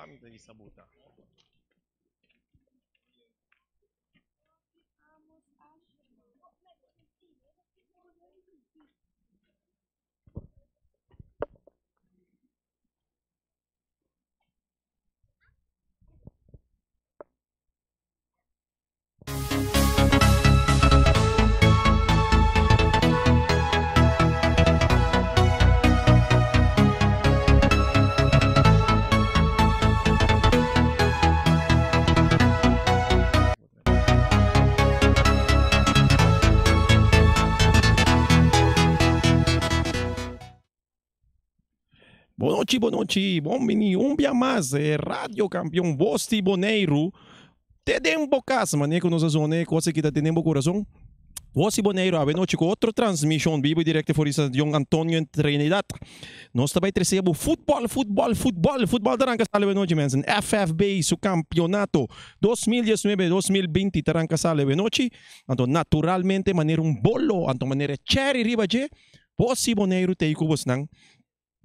mi ta isa bota. Bonochi, bonochi, bon bini un bia mas e Radio Campeon Bos di Boneiru te den bo cas, mane cu nos a zona e cos aki ta den bo corazon. Bos di Boneiru awe nochi cu otro transmision bibo y directo for di Stadion Antonio en Trinidad. Nos ta bay trece bo futbol, futbol, futbol, futbol ta ranca sali awe nochi mensen. FFB su campeonato 2019, 2020 ta ranca sali awe nochi. Anto naturalmente manera un bolo, anto manera cherry riba dje. Bos di Boneiru ta ei ku bosnan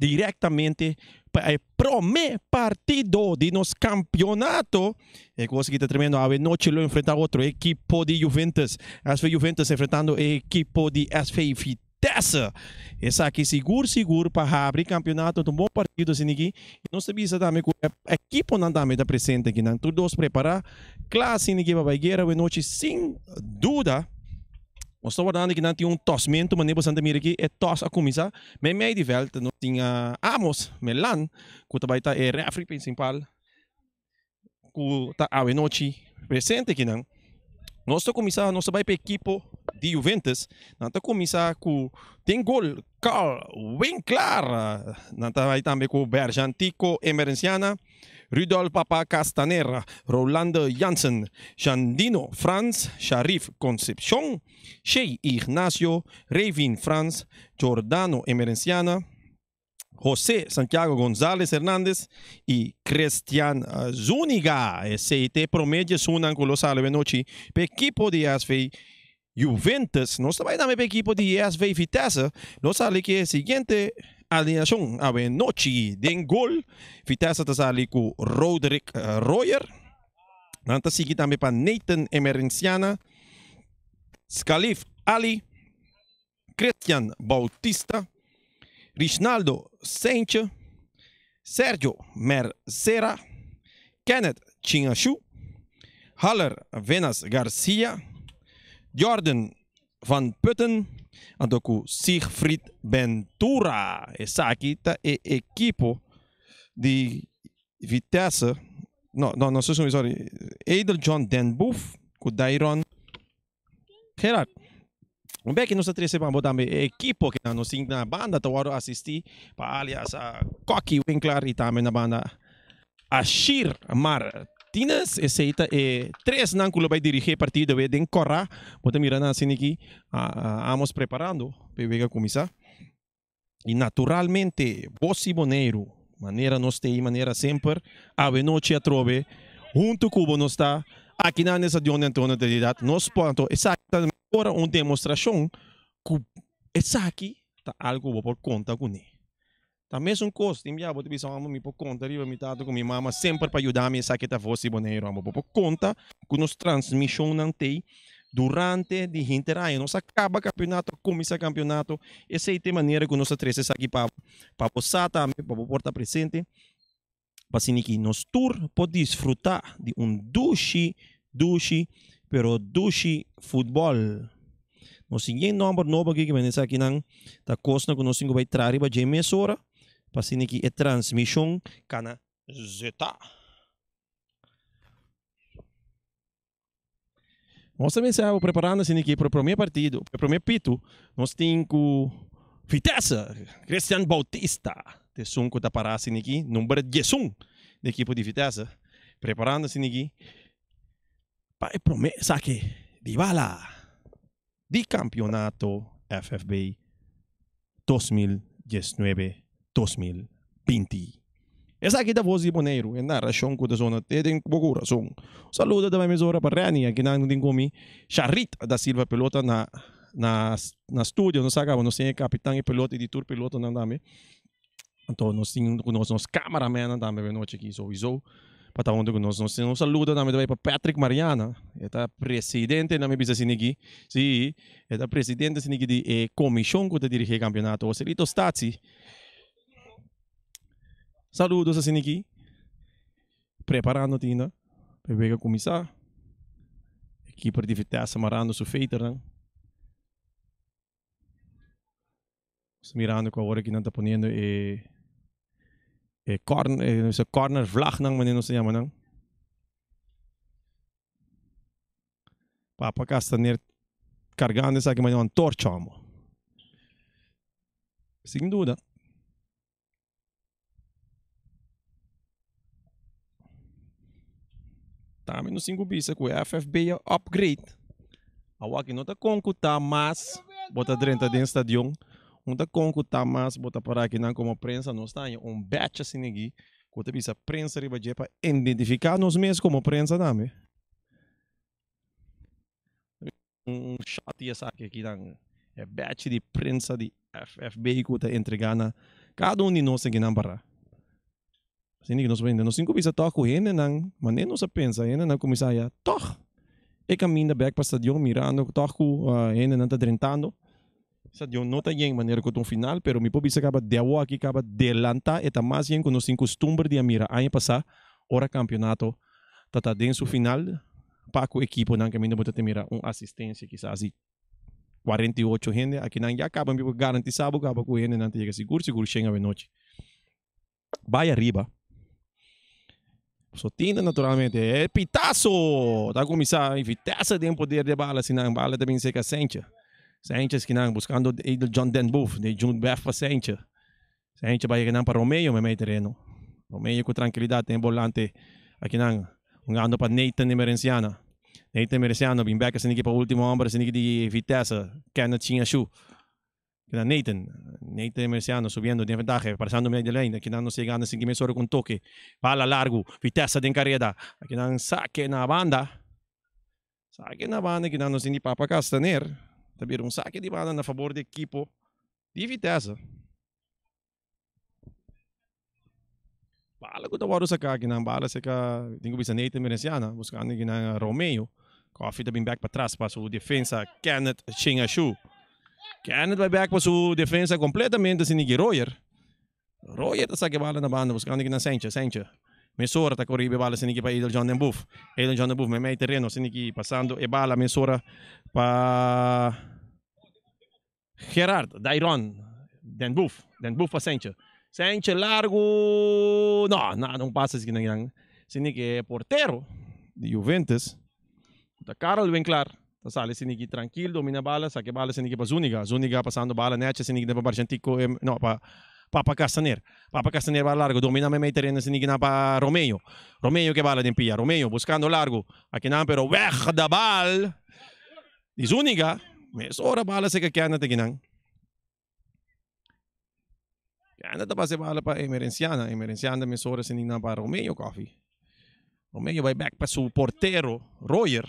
direktamente pa e promé partido di nos kampionato. E kos aki ta tremendo. Awe nochi lo enfrentá otro ekipo di Juventus. SV Juventus enfrentando e ekipo di SV Vitesse. Esaki sigur sigur pa habri kampionato. Ta un bon partido asina aki. I nos ta bisa tambe ku e ekiponan tambe ta presente aki. Nan tur dos prepará kla asina aki pa bai guera awe nochi sin duda. Nos ta wardando ki nan tin un tosmentu, manera boso ta mira aki, e tos a kuminsá. Meimei di vèlt nos tin Amos Melan ku ta bai ta e rèfri prinsipal ku ta awe nochi presente akinan. Nos ta kuminsá, nos ta bai pa e ekipo di Juventus. Nan ta kuminsá ku den gol Carl Winklaar. Nan ta bai tambe ku Berjantico Emerenciana. Rudolf Papa Castaner, Rolando Jansen, Jandino Frans, Sharif Concepcion, Shey Ignacio, Revin Frans, Jordano Emerenciana, Jose Santiago Gonzales Hernandez y Christian Zuniga. Esey ta e prome djesunnan cu lo sali awenochi pa ekipo di SV Juventus. Nos ta bai tambe pa ekipo di SV Vitesse. Lo sali ku e siguiente alineashon awe nochi. Den gol Vitesse ta sali ku Roderick Royer. Nan ta sigui tambe pa Nathan Emerenciana, Skalif Ali, Christian Bautista, Rishnaldo Seintje, Sergio Mercera, Kenneth Chingashu, Haller Venas Garcia, Jordan van Putten anto ku Siegfried Ventura. Esaki ta e ekipo di Vitesse. No, no, no, sorry. Edel John Den Boef ku Dairon Gerard, un beki nos ta trese pa bo tambe e ekipo ke nos tin na banda ta wòrdu asistí pa alias Koki Winklar i tambe na banda Ashir Martinez. Esei ta e tresnan ku lo bai dirigí e partido awe den Kòrá. Bo ta mira nan asina aki amos preparando pa e wega kuminsá. I naturalmente bos i Boneiru, manera nos ta ei manera semper, awe nochi atrobe huntu ku bo nos ta aki na Stadion di Antonio Trinidad. Nos por anto esaki ta ora un demostrashon ku esaki ta algu ku bo por konta kuné. Ta mesun kos, tin bia bo ta bisa amo mi por konta riba mi tata ku mi mama semper pa yuda mi esaki ta vos di Boneiru. Amo bo por konta ku nos transmishonnan t'ei durante di hinter aña. Nos a kaba kampionato, a kuminsá kampionato. Esei ta e manera ku nos a trese esaki pa pa bo sa tambe, pa bo por ta presente, pa asina ki nos tur por disfrutá di un dushi, dushi, pero dushi futbòl. Nos tin yen nòmber nobo aki ku men esakinan ta kosnan ku nos tin ku bai traha riba dje mesora pa asina ki e transmishon kana zeta. Nos ta mester abo preparando asina ki pa e prome partido, pa e prome pitu, nos tin ku Vitesse, Christian Bautista ta esun ku ta para asina ki, number diesun di ekipo di Vitesse, preparando asina ki pa e prome sake di bala di kampionato FFB 2019, 2020. Esaki ta voz di Boneiru, e narashon ku ta sona te den bo kurason. Un saludo ta bai mesora pa Renny, akinan tin ku mi Sharit da Silva pelota na na na studio. Nos sa kaba nos tin e kapitan e pelota i di tur pelotanan tambe. Anto nos tin ku nos nos cameramannan tambe e nochi aki souiso pa ta hunto ku nos. Nos tin un saludo tambe ta bai pa Patrick Mariana, e ta presidente nan mi bisa asina aki, si, e ta presidente asina aki di e komishon ku ta dirigi e kampionato. Joselito Statie, saludos asina aki, preparando tinda pa e wega kuminsá. E keeper di Vitesse marando su feiternan. Nos ta mirando ku awor aki nan ta poniendo e e corner e nos corner vlag nan manera nos ta yama nan. Papa Castaner cargando esaki manera un antorcha amo. Sin duda. Tambe nos tin ku bisa ku e FFB a upgrade. Awor aki no ta kon ku ta mas bo ta drenta den stadion, no ta kon ku ta mas bo ta para akinan komo prensa. Nos ta haña un badge asina aki ku ta bisa prensa riba dje pa identifiká nos mes komo prensa tambe. Un shot di esaki aki nan e badge di prensa di FFB ku ta entrega na kada un di nos aki nan para. Asina ki nos por hende nos tin ku bisa tòg ku hendenan manera nos a pensa hendenan a kuminsá ya tòg e kaminda bèk pa stadion mirando tòg ku hendenan ta drentando. Stadion no ta yen manera ku ta un final pero mi por bisa kaba di awo aki kaba delantá e ta mas yen ku nos tin kustumber di a mira aña pasá ora kampionato ta ta den su final pa ku ekiponan kaminda bo ta ta mira un asistensia kisas di 48 hende akinan ya kaba mi por garantisa bo kaba ku hendenan ta yega sigur sigur shen awenochi. Bai ariba. So tinta naturalmente e pitazo ta cuminsa y Vitesse den poder de bala sinan bala ta bin seca Sanchez. Sanchez kinan buscando Edel John Den Boef de June Bef pa Sanchez. Sanchez bai kinan pa Romeo memey tereno. Romeo cu tranquilidad den volante akinan hungando pa Nathan Emerenciana. Nathan Emerenciano bin bek asiniki pa ultimo homber asiniki di Vitesse Kenneth Chinashu. Kina Nathan, Nathan Merciano subiendo den ventahe, pasando medio lijn, kinan nos yegando sin ki mesora ku un toke, bala largu, Vitesse den kareda, kinan sake na banda, sake na banda, kinan nos tin di Papa Castaner, ta bira un sake di banda na fabor di ekipo di Vitesse. Bala ku ta wòrdu saká kinan, bala seka tin ku bisa Nathan Merenciana, buskando kinan Romeo. Koffie ta bin bèk patras pa su defensa Kenneth Chingashu. Kenneth bai bèk pa su defensa kompletamente sin niki Royer. Royer ta saka e bala na banda buskando kinan Sanchez, Sanchez mesora ta kore riba e bala sin niki pa Edel John den Boef. Edel John den Boef meimei tereno sin niki pasando e bala mesora pa Gerard, Dairon, Den Boef, Den Boef pa Sentje. Sentje largu, no, nada, un pase asina nan. Sini ke e portero di Juventus, ku ta Karel Winklaar, ta sali sini ki trankil, domina bala, saka e bala sini ki pa Zuniga. Zuniga pasando bala nechi sini ki den pa Barchantico, no, pa Papa Castaner. Papa Castaner bala largu, domina meimei tereno sini ki nan pa Romeo. Romeo ke bala den pia, Romeo buskando largu, akinan pero weg de bal. Di Zuniga, mesora bala seka Kenneth akinan. Kenneth ta pasa e bala pa Emerenciana. Emerenciana mesora sindi nan pa Romeo Coffee. Romeo bai back pa su portero, Royer.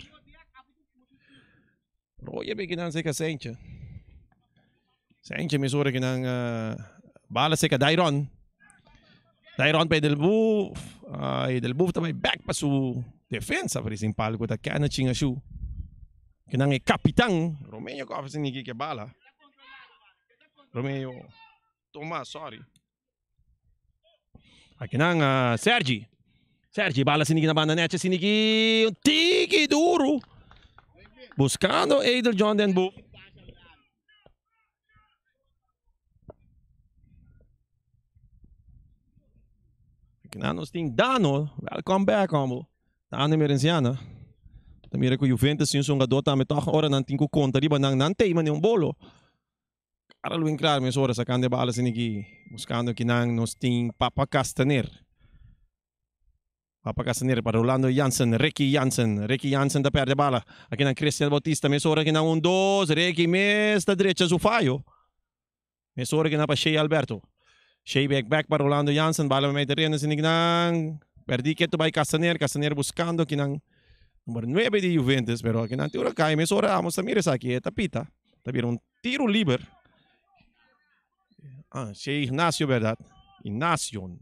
Royer bai kinan seka Sentje. Sentje mesora kinan bala seka Dairon. Dairon pa Edelboef. Edelboef ta bai back pa su defensa principal ku ta Kenneth Chingashu. Kinan e kapitan Romeo ku afis niki ke bala. Romeo Tomas, sorry. Akinan Sergi. Sergi bala siniki na banda necha siniki un tiki duru. Buscando Edel John den Boef. Akinan nos tin Dano. Welcome back, hombo. Dano Emerenciana. Ta mira ku Juventus tin un hungador tambe toch ora nan tin ku konta riba nan nan tei mane un bolo. Karel Winklaar mesora sakando e bala asina aki buskando kinan nos tin Papa Castaner. Papa Castaner pa Rolando Jansen, Ricky Jansen, Ricky Jansen ta perde bala. Akinan Christian Bautista mesora kinan un dos, Ricky mes ta drecha su fayo. Mesora kinan pa Shey Alberto. Shey bek bek pa Rolando Jansen, bala mei tereno asina kinan perdi ketu bai Castaner, Castaner buskando kinan number nuebe di Juventus, pero akinan tin ora kai mesora amos ta mira esaki e ta pita, ta bira un Tiro liber. Ah, Shey Ignacio, verdad. Ignacio.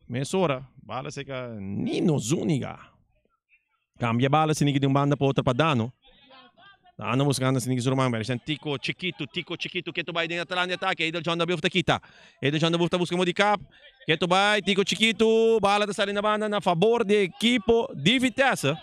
Mesora, bala seca Nino Zuniga. Cambia bala sinigi di un banda pa otro pa Dano. Dano buscando sinigi su ruman. Pero Tico Chiquito, Tico Chiquito, que tu bai den atrás de ataque. Edel John da Bufta kita. Edel John da Bufta busca mo di cap. Que tu bai, Tico Chiquito, bala ta sali na banda na favor di equipo di Vitesse.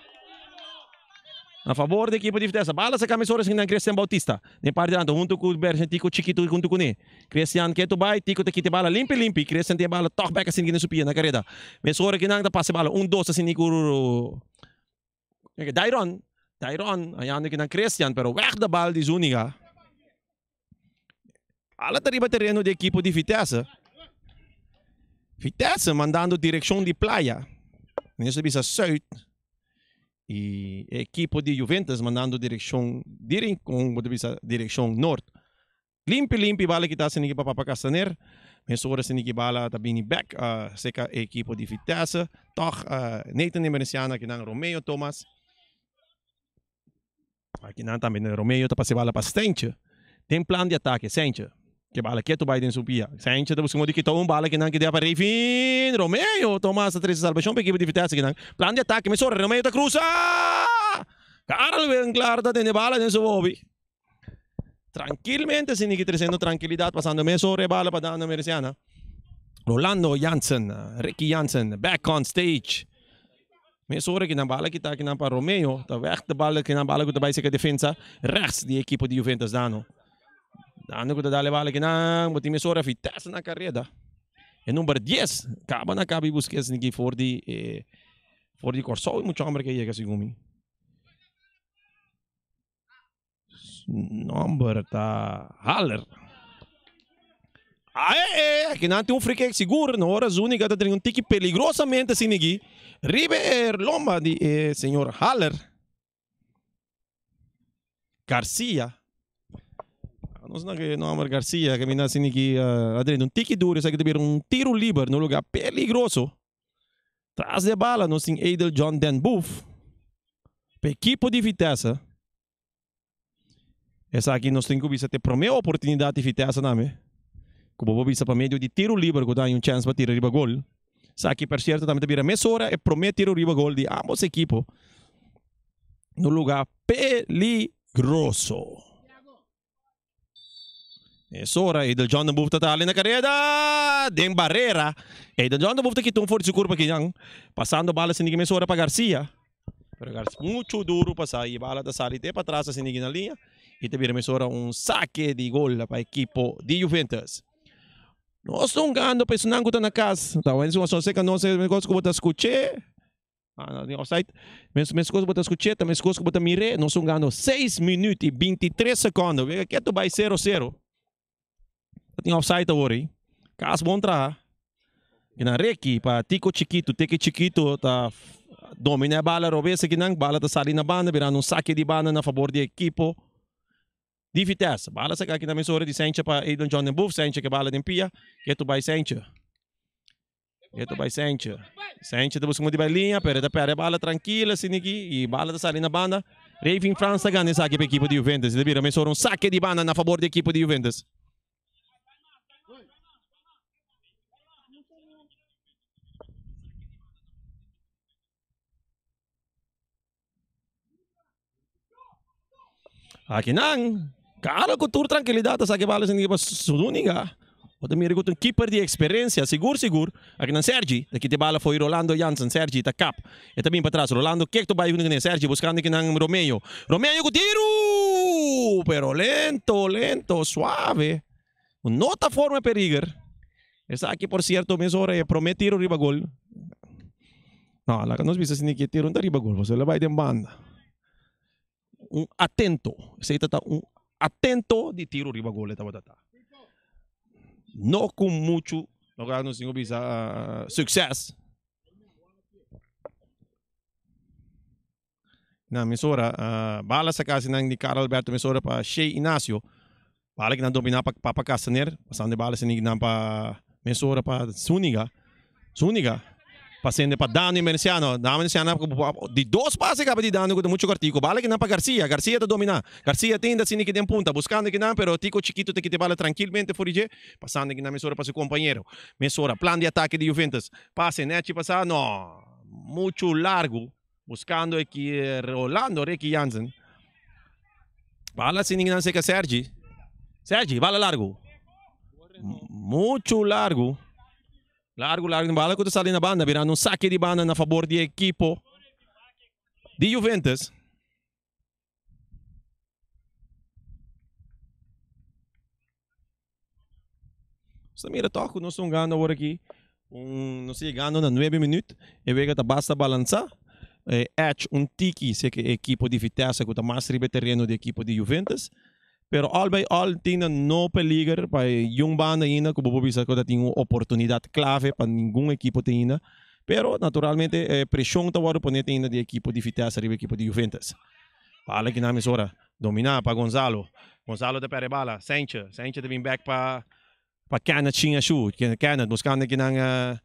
Na favor di equipo di Vitesse. Bala sa camisora sin Christian Bautista. Den parte tanto hunto cu Bergen Tico Chiquito hunto cune. Christian que tu bai, Tico te quite bala limpi limpi. Christian te bala toch back assim su pia na carrera. Mesora que nang ta passe bala 1 2 assim ku Dairon. Dairon, ayando que Christian, pero weg de bal di Zuniga. Ala riba terreno di equipo di Vitesse. Vitesse mandando direccion di Playa. Nessa bisa Zuid. E equipo di Juventus mandando direccion di Rincon, bisa direccion Noord. Limpi limpi bala kita sinigi pa Papa Castaner. Mesora sinigi bala ta bini back seca equipo di Vitesse. Toch Nathan Emerenciana que nang Romeo Thomas. Aqui nan também Romeo ta passe bala pa Stentje. Tem plan de ataque, Stentje. Que bala quieto vai den supia. Stentje ta buscando de quitar um bala que nan que dá para Revin. Romeo Thomas a três salvação para equipe de Vitesse que nan. Plan de ataque, mesora Romeo ta cruza. Karel Winkler ta tene bala den su bobi. Tranquilmente, sin que trazendo tranquilidad, pasando mesora bala para Dana Merciana. Rolando Jansen, Ricky Jansen, back on stage. Mesora que na bala que tá aqui na para Romeo, tá weg de bala que na bala que tá bij defensa, rechts die equipe de Juventus Dano. Dano que tá bala que na, botin mesora Vitesse na carreira. E número 10, acaba na cabe Busquets aqui voor die voor die Corso, muito homem que chega segundo. Number tá Haller. Ah, é, aqui não tem um free kick seguro, na hora Zuniga tá tendo um tique peligrosamente assim aqui. Riber Lomba de senhor Haller. Garcia. Não sei que nome Garcia, que me assim aqui, uh, um tique duro, isso aqui deve um tiro livre no lugar peligroso. Traz de bala, nós tem Edel John Den Booth. Equipo de Vitesse. Essa aqui nós temos que ter primeira oportunidade de Vitesse, não é? Como vou para meio de tiro livre, que dá um chance para tirar riba gol. Essa aqui, per certo, também vira mesora e promete tiro riba gol de ambos equipos. No lugar peligroso. Mesora, Edel John den Boef tá ali na carreira. Den barreira. Edel John den Boef tá aqui, um forte curva aqui, passando bala sem ninguém mesora para Garcia. Pero Garcia, muito duro passar e bala da sali até para trás assim na linha. E te vira mesora um saque de gol para a equipo de Juventus. Nós estamos ganhando para isso não está na casa. Tá, mas uma só seca não sei negócio que você escuche. Ah, não, offside. Mas mas coisa que você escuche, também coisa que você mire, nós estamos ganhando 6 minutos e 23 segundos. Vê que tu vai 0-0. Tem offside agora, hein? Caso bom tra. E na Reki para Tico Chiquito, Tico Chiquito tá domina a bala, robesa que não, bala tá saindo na banda, virando um saque de banda na favor de equipo de Vitesse. Bala saca aqui na mesora de Sencha para Edon John den Boef, Sencha que bala den pia, que tu vai Sencha. Que tu vai Sencha. Sencha tá buscando de balinha, pero tá perde bala tranquila assim aqui e bala tá saindo na banda. Raving França ganha saque para a equipe de Juventus. Ele vira mesora um saque de banda na favor da equipe de Juventus. Aqui não. Cara, com toda tranquilidade, sabe que bala sem para Zuniga. Wat mira com um keeper de experiência, seguro, seguro. Aqui não Sergi, daqui de bala foi Rolando Jansen, Sergi tá cap. E também para trás, Rolando que tu vai com Sergi buscando aqui não Romeo. Romeo com tiro, pero lento, lento, suave. Nota forma perigo. Essa aqui, por cierto, mesmo hora é promete tiro riba gol. Não, lá nós vimos assim que tiro não riba gol, você vai de banda. Um atento. Esse tá um atento de tiro riba gol tá batata. No com muito, no no senhor bisa sucesso. Na misora, bala sa kasi ng ni Carl Alberto misora pa Shea Ignacio. Bala que domina pa Papa Castaner, passando bala sa ni pa misora pa Zuniga. Zuniga. Pasende pa Dano Emerenciano. Dano Emerenciano di dos pase caba di Dano cu ta mucho cortico. Bala kinan pa Garcia. Garcia ta domina. Garcia tin ta sini ki den punta. Buscando kinan pero Tico Chiquito ta kita e bala trankilmente for di dje. Pasando kinan mesora pa su compañero. Mesora plan di atake di Juventus. Pase nechi pasa. No. Mucho largo. Buscando aki Rolando Ricky Jansen. Bala sini kinan seca Sergi. Sergi bala largo. Mucho largo. Largu largu bala ku ta sali na banda birando un sake di banda na fabor di e ekipo di Juventus. Nos ta mira tòg ku nos ta hungando awor aki un nos ta yegando na nuebe minüt e wega ta basta balansá e edge un tiki si e ekipo di Vitesse ku ta mas riba e tereno di ekipo di Juventus. Pero al by al tin nan no peliger pa e yun banda ainda ku bo por bisa ku ta tin un oportunidat klave pa ningun ekipo tin ainda. Pero naturalmente e preshon ta wòrdu pone tin ainda di ekipo di Vitesse riba ekipo di Juventus. Bala kinan mesora dominá pa Gonzalo. Gonzalo ta pèrdè bala. Saintje, Saintje ta bin bèk pa pa Kenneth Shin Ashu. Kenneth buskando kinan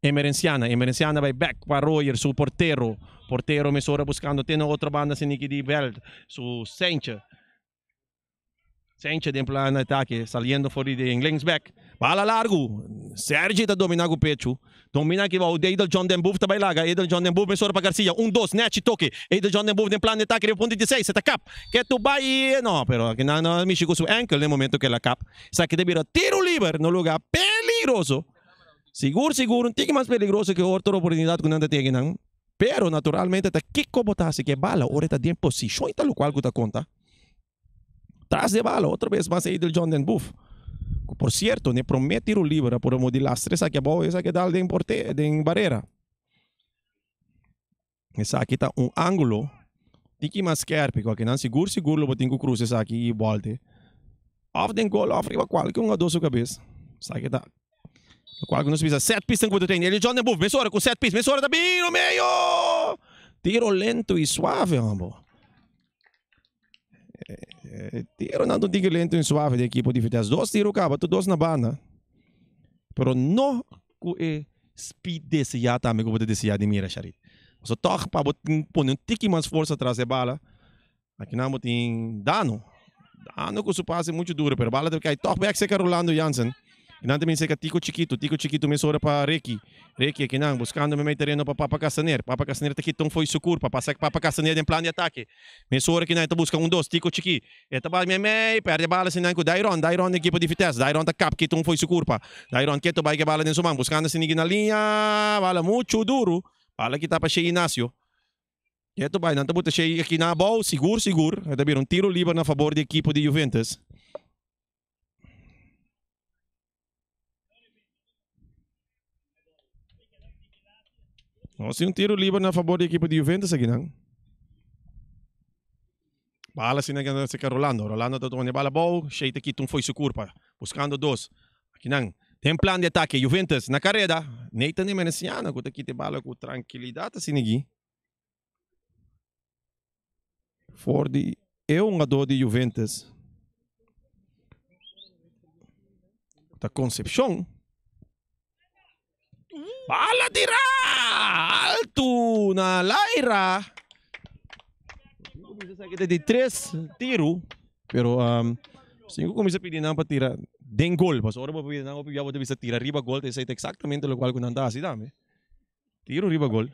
Emerenciana. Emerenciana bai bèk pa Royer su portero. Portero mesora buskando te na otro banda siniki di vèlt su Saintje. Saintje den plan di atake saliendo for di den linksback. Bala largu. Sergi ta domina ku pechu. Domina aki bou Edel John den Boef ta bai laga. Edel John den Boef mesora pa Garcia. Un dos Nechi toke. Edel John den Boef den plan di atake riba punto di seis. E ta kap. Ketu bai. No pero akinan no a mishi ku su enkel den momento ku el a kap. Esaki ta bira tiro liber na un lugar peligroso. Sigur sigur un tiki mas peligroso ke otro oportunidat ku nan ta tin akinan. Pero naturalmente ta kiko bo ta hasi ku e bala ora e ta den posishon i ta lokual ku ta konta. Tras di e bala otro bes mas Edel John den Boef. Ku por sierto n'e promé tiro liber a por a modi lastra esaki abou esaki a dal den porte den barera. Esaki ta un angulo tiki mas skerpi ku akinan sigur sigur lo bo tin ku krusa esaki i bolte òf den gol òf riba kualke un adó su kabes. Esaki ta lokual ku nos bisa set piece ku bo ta tene. Eli John den buf mesora ku set piece mesora ta bini no meio! Tiro lento i suave hombo. Tironan ta un tiki lento i suave di ekipo di Vitesse. Dos tiro kaba tur dos na banda. Pero no ku e speed deseá tambe ku bo ta deseá di mira Sharit. Pasobra tòg pa bo tin pone un tiki mas forsa tras e bala, akinan bo tin Dano. Dano ku su pase muchu duro pero bala ta kai tòg bèk serka Rolando Jansen. Kinan ta bin serka Tico Chiquito. Tico Chiquito mesora pa Ricky. Ricky akinan buskando meimei tereno pa Papa Castaner. Papa Castaner ta kita un fo'i su kurpa. Pasa Papa Castaner den plan di atake. Mesora kinan e ta buska un dos. Tico Chiki. E ta bai meimei, perde bala sinan ku Dairon. Dairon den ekipo di Vitesse. Dairon ta kap kita un fo'i su kurpa. Dairon ketu bai ke bala den su man. Buskando sinigi na liña. Bala muchu duru. Bala kita pa Shey Ignacio. Ketu bai nan ta buta Shey akinan abou. Sigur sigur e ta bira un tiro liber na fabor di ekipo di Juventus. Nos tin un tiro liber na fabor di ekipo di Juventus aki nan. Bala asina ke acerca Rolando. Rolando ta tuma e bala abou. Shey ta kita un fo'i su curpa. Buscando dos. Aki nan. Den plan di atake Juventus na careda. Nathan Emerenciano cu ta kita e bala cu trankilidad asina aki. For di e hungadó di Juventus ta Concepcion. Bala tira altu na laira. Di tres tiru, pero um, sin kuminsa pidi nan pa tira den gol. Pasobra ora bo pidi nan hopi bia bo ta bisa tira riba gol, ta esei ta eksaktamente lokual ku nan ta hasi tambe. Tiro riba gol.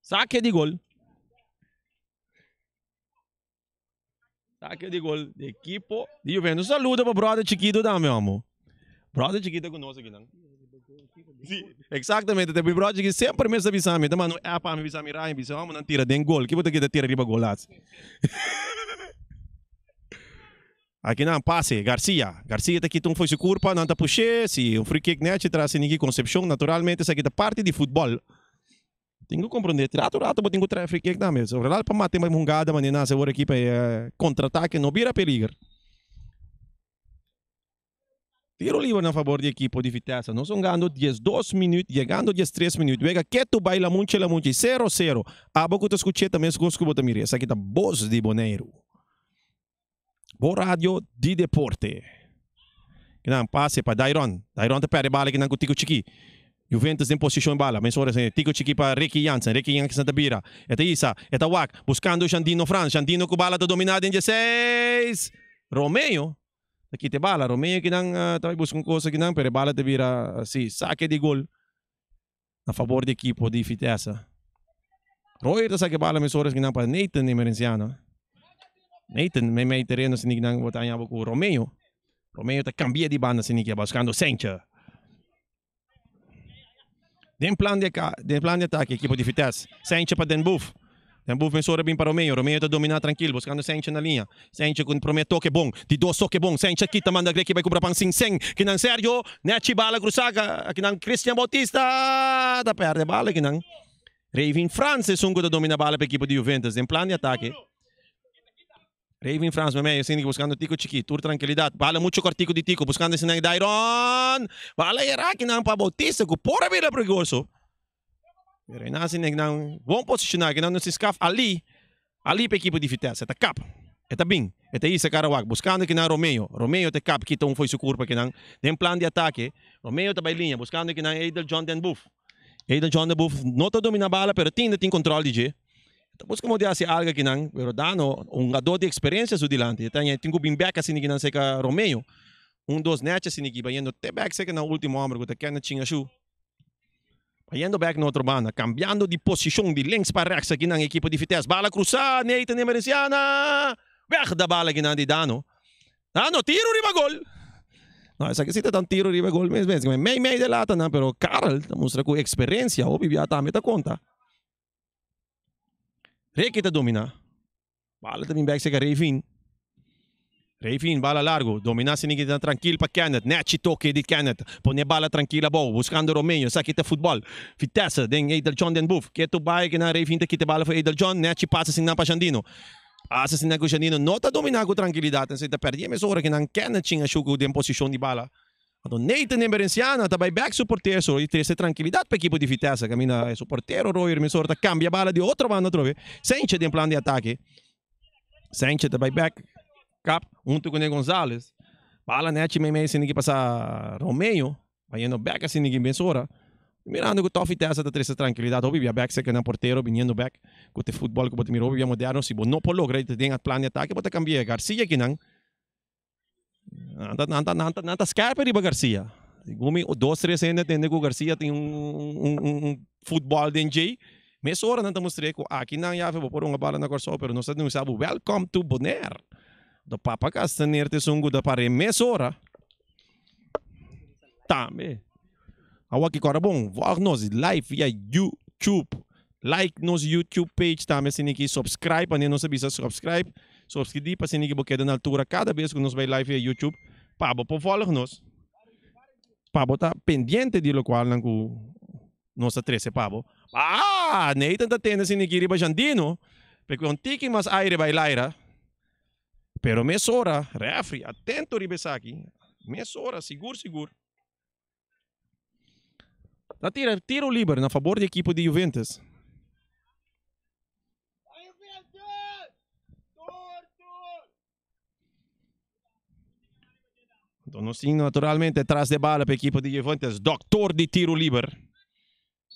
Saque di gol. Saque di gol di equipo di Juventus. Saludo pa brother chiquito tambe, amo. Brother chiquito ku nos aki nan. Sí, exactamente. Te brother chiquito semper mes ta bisa mi. Ta manda un app a mi bisa mi Ryan bisa amo nan tira den gol. Ki bo ta kita tira riba gol hasi? Aki nan pase, Garcia. Garcia ta kita un fo'i su kurpa, nan ta push'é, si un free kick nèchi tras Niki Concepcion, naturalmente esaki ta parti di futbòl. Tin ku komprondé, rato rato bo tin ku traha free kick tambe. Sobretal pa mata e hungada manera nan hasi awor aki pa e kontratake no bira peliger. Tiro liber na fabor di ekipo di Vitesse. Nos hungando diesdos minüt, yegando diestres minüt. Wega ketu bai Lamunchi Lamunchi, sero sero. Abo ku ta skuch'é ta meskos ku bo ta mir'é. Esaki ta Bos di Boneiru. Bo radio di deporte. Kinan pase pa Dairon. Dairon ta perde bala kinan ku Tico Chiki. Juventus den posishon bala. Mesora esei Tico Chiki pa Ricky Jansen. Ricky Jansen ta bira. E ta isa. E ta wak. Buskando Jandino Frans. Jandino ku bala ta dominá den dieseis. Romeo ta kita e bala. Romeo kinan ta bai buska un kosa kinan pero e bala ta bira si sake di gol na fabor di ekipo di Vitesse. Royer ta saka e bala mesora kinan pa Nathan Emerenciana. Nathan meimei tereno sinik nan bo ta haña bo ku Romeo. Romeo ta kambia di banda sinik ya buskando Sencha. Den plan di den plan di atake ekipo di Vitesse. Sencha pa Den Boef. Den Boef mesora bin pa Romeo. Romeo ta domina trankil buskando Sencha na liña. Sencha ku prome toke bon. Di dos toke bon. Sencha kita manda Greki bai kubra pan sin sen. Kinan Sergio. Nechi bala krusa kinan Christian Bautista ta perde bala kinan. Revin Frans esun ku ta domina bala pa ekipo di Juventus den plan di atake. Revin Frans meimei esei ki buskando Tico Chiki. Tur trankilidat. Bala mucho kortiku di Tico buskando esei nan Dairon. Bala yera kinan pa Bautista ku por a bira peligroso. Pero e nasi nek nan bon posishoná kinan no si skaf Ali. Ali pa ekipo di Vitesse. E ta kap. E ta bin. E ta hisa Karawak buskando kinan Romeo. Romeo ta kap kita un fo'i su kurpa kinan den plan di atake. Romeo ta bai liña buskando kinan Edel John Den Boef. Edel John Den Boef no ta domina bala pero tin tin kontrol di dje. Ta busca modo di haci algo akinan, pero Dano, un hungador di experiencia su dilanti. E ta tin cu bin bek asina akinan cerca Romeo. Un dos nechi asina aki, bayendo te bek cerca nan ultimo homber cu ta Kenneth Chingashu. Bayendo bek na otro banda, cambiando di posicion di links pa rechts akinan ekipo di Vitesse. Bala cruza, Nathan Emerenciana! Weg da bala akinan di Dano. Dano, tiro riba gol! No, esaki si ta ta un tiro riba gol mes mes. Mei mei de lata nan, pero Karel ta mustra cu experiencia hopi bia tambe ta conta. Ricky ta domina. Bala ta bin bek seka Rayvin. Rayvin, bala largo. Domina sin ningun trankil pa Kenneth. Nechi toke di Kenneth. Pone bala trankil abou. Buskando Romeo. Esaki ta futbol. Vitesse den Edel John den Boef. Ketu bai kinan Rayvin ta kita bala for Edel John. Nechi pasa sin nan pa Jandino. Pasa sin nan ku Jandino no ta domina ku trankilidat. Esei ta perdi e mes ora kinan Kenneth chinga shuku den posishon di bala. Anto Nathan Emerenciana ta bai bek su portero so i trese trankilidat pa ekipo di Vitesse. Kaminda e su portero Royer mesora ta kambia bala di otro banda atrobe. Senche den plan di atake. Senche ta bai bek kap huntu ku ne Gonzales. Bala nechi meimei asina ki pasa Romeo. Bayendo bek asina ki mesora. Mirando ku tòg Vitesse ta trese trankilidat hopi bia bek serka nan portero biniendo bek ku te futbòl ku bo ta mira hopi bia moderno. Si bo no por logra i ta den plan di atake bo ta kambia Garcia kinan. Nan ta, nan ta, nan ta, nan ta skerpe riba Garcia. Segun mi, dos, tres hende tende ku Garcia tin un, un, un, un futbòl den djei. Mesora nan ta mustr'é ku aki nan ya bo por hunga bala na Kòrsou, pero nos ta denunsá bo welcome to Bonaire. Do papa Castaneer ta esun ku ta par'é mesora. Tambe. Awor ki kòrda bon, vòlg nos live via YouTube. Like nos YouTube page tambe asina ki subscribe ane nos a bisa subscribe subscribi pa asina ki bo keda na altura kada bes ku nos bai live via YouTube pa bo por volg nos pa bo ta pendiente di lokual nan ku nos a trese pa bo. Ah Nathan ta tende asina ki riba Jandino p'e un tiki mas aire bai laira pero mesora refri atento riba esaki mesora sigur sigur. Ta tira tiro liber na fabor di ekipo di Juventus. Enton nos tin naturalmente tras de bala pa ekipo di Juventus, doktor di tiro liber.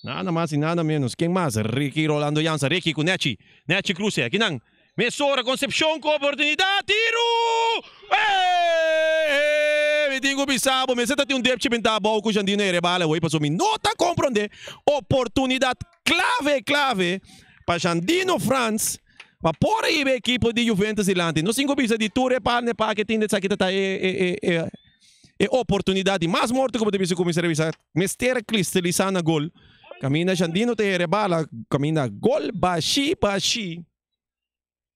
Nada mas y nada menos. Ken mas? Ricky Rolando Jansa. Ricky cu Nechi. Nechi cruce. Akinan. Mesora Concepcion cu oportunidad. Tiro! Eeeeee! Mi tin cu bisa bo. Mester ta tin un depchi benta abou cu Jandino e rebala awey pasobra mi no ta comprende. Oportunidad clave clave pa Jandino Frans pa por a hiba e ekipo di Juventus dilanti. Nos tin cu bisa di tur e parne pa ke tin esaki ta ta e e e e oportunidad di mas morto cu bo ta bisa cuminsa revisa. Mester a kristalisá na gol. Kaminda Jandino ta here bala, kaminda gol bashi bashi.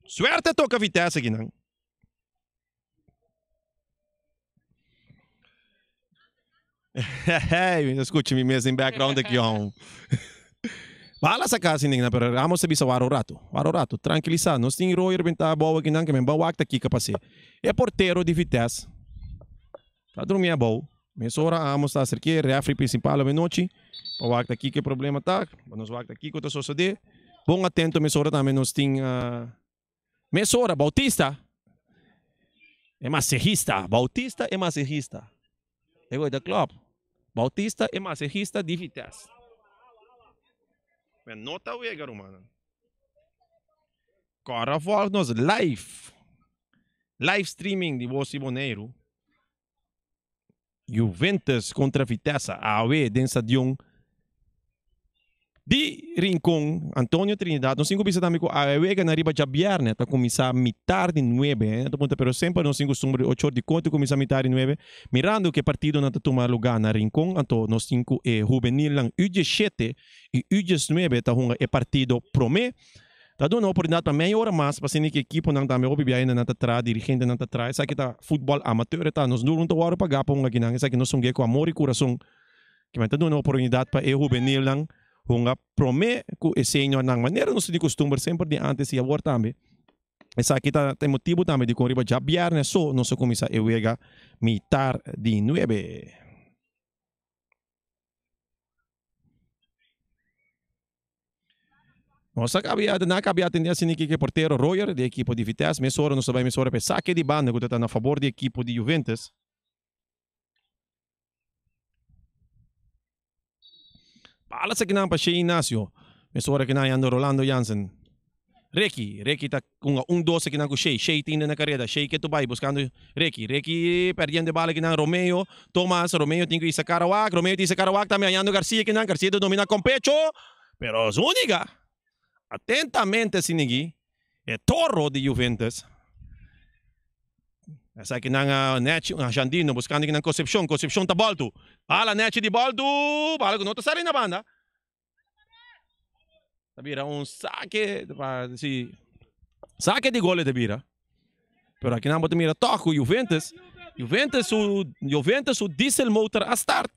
Suerte a toka Vitesse akinan. Hey, mi ta skucha mi mes den background aki hon. Bala saka asina akinan, pero Ramos a bisa wara un ratu, wara un ratu, trankilisá. Nos tin Royer bentá abou akinan, ke men ban wak ta kiko a pas'é. E portero di Vitesse ta drumi abou. Mesora amos ta aserk'é refri prinsipal awenochi pa wak ta kiko e problema ta, pa nos wak ta kiko ta sosodé. Bon atento mesora tambe nos tin mesora Bautista. E masejista, Bautista e masejista. E gooi de klop. Bautista e masejista di Vitesse. Men no ta wega, rumannan. Kòrda vòlg nos live. Live streaming di Bos di Boneiru. Juventus kontra Vitesse awe den stadion di Rincon. Antonio Trinidad. Nos tin ku bisa tambe ku awe wega na riba djabièrnè ta kuminsá mitar di nuebe. Ta puntra pero semper nos tin kustumber di ocho or di konti kuminsá mitar di nuebe. Mirando ku e partidonan ta tuma lugá na Rincon anto nos tin ku e hubenilnan U diesshete i U diesnuebe ta hunga e partido promé. Ta duna oportunidat pa mei ora mas pa asina ki ekiponan tambe hopi bia hende nan ta traha, dirigentenan ta traha. Esaki ta futbòl amateur e ta. Nos no ta wòrdu pagá pa hunga akinan. Esaki nos hung'é ku amor i kurason. Kimen ta duna oportunidat pa e hubenilnan hunga promé ku e seniornan. Manera nos tin di kustumber semper di ántes i awor tambe. Esaki ta e motibu tambe dikon riba djabièrnè so nos a kuminsá e wega mitar di nuebe. Nos a kabia, nan a kabia atendé asina ki ke portero Royer di ekipo di Vitesse. Mesora nos ta bai mesora pa e sake di banda ku ta ta na fabor di ekipo di Juventus. Bala sakinan pa Shey Ignacio. Mesora kinan yanda Rolando Jansen. Ricky, Ricky ta hunga un dos akinan ku Shey. Shey tin den e kareda. Shey ke tu bai buskando Ricky. Ricky perdiendo e bala akinan. Romeo, Thomas, Romeo tin ku isa Karawak. Romeo tin isa Karawak tambe hañando Garcia akinan. Garcia ta domina kon pecho. Pero Zuniga atentamente sinigi e toro di Juventus. Esaki nan a Nechi, a Jandino buskando akinan Concepcion. Concepcion ta boltu. Bala Nechi di boltu. Bala ku no ta sali na banda. Ta bira un sake pa si sake di gol e ta bira. Pero aki nan bo ta mira tòg ku Juventus, Juventus su Juventus su diesel motor a start.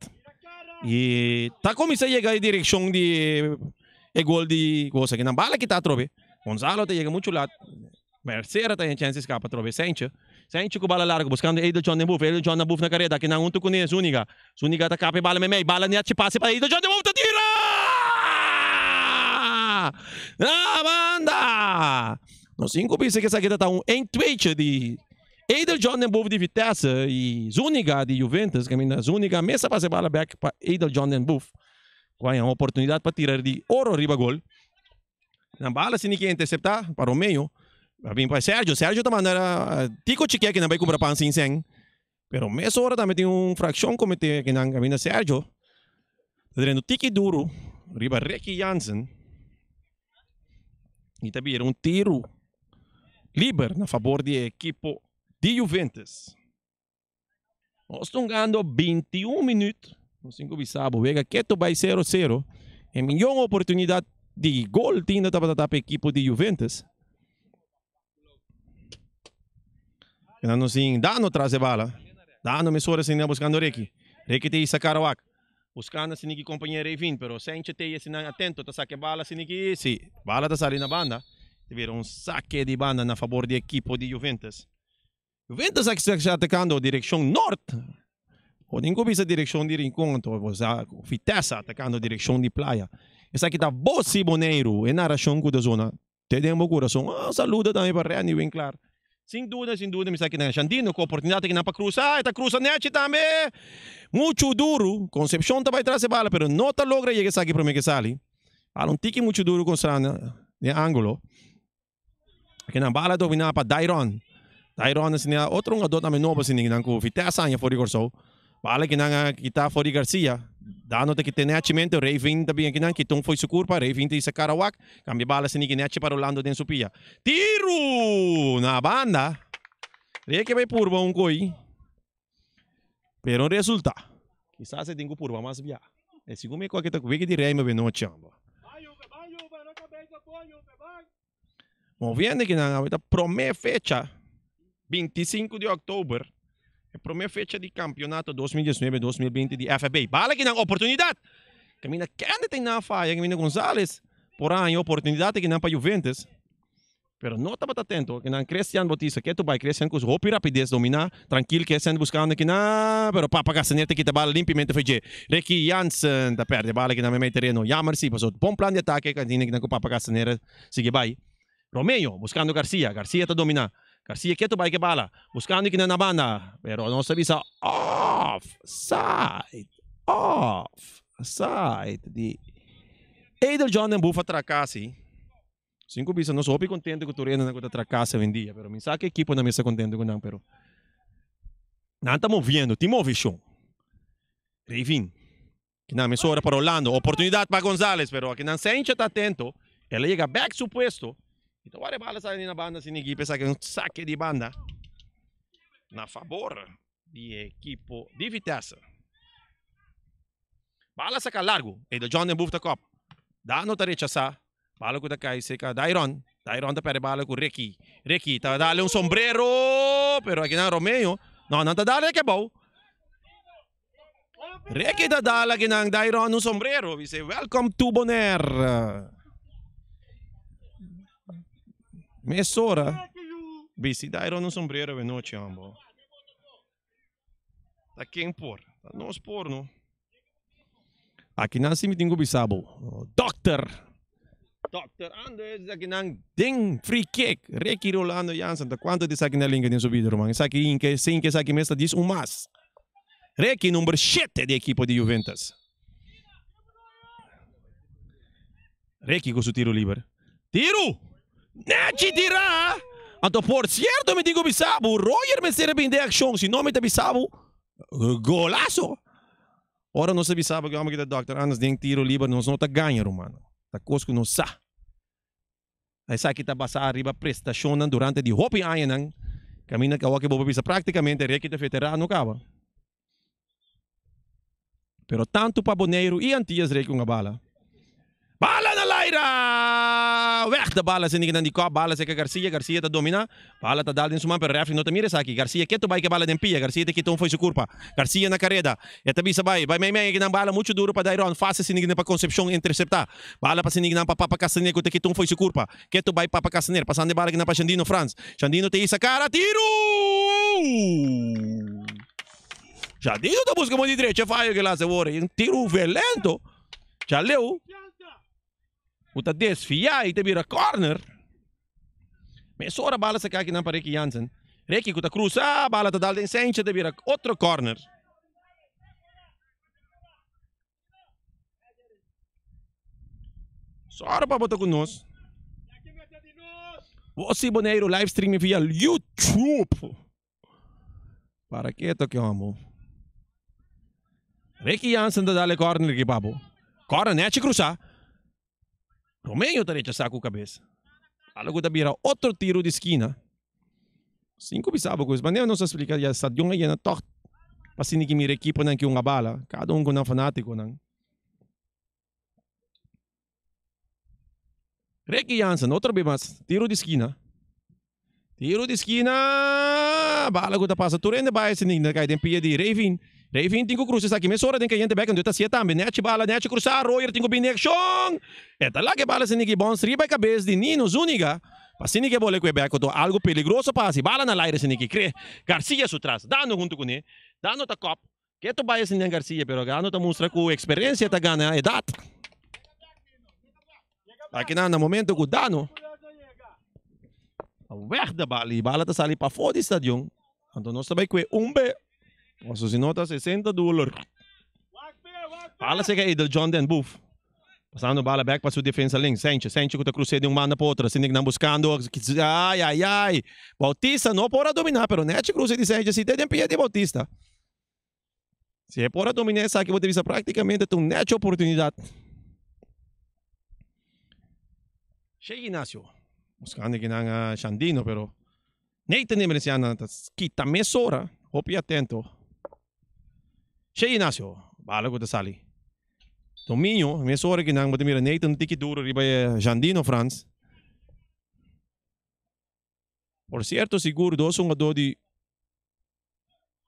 I ta kuminsá yega e direkshon di e gol di cosa. Aki nan bala kita atrobe. Gonzalo ta yega muchu lat. Mercera ta den chèns di skapa atrobe. Sencho, Sencho ku bala largu buskando Edeljon den buf. Edeljon na buf na kareda. Aki nan huntu kuné Zuniga. Zuniga ta kapa e bala meimei. Bala nèt shi pase pa Edeljon den buf ta tira! Na banda! Nos tin ku bisa ku esaki ta ta un een tweetje di Edeljon den buf di Vitesse i Zuniga di Juventus. Kaminda Zuniga mes a pasa e bala bèk pa Edeljon den buf. Ku a haña un oportunidat pa tira di oro riba gol. Na bala si Niki intercepta pa Romeo. A bin pa Sergio. Sergio ta manda Tico Chiqué kinan bai cumpra pan sin sen. Pero mesora tambe tin un fraccion comete kinan caminda Sergio. Ta drendo tiki duro riba Ricky Jansen. Y ta bira un tiro liber na fabor di e equipo di Juventus. Nos ta hungando 21 minuut. Nos tin ku bisa bo wega keto bai sero sero. E miyon oportunidat di gol tin ta tabata ta pa ekipo di Juventus. Nan nos tin Dano tras e bala. Dano mesora asina buskando Ricky. Ricky ta isa Karawak. Buskando asina ki kompañero Revin, pero Senche ta asina atento ta saka e bala asina ki si bala ta sali na banda. Ta bira un sake di banda na fabor di ekipo di Juventus. Juventus a sa atakando direkshon nort. Bo tin ku bisa direkshon di Rincon anto bo sa ku Vitesse atakando direkshon di Playa. Esaki ta Bosi Boneiru, e narashon ku ta zona te den bo kurason. Ah, saludo tambe pa Renny Winklaar. Sin duda, sin duda mi sa kinan Shandino ku oportunidat akinan pa krusa, e ta krusa nechi tambe. Muchu duru, Concepcion ta bai tras e bala pero no ta logra yega esaki prome ke sali. Bala un tiki muchu duru kontra den angulo. Kinan bala dominá pa Dairon. Dairon a siña otro hungadó tambe nobo asina kinan ku Vitesse aña for di Kòrsou. Bala kinan a kita for di Garcia. Dano ta kita Nechi mento. Rayvin ta bin akinan kita un fo'i su kurpa. Rayvin ta hisa kara wak. Kambia bala asina ki Nechi pa Rolando den su pia. Tiru! Na banda. Reke bai purba un koi. Pero no resulta. Kisas e tin ku purba mas bia. E segun mi koke ta ku wiki di Rey me benochi amba. Moviendo kinan awe ta prome fecha, 25 di oktober, e prome fecha di kampionato 2019-2020 di FFB. Bala kinan oportunidat! Kaminda kende tin nan faya, kaminda Gonzales por a haña oportunidat kinan pa Juventus. Pero no tabata atento, kinan Christian Bautista ketu bai, Christian ku su hopi rapides domina, trankil Christian buskando kinan, pero Papa Castaner ta kita bala limpiamente for dje. Ricky Jansen ta perde bala kinan meimei tereno, jammer si, pasobra bon plan di atake kinan ku Papa Castaner a sigui bai. Romeo buskando Garcia, Garcia ta domina. Garcia ketu bai ke bala. Buskando kinan na banda. Pero nos ta bisa offside. Offside di Edel John den Boef a traka si. Sin ku bisa nos hopi kontento ku tur hendenan ku ta traka awendia. Pero mi sa ku ekiponan mester kontento ku nan pero nan ta moviendo, tin movishon. Revin. Kinan mesora pa Rolando. Oportunidad pa Gonzales, pero akinan Sencha ta atento. El a yega bek su puesto. Y ta wara e bala sali na banda sin equipo. Esaki un saque di banda na fabor di equipo di Vitesse. Bala saca largo. Edo John den boef ta kop. Dano ta rechasa. Bala ku ta kai serka Dairon. Dairon ta perde bala ku Ricky. Ricky ta dale un sombrero, pero akinan Romeo. No, nan ta dale kebou. Ricky ta dal akinan Dairon un sombrero. Dice, welcome to Bonaire. Mesora, bisti Dairon un sombrero e nochi, hombo. Ta ken por? Ta nos por, no? Akinan si mi tin ku bisa bo. Dokter! Dokter Anders akinan den free kick. Ricky Rolando Jansen ta kuantu di esaki na linka den su bida ruman. Esaki inke sin ke esaki mes ta dis un mas. Ricky number shete di ekipo di Juventus. Ricky ku su tiro liber. Tiru! Nechi tira! Anto por sierto mi tin ku bisa bo Roger mester a bin den akshon si no mi ta bisa bo golazo. Ora nos a bisa bo ke homber ki ta Dòkter Anders den tiro liber nos no ta gaña rumannan. Ta kos ku nos sa. Esaki ta basá riba prestashonnan durante di hopi añanan kaminda ku awor ke bo por bisa práktikamente Ricky ta veterano kaba. Pero tantu pa Boneiru i Antias Ricky un a bala. Bala na laira! Weg de bala sin nan di kop. Bala seka Garcia. Garcia ta domina. Bala ta dal den su man pero refri no ta mira esaki. Garcia ketu bai ke bala den pia. Garcia ta kita un fo'i su kurpa. Garcia na kareda. E ta bisa bai. Bai mei mei nan bala muchu duru pa Dairon. Fásil sin pa Concepcion intercepta. Bala pa sin nan pa Papa Castaner ku ta kita un fo'i su kurpa. Ketu bai Papa Castaner. Pasando e bala kinan pa Shandino Frans. Shandino ta hisa kara. Tiru! Shandino ta buska man di drecha fayo ke lasa awor. Un tiru violento. Chaleu ku ta desviá i ta bira kòrner. Mesora bala saka akinan pa Ricky Jansen. Ricky ku ta krusa, bala ta dal den sencha ta bira otro kòrner. Sòru pa bo ta ku nos. Vos i Boneiru live streaming via YouTube. Para keto ke homo. Ricky Jansen ta dale corner ki papo. Corner nechi cruza. Romeo ta rechasa cu cabeza. Algo ta bira otro tiro di skina. Sin cu bisa bo cu es manera nos a splica ya stadion a yena toch pa asina ki mira ekiponan ki hunga bala. Cada un cu nan fanaticonan. Ricky Jansen, otro bes mas, tiro di skina. Tiro di skina, bala ku ta pasa tur hende bai esei ta kai den pia di Rayvin. Rayvin tin ku krusa esaki mesora den kayente bek, anto e ta hasia tambe. Nechi bala, nechi krusa, Royer tin ku bini akshon. E ta laga e bala esei ki bons riba e kabes di Nino Zuniga. Pa asina ke bole ku e bek oto algu peligroso pa hasi. Bala na laire esei ki kre. Garcia su tras, Dano huntu kuné. Dano ta kòp. Ke Tobias Indian Garcia, pero Gano ta mustra ku eksperensia ta gana edat. Akinan na momento ku Dano a weg de bal i bala ta sali pafó di stadion. Anto nos ta bai kue un be. Paso si no ta 60 dolar. Bala seka Edel John den Boef. Pasando bala bek pa su defensa links. Sanchez, Sanchez ku ta krus'é di un banda pa otro. Asina nan buskando. Ai, ai, ai. Bautista no por a dominá, pero nechi krus'é di Sanchez si te den pia di Bautista. Si e por a dominá esaki bo ta bisa práktikamente ta un nechi oportunidat. Shey Ignacio buskando kinan Shandino pero Nathan Emerenciana ta kita mesora. Hopi atento. Shey Ignacio, bala ku ta sali. Dominio, mesora kinan bo ta mira Nathan un tiki duro riba e Shandino Frans. Por cierto sigur dos hungador di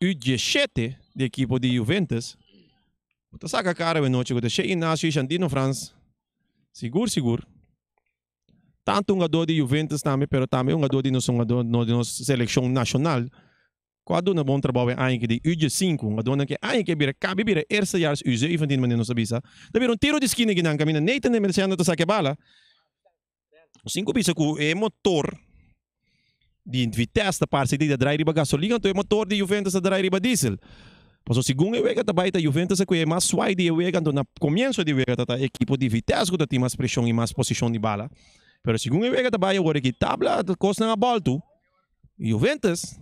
U17 di ekipo di Juventus ku ta saka kara awe nochi ku ta Shey Ignacio i Shandino Frans. Sigur sigur. Tantu hungador di Juventus tambe pero tambe hungador di nos hungador di nos selekshon nashonal ku a duna bon trabou e aña aki di U15 hungadornan ku e aña aki a bira kabi bira eerstejaars U17 manera nos ta bisa ta bira un tiro di skina akinan kaminda Nathan Emereciano ta saka e bala. Sin ku bisa ku e motor. di Vitesse ta parse di ta drai riba gasolin anto e motor di Juventus ta drai riba diesel. Pasobra segun e wega ta bai ta Juventus a kohe mas swai di e wega anto na komienso di wega ta ta ekipo di Vitesse ku ta tin mas preshon i mas posishon di bala. Pero segun e wega ta bai awor aki tabla kosnan a bòltu Juventus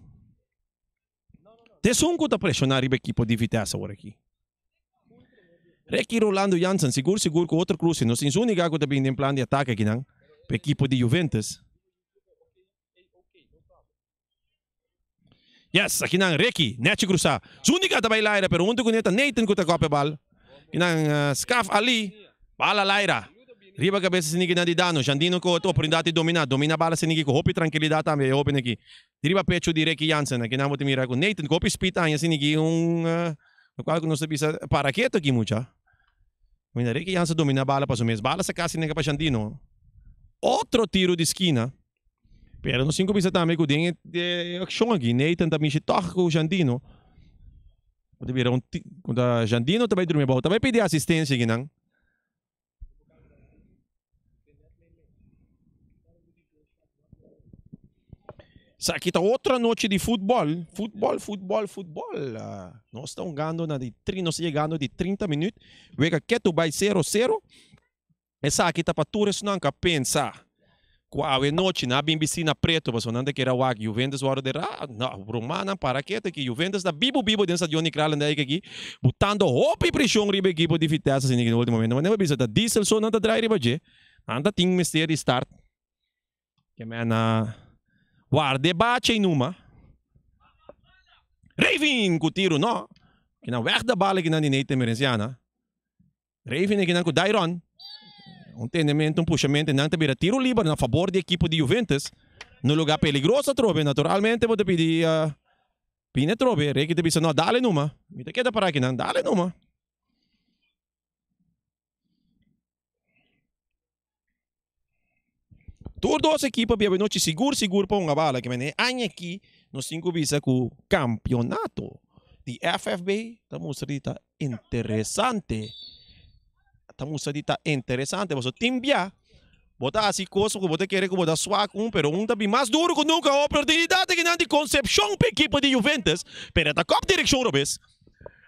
ta esun ku ta preshoná riba ekipo di Vitesse awor aki. Ricky Rolando Jansen sigur sigur ku otro kruse no sin Zuniga ku ta bin den plan di atake akinan pa ekipo di Juventus. Yes, akinan Ricky, nechi krusá. Zuniga ta bai laira pero huntu kuné ta Nathan ku ta kòp e bal. Akinan Skaf Ali, bala laira. Riba kabesa sinigi nan di Dano, Jandino ku otro oportunidat di dominá. Domina bala sinigi ku hopi trankilidat tambe e hóben aki. Riba pechu di Ricky Jansen, akinan bo ta mira ku Nathan ku hopi speed haña sinigi un Locual cu nos ta bisa para keto aki mucha. Mira Ricky Jansen domina bala pa su mes. Bala sa casi nega pa Shandino. Otro tiro di skina. Pero nos tin cu bisa tambe cu den e accion aki Nathan ta mishi toch cu Shandino. Cu ta bira un cu ta Shandino ta bay drumi abao. Ta bay pidi asistencia aki nan. Esaki ta otro anochi di futbol. Futbol, futbol, futbol. Nos ta hungando na di tri, nos ta yegando di 30 minuut. Wega ketu bai 0-0. Esaki ta pa tur esnan ku a pensa ku awe nochi nan a bin bisti na preto pasobra nan ta kere a wak Juventus wòrdu derá. No, rumannan para ketu aki. Juventus ta bibu bibu den stadion di Kralendijk aki butando hopi preshon riba ekipo di Vitesse asina aki na ultimo momento. Manera bo bisa ta diesel so nan ta drai riba dje. Nan ta tin mester di start. Ke men a warda e bacha i numa. Revin ku tiru no. Kinan wèg da bala kinan di Nathan Merenciana. Revin e kinan ku Dairon. Un tendementu, un pushamentu i nan ta bira tiru liber na fabor di ekipo di Juventus. Na un lugá peligroso atrobe. Naturalmente bo ta pidi bini atrobe. Ricky ta bisa no, dale numa. Mi ta keda para kinan, dale numa. Tur dos ekipo bia nochi sigur sigur pa hunga bala. Ke mene aña aki nos tin ku bisa ku kampionato di FFB ta mustra di ta interesante. Ta mustra di ta interesante pasobra tin bia bo ta hasi kos ku bo ta kere ku bo ta swak un pero un ta bin mas duru ku nunka. Oportunidat akinan di Concepcion pa ekipo di Juventus pero e ta kòp direkshon robes.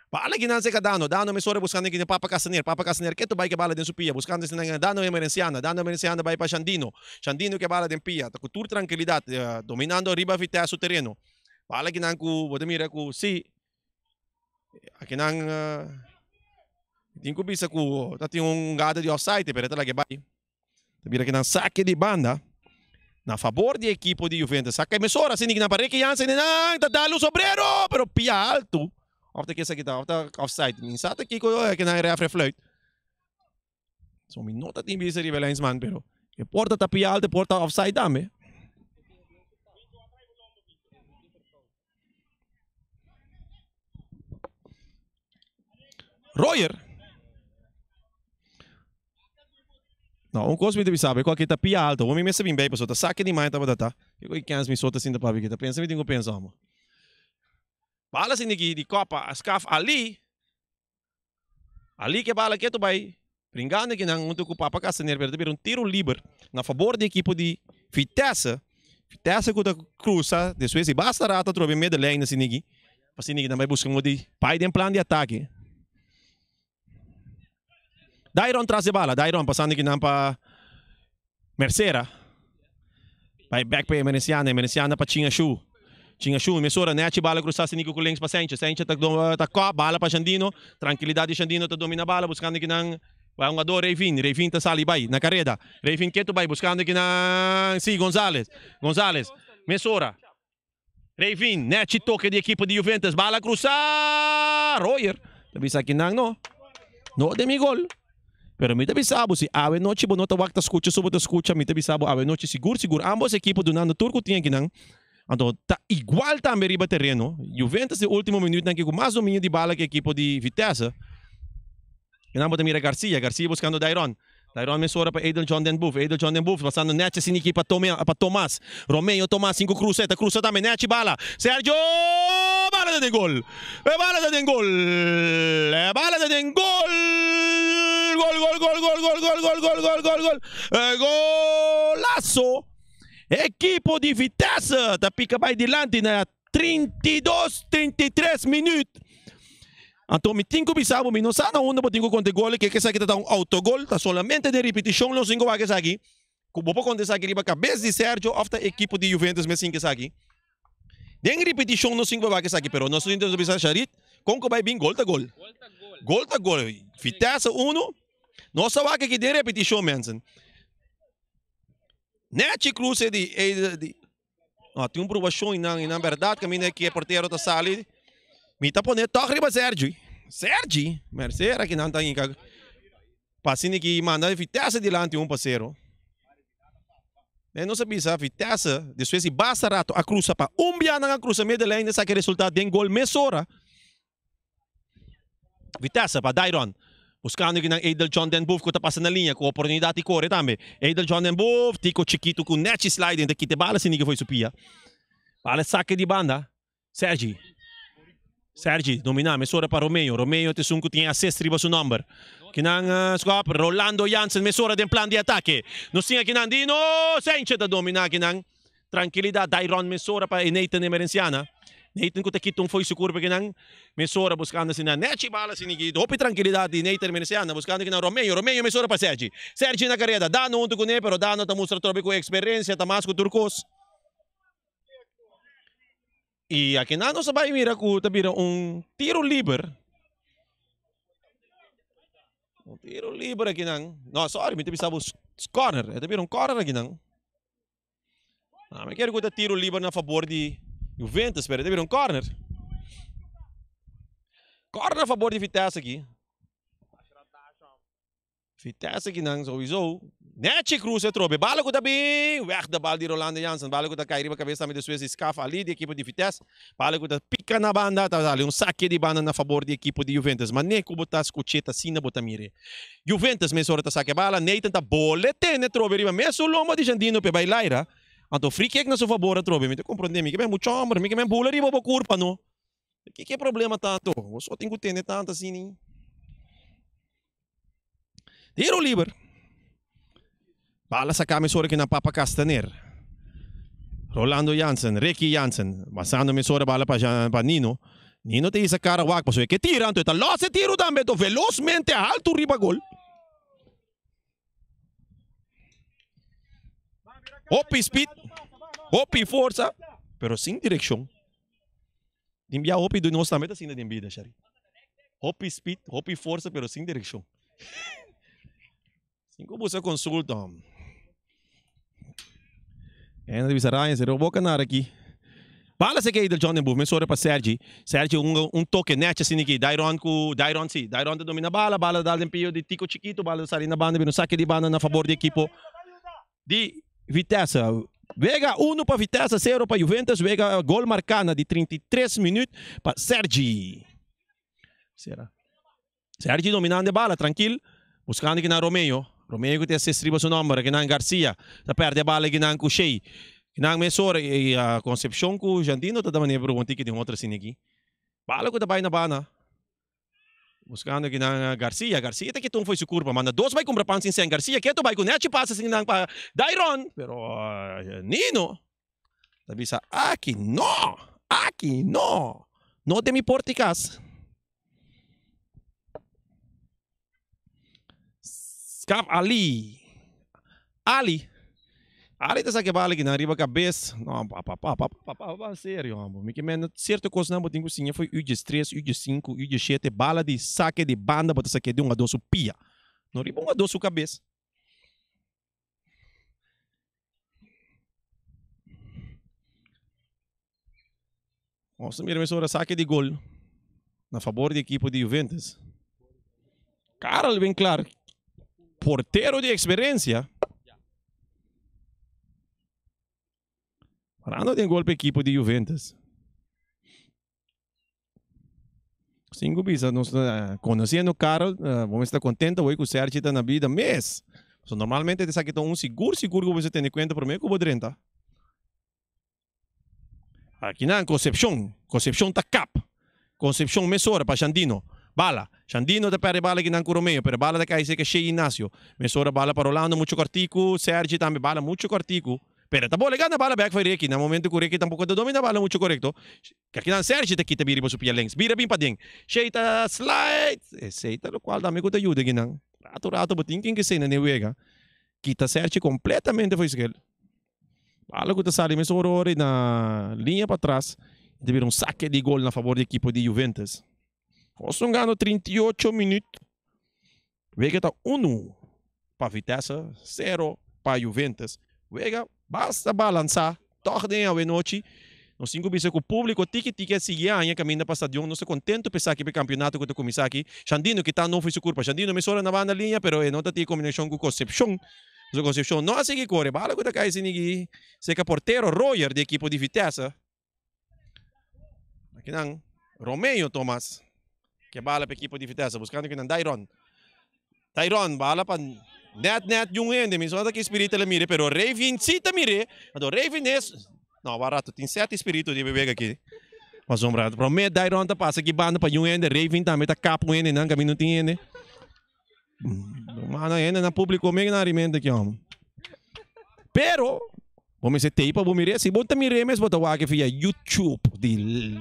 Bala ki nan seka Dano, Dano mesora buskando ki den Papa Castaner, Papa Castaner ketu bai ke bala den su pia, buskando esnan nan Dano Emerenciana, Dano Emerenciana bai pa Shandino, Shandino ke bala den pia, ta ku tur trankilidat, dominando riba Vitesse su tereno. Bala ki nan ku bo ta mira ku si, akinan tin ku bisa ku ta tin un gada di offside pero e ta lage bai. Ta bira kinan sake di banda na fabor di ekipo di Juventus. Saka mesora asina kinan pa Ricky Jansen nan ta dal un sobrero pero pia alto. Of ta kesa kita of ta offside. Mi sa ta kiko kinan e refre fluit. So mi no ta tin bisa riba e linesman pero e por ta ta pia alto e por ta offside tambe. Royer. No, un kos mi ta bisa bo, e ku aki ta pia alto. Bo mi mester bin bei pasobra ta saki di mai tabata ta. Kiko i kens mi so ta sinta papia ki ta pensa mi tin ku pensa homo. Bala sin di ki di kopa a skaf Ali. Ali ke bala ketu bai bringando kinan huntu ku Papa Castaner pero ta bira un tiro liber na fabor di ekipo di Vitesse. Vitesse ku ta krusa despues di basta rato atrobe middenlijn asina aki. Asina ki nan bai buska un di bai den plan di atake. Dairon tras di bala, Dairon pasando kinan pa Mercera. Bai bek pa Emerenciana, Emerenciana pa Chingashu. Chingashu mesora nechi bala krusa Sinico ku links pa Sanchez. Sanchez ta ta kòp bala pa Shandino. Trankilidat di Shandino ta domina bala buskando kinan pa hungador Reyvin. Reyvin ta sali bai na kareda. Reyvin ketu bai buskando kinan si Gonzales. Gonzales mesora. Reyvin, nechi toke di ekipo di Juventus, bala krusa! Royer ta bisa kinan no, no den mi gol. Pero mi ta bisa bo si awe nochi bo no ta wak ta skucha su bo ta skucha, mi ta bisa bo awe nochi sigur sigur ambos ekipo dunando tur ku tin akinan. Anto ta igual tambe riba tereno. Juventus den ultimo minuutnan ke ku mas dominio di bala ke ekipo di Vitesse. Nan bo ta mira Garcia, Garcia buscando Dairon. Dairon mesora pa Edel John den Boef, Edel John den Boef pasando nechi asina aki pa Tome, pa Tomas. Romeo Tomas sin cu crusa, e ta crusa tambe nechi bala. Sergio! Bala ta den gol! E bala ta den gol! E bala ta den gol! Gol, gol, gol, gol, gol, gol, gol, gol, gol, gol, gol! Golazo! Ekipo di Vitesse ta pika bai dilanti na 32, 33 minuut. Anto mi tin ku bisa bo, mi no sa na unda bo tin ku konta e gol, ke esaki ta ta un autogol, ta solamente den ripitishon nos tin ku wak esaki. Ku bo por konta esaki riba kabes di Sergio òf ta ekipo di Juventus mes tin esaki. Den ripitishon nos tin ku wak esaki, pero nos tin ku bisa Sharit, kon ku bai bin gol ta gol. Gol ta gol. Vitesse uno, nos a wak aki den ripitishon mensen. Nechi cruce di di no tin un probashon y nan y nan berdad caminda ki e portero ta sali mi ta pone tog riba Sergi Sergi mercera ki nan ta hinca pa asina ki manda Vitesse dilanti un pa cero e nos a bisa Vitesse despues di basta rato a crusa pa un bia nan a crusa medio lijn esaki resulta den gol mesora. Vitesse pa Dairon. Buscando kinan Edel John Den Boef cu ta pasa na liña cu oportunidad di core tambe. Edel John Den Boef, Tico Chiquito cu nechi sliding ta kita e bala sin di fo'i su pia. Bala saque di banda. Sergi. Sergi domina mesora pa Romeo. Romeo ta esun cu tin assist riba su nomber. Kinan scop Rolando Jansen mesora den plan di atake. Nos tin akinan Dino Sanchez ta domina kinan. Trankilidat, Dairon mesora pa e Nathan Emerenciana. Nathan ku ta kita un fo'i su kurpa kinan mesora buskando asina nechi bala asina ki hopi trankilidat di Nathan Emerenciana buskando kinan Romeo. Romeo mesora pa Sergi. Sergi na kareda. Dano huntu kuné pero Dano ta mustra trobe ku eksperensia ta mas ku tur kos. I akinan nos a bai mira ku ta bira un tiro liber. Un tiro liber akinan. No, sorry, mi ta bisa bo corner. E ta bira un corner akinan. Ah, mi kere ku ta tiro liber na fabor di Juventus, pero ta bira un corner. Corner na fabor di Vitesse aki. Vitesse aki nan sowieso. Nechi Cruz e trobe. Bala ku ta bin. Weg de bal di Rolando Jansen. Bala ku ta kai riba kabes tambe despues di Skaf Ali di ekipo di Vitesse. Bala ku ta pika na banda. Ta sali un sake di banda na fabor di ekipo di Juventus. Mane ku bo ta skuch'e ta asina bo ta mir'e. Juventus mesora ta saka e bala, Nathan ta bole tene atrobe riba mesun lomba di Jandino p'e bai laira, anto free kick na su fabor atrobe, mi ta comprende, mi ke ben mucho homber, mi ke ben bula riba bo curpa no, kiko e problema ta anto, bo so tin cu tene tanto asina. Tiro liber, bala saka mesora ki na Papa Castaner, Rolando Jansen, Ricky Jansen, basando mesora bala pa pa Nino, Nino ta hisa kara wak pasobra e ke tira anto e ta los e tiro tambe anto velosmente alto riba gol. Hopi speed, hopi forsa, pero sin direkshon. Tin bia hopi di nos tambe ta asina den bida, Shari. Hopi speed, hopi forsa, pero sin direkshon. Sin ku buska konsulta. En ta bisa Ryan, sero boka nada aki. Bala se kei del John den Boef, mesora pa Sergi. Sergi un un toke nechi asina aki. Dairon ku Dairon si, Dairon ta domina bala, bala ta dal den pio di Tico Chiquito, bala ta sali na banda, bira un sake di banda na fabor di ekipo di Vitesse. Wega uno pa Vitesse, sero pa Juventus. Wega gol marká na di 33 minuut pa Sergi. Sera. Sergi dominando e bala trankil, buskando kinan Romeo. Romeo ku ta assist riba su nomber, kinan Garcia ta perde e bala kinan ku Shey. Kinan mesora i Concepcion ku Jandino ta da manera pa un tiki den otro asina aki. Bala ku ta bai na banda. Buskando kinan Garcia. Garcia ta kita un fo'i su kurpa. Manda dos bai kumpra pan sin sen. Garcia ketu bai ku nechi pasa sin kinan pa Dairon. Pero Nino ta bisa aki no! Aki no! No den mi porta di kas. Skap Ali. Ali. Ali ta saka e bala kinan riba kabes. No, pa pa pa pa pa pa pa serio hombre. Mi ke menda sierto kosnan bo tin ku siña for uur tres, uur sinku, uur shete. Bala di sake di banda bo ta sake di un ado su pia. No riba un ado su kabes. Nos ta mira mesora sake di gol na fabor di ekipo di Juventus. Karel Winklar, portero di eksperensia. Parando den gol pa ekipo di Juventus. Sin ku bisa nos ta konosiendo Karel, bo mester ta kontento awor ku Sergi ta na bida mes. So normalmente esaki ta un sigur sigur ku bo mester tene kuenta prome ku bo drenta. Akinan Concepcion, Concepcion ta kap. Concepcion mesora pa Shandino. Bala, Shandino ta perde bala akinan ku Romeo, pero bala ta kai serka Shey Ignacio. Mesora bala pa Rolando mucho kòrtiku, Sergi tambe bala mucho kòrtiku. Pero ta bola gana bala bek for Ricky. Na momento ku Ricky tampoco ta domina bala mucho korekto. Kinan Sergi ta kita bira riba su pia links. Bira bin paden. Shey ta slide. Esey ta lokual tambe ku ta yuda kinan. Rato rato bo tin ken ke sena den wega. Kita Sergi kompletamente for eskel. Bala ku ta sali mes ora ora na liña patras. Ta bira un sake di gol na fabor di ekipo di Juventus. Nos gano 38 minuut. Wega ta unu pa Vitesse, sero pa Juventus. Wega basta balansá tòg den awenochi. Nos tin ku bisa ku públiko tiki tiki a sigui haña kaminda pa stadion. Nos ta kontentu pa esaki, pa e kampionato ku ta kuminsá aki. Shandino kita no for su kurpa. Shandino mesora na banda liña pero e no ta tin kombinashon ku Concepcion. Pasobra Concepcion no a sigui kore. Bala ku ta kai sinigi serka portero Royer di ekipo di Vitesse. Akinan Romeo Thomas ke bala pa ekipo di Vitesse buscando kinan Dairon. Dairon bala pa net net di un hende. Mi ta ki spirito la mire pero Revin si ta mire. Anto Revin es no wak rato tin sete spirito di bebega aki. Pasobra prome Dairon ta pasa ki banda pa un hende Revin tambe ta kap un hende nan kaminda no tin hende. Mana hende na publico men na rimente ki hom. Pero, bo mester tei pa bo mire. Si bo ta mire mes bo ta wak via YouTube di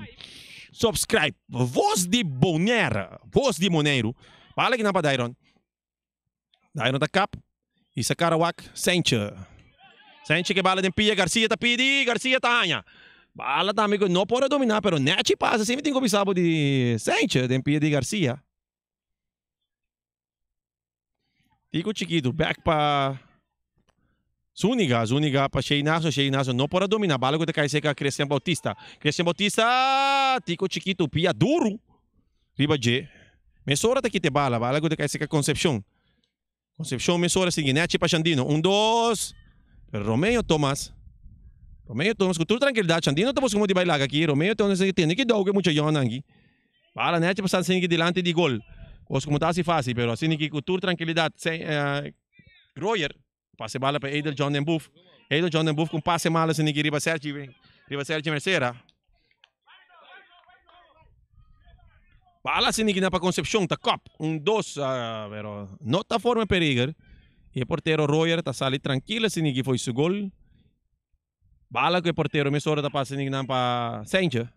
subscribe. Voz di Bonaire, Voz di Boneiru. Bala ki nan pa Dairon. Dairon ta kap i sa kara wak Sentje. Sentje ke bala den pia Garcia ta pidi, Garcia ta haña. Bala tambe ku no por a domina pero nechi pasa si mi tin ku bisa bo di Sentje den pia di Garcia. Tico Chiquito back pa Zuniga, Zuniga pa Shey Naso, Shey Naso no por a domina, bala cu ta cay cerca Christian Bautista, Christian Bautista, Tico Chiquito pia duro riba dje, mesora ta kita e bala, bala cu ta cay cerca Concepcion, Concepcion mesora sigui nechi pa Shandino, un dos, pero Romeo Thomas, Romeo Thomas cu tur trankilidad, Shandino ta busca modo di bay laga aki, Romeo Thomas tene ki dou cu e mucha yonnan aki. Bala nechi pa sta sinki dilanti di gol. Kos ku no ta hasi fásil, pero asina ki ku tur trankilidat Royer pasa e bala pa Edel John den Boef. Edel John den Boef ku un pase malo asina ki riba Sergi riba Sergi Mercera. Bala asina ki na pa Concepcion ta kòp un dos pero no ta forma periger i e portero Royer ta sali trankil asina ki foi su gol. Bala ku e portero mesora ta pasa asina ki nan pa Sentje.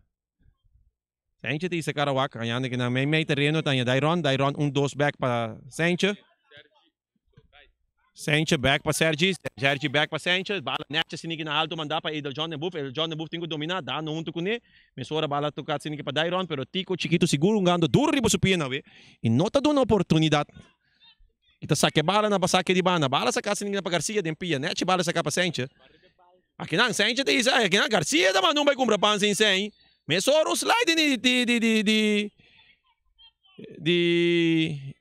Sentje ta isa Karawak, hañando ki na mei mei tereno ta haña Dairon, Dairon un dos bek pa Sentje. Sentje bek pa Sergi, Sergi bek pa Sentje, bala nètje siniki na alto mandá pa Edel John den Boef, Edel John den Boef tin ku dominá, dando huntu kuné, mesora bala toká siniki pa Dairon, pero Tico Chikitu sigur hungando duru riba su pia awe i no ta duna oportunidat. I ta saka e bala na sake di banda, bala saká siniki na pa Garcia den pia, nètje bala saká pa Sentje. Akinan Sentje ta isa, akinan Garcia ta manda un bai kumpra pan sin sèn. Mesora un slide di di di di di di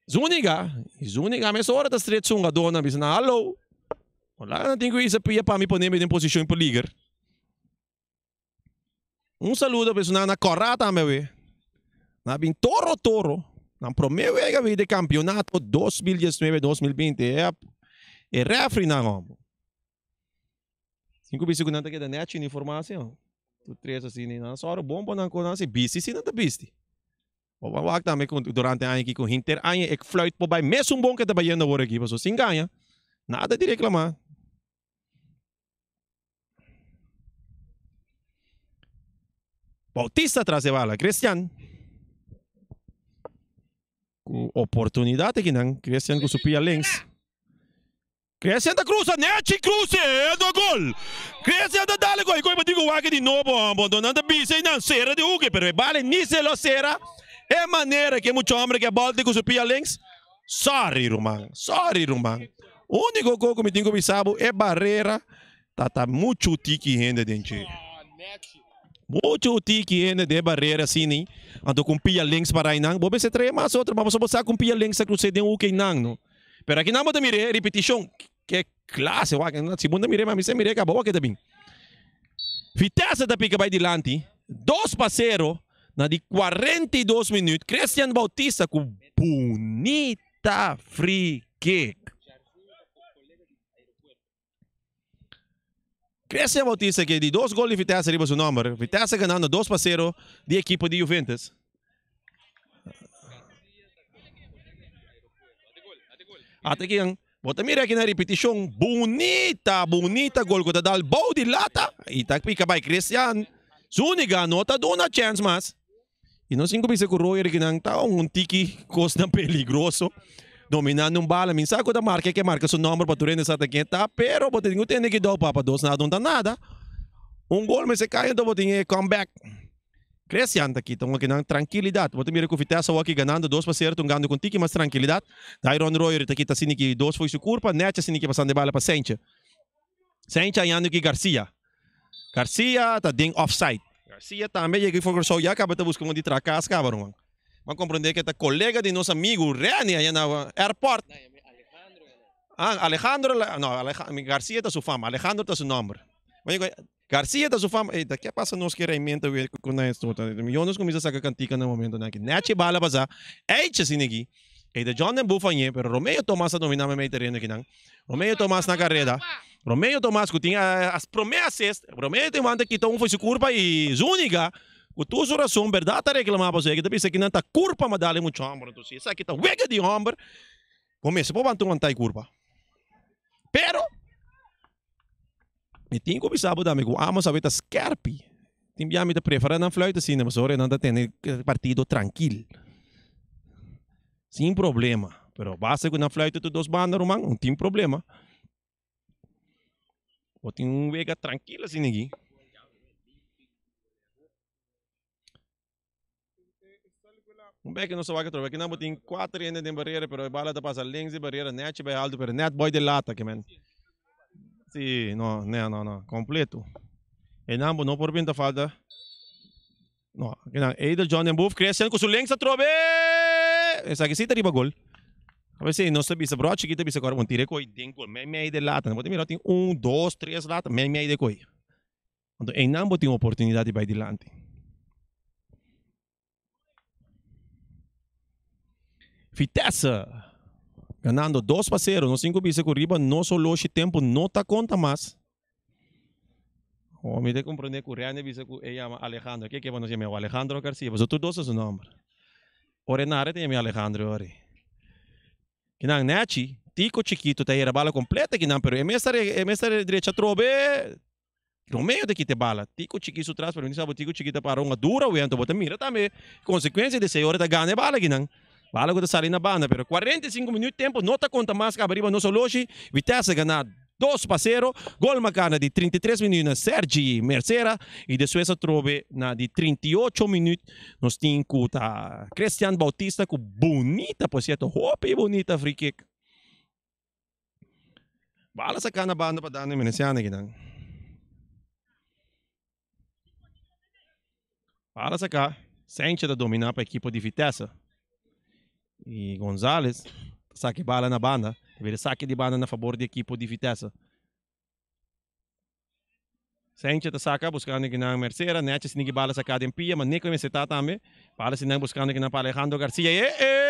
Zuniga. Zuniga mesora ta stret su hungadónan bisa nan hallo. Hola nan tin ku isa pia pa mi pone mi den posishon peliger. Un saludo pa esunnan na Kòrá tambe awe. Nan a bin toro toro. Nan promé wega wi di kampionato 2019 2020. E e refrinan hòmber. Sin ku bisa ku nan ta keda nèchi uniformá asin hòmber. Tur tres asin nan sòru bon pa nan ku nan si bisti si nan ta bisti. Bo a wak tambe ku durante aña aki ku henter aña e fluit por bai mesun bon ke ta bayendo awor aki pasobra sin gaña nada di reklamá. Bautista tras e bala. Christian. Ku oportunidat akinan. Christian ku su pia links. Christian ta cruza. Nechi cruze. No gol. Christian ta dale gol. Koe batico wak di nobo. Hombre. Nan ta bisa y nan cera di hoek. Pero e bala ni se lo cera. E manera ke mucha hombre ke bolti ku su pia links. Sorry ruman. Sorry ruman. Úniko ko ku mi tin ku bisa bo e barera ta ta muchu tiki hende den dje. Muchu tiki hende den e barera asina anto ku un pia links para einan bo mester trae mas otro ma pasobra bo sa ku un pia links ta krus'é den hoek einan no. Pero aki nan bo ta mir'é ripitishon ke klase wak si bo no ta mir'é ma mi sa mir'é kaba wak e ta bin. Vitesse ta pika bai dilanti 2-0 na di 42 minuut Christian Bautista ku bunita free kick. Christian Bautista ke di dos gol di Vitesse riba su nomber. Vitesse ganando 2-0 di ekipo di Juventus. Ata kian. Bo ta mira aki na ripitishon. Bunita, bunita gol ku ta dal bou di lata i ta pika bai Christian Zuniga no ta duna chèns mas. I nos tin ku bisa ku Royer kinan ta un tiki kosnan peligroso dominando un bala. Mi sa ku ta marka e ke marka su nòmber pa tur hende sa ta ken ta, pero bo tin ku tende kidou papa dos nada no ta nada. Un gol mester kai anto bo tin e come back. Christian ta kita un akinan trankilidat. Bo ta mira ku Vitesse awor aki ganando dos pa sero ta un gando ku un tiki mas trankilidat. Dairon Royer ta kita asina ki dos fo'i su kurpa, nèchi asina ki pasando e bala pa Sentje. Sentje hañando ki Garcia. Garcia ta den offside. Garcia tambe yega for Curaçao ya caba ta busca un di traha cas caba ruman. Bo a comprende cu ta colega di nos amigo Rene aya na airport. Ah Alejandro no Garcia ta su fama Alejandro ta su nomber. Garcia ta su fama ey ta ke pasa nos ke reimento cu nan esto yo nos cuminsa saca cantica na momentonan aki. Nechi bala pasa eychi asina aki. Ey ta John den Bufanje pero Romeo Tomas a domina mei tereno akinan. Romeo Tomas na careda. Romeo Tomas cu tin as prome assist. Romeo tin wanta kita un for su curpa y Zuniga cu tur su razon berdad ta reclama pasobra e ta bisa kinan ta curpa ma dale mucho homber. Entonces si esaki ta wega di homber bo mester por wanta wanta e curpa. Pero mi tin cu bisa bo tambe cu Amos awe ta skerpi. Tin bia mi ta prefera nan fluit asina pasobra nan ta tene partido trankil. Sin problema. Pero basta cu nan fluit tur dos banda ruman, no tin problema. Bo tin un wega trankil asina aki. Un bek nos a wak atrobe. Akinan bo tin kuater hende den barera pero e bala ta pasa links di barera nechi bai alto pero net boy de lata ke men. Si, no, ne, no, no, kompleto. Einan bo no por binta falta. No, akinan Edel John den boef, Christian ku su links atrobe! Esaki si ta riba gol. A veces nos ta bisa bro chikito ta bisa ku ora bo tira e koi den gol mei mei de lata. Bo ta mira tin un, dos, tres lata mei mei de koi. Anto einan bo tin oportunidat di bai dilanti. Vitesse ganando 2-0. Nos tin ku bisa ku riba nos oloshi tempu no ta konta mas. Oh, mi ta komprende ku Rene bisa ku e yama Alejandro. Ke ke pa nos yama Alejandro Garcia? Pasobra tur dos ta su nomber. Ora e nare ta yama Alejandro ori. Kinan nechi, Tico Chiquito ta hera bala completa kinan, pero e mes ta e mes ta drecha atrobe. Romeo ta kita e bala. Tico Chiquito su tras, pero mi no sa Tico Chiquito ta para un dura wento. Bo ta mira tambe consecuencia di esey ora ta gana e bala kinan. Bala cu ta sali na banda, pero 45 minuut tempo no ta conta mas caba riba nos oloshi. Vitesse gana 2-0. Gol marca na di 33 minuut na Sergi Mercera y despues atrobe na di 38 minuut nos tin cu ta Christian Bautista cu bunita, por cierto, hopi bunita free kick. Bala saca na banda pa Dani Veneciano akinan. Bala saca, Sanchez ta domina pa equipo di Vitesse. Y Gonzalez ta saca e bala na banda. Ta bira saque di banda na favor di equipo di Vitesse. Sanchez ta saca buscando kinan Mercera. Neche si niki bala saca den pia, ma Nico mester ta tambe. Bala si nan buscando kinan pa Alejandro Garcia. E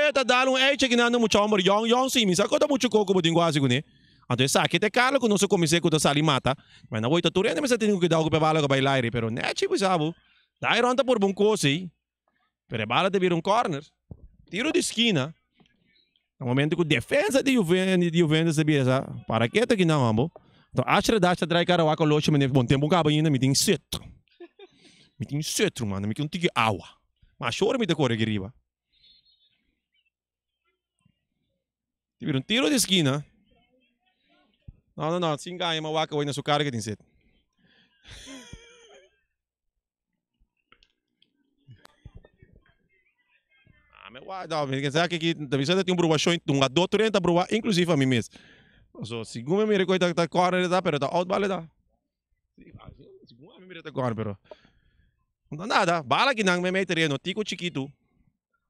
e ta dal un eiche kinan no mucha homber yong yong si. Mi sa cu ta mucho coco bo tin cu haci cune. Anto esaki ta e Carlo cu nos a comins'e cu ta sali mata. Ma na woy ta tur hende mester tin cuidao cu e bala cu bay laire. Pero Neche bisa bo, Dairon ta purba un cos ey. Pero e bala ta bira un corner. Tiro di skina. Na momento cu defensa di Juventus ta bira sa, para keto aki nan hombo. Anto Asher Dash ta draai cara wak oloshi mane bon tempo caba ainda mi tin set. Mi tin set ruman, mi ke un tiki awa. Ma ashora mi ta core aki riba. Ta bira un tiro di skina. No, no, no, sin gaña ma wak awor na su cara ke tin set. Ah, me wa, no, mi sa que aquí, ta bisa tin bruwa show, un adó tur ta bruwa, inclusive a mi mes. So, segun mi mira ta ta corner ta, pero ta out bale ta. Segun mi mira ta corner, pero no nada, bala ki nan me mei terreno, tico chiquito.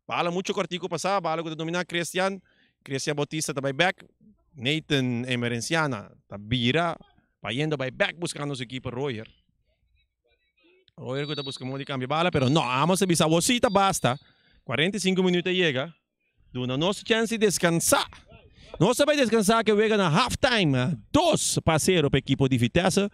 Bala mucho cortico pasa, bala ku ta domina Christian, Christian Bautista ta bai back, Nathan Emerenciana ta bira, bayendo bai back buscando su equipo Royer. Royer ku ta buska modo di kambia bala, pero no, Amos a bisa awor si ta basta. 45 minuut a yega. Duna nos chèns di deskansá. Nos ta bai deskansá ke wega na half time. 2-0 pa ekipo di Vitesse.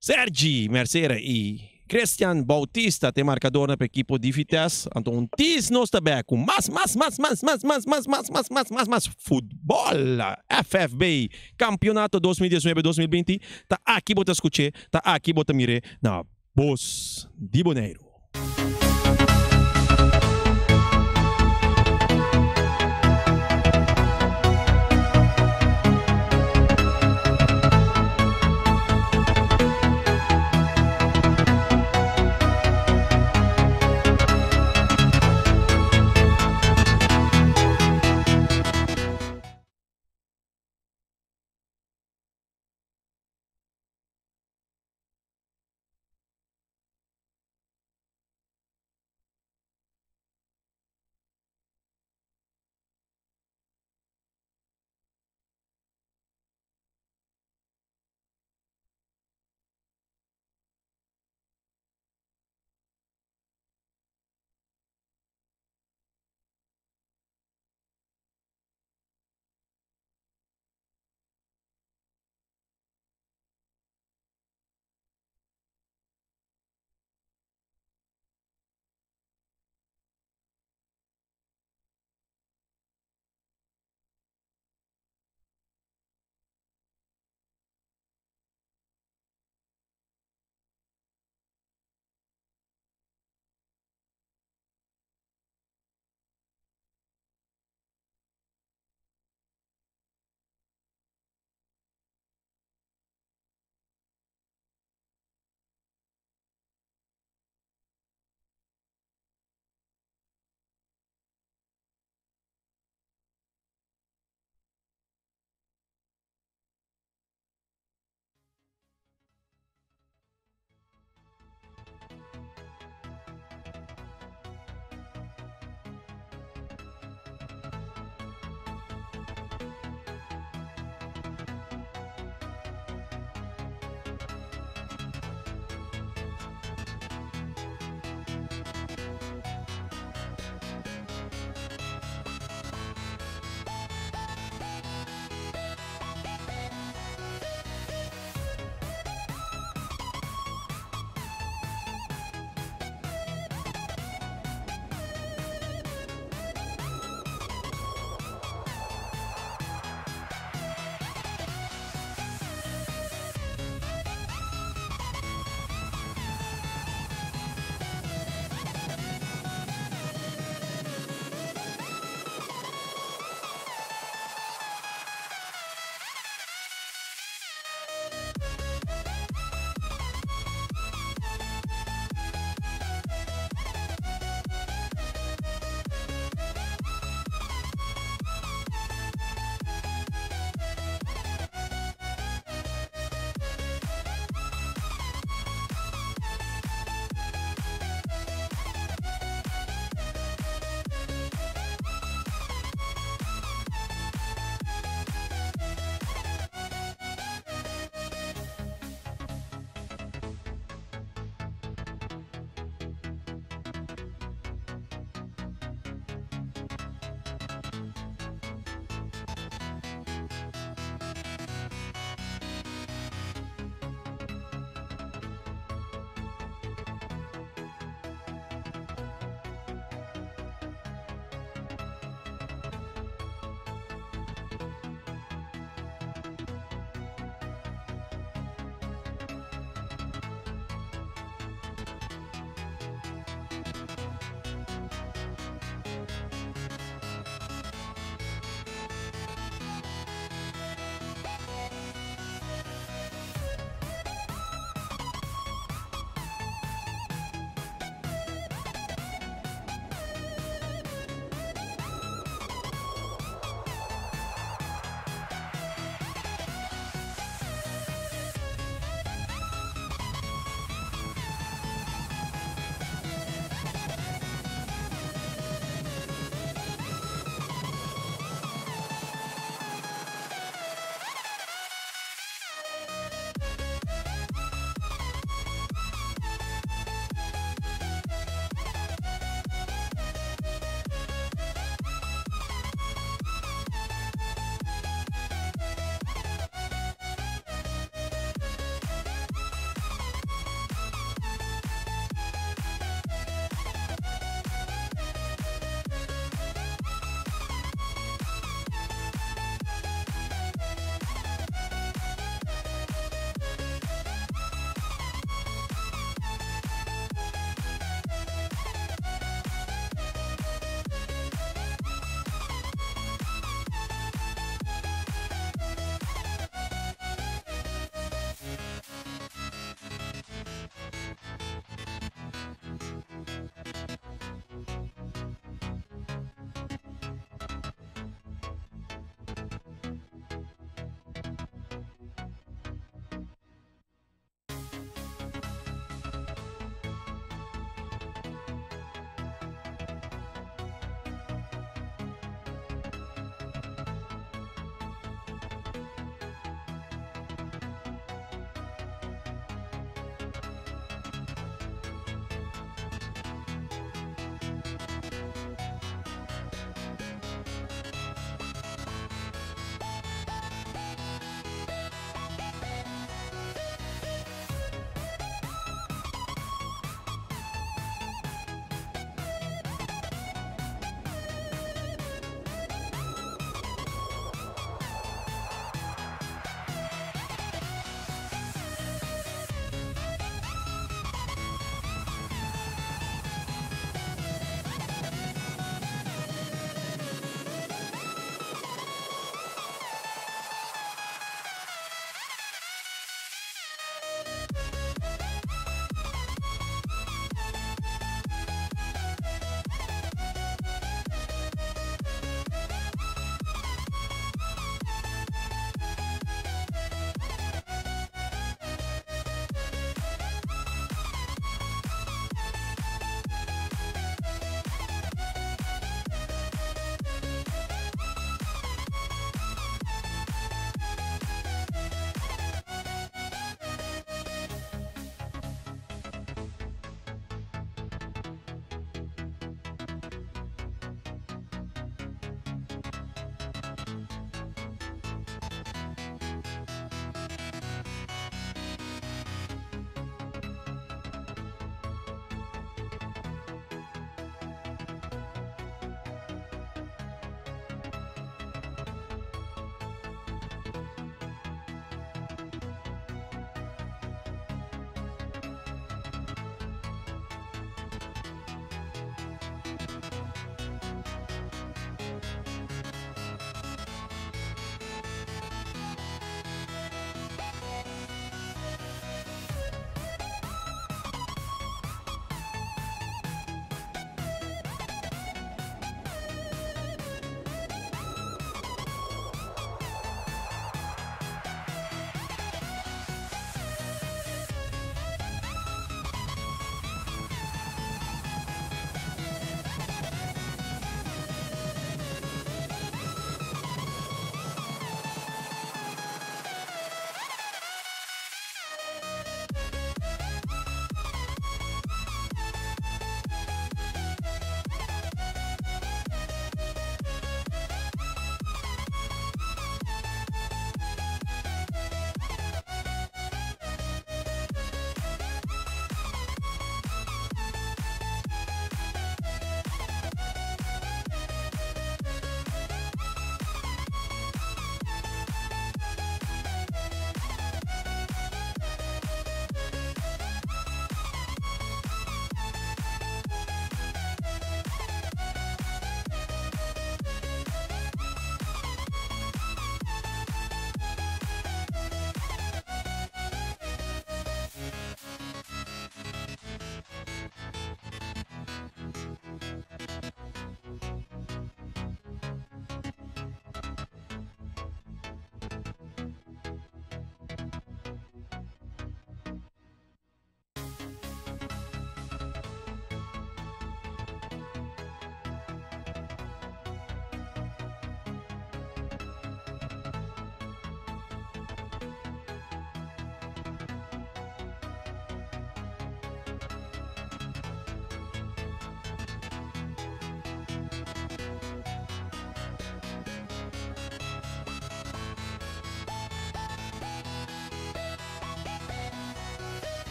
Sergi Mercera i. Christian Bautista te marcador na equipo di Vitesse. Anto un tis nos ta back cu mas, mas, mas, mas, mas, mas, mas, mas, mas, mas, mas, mas futbol. FFB Campeonato 2019-2020. Ta aki bo ta scuche, ta aki bo ta mire na Bos di Boneiru.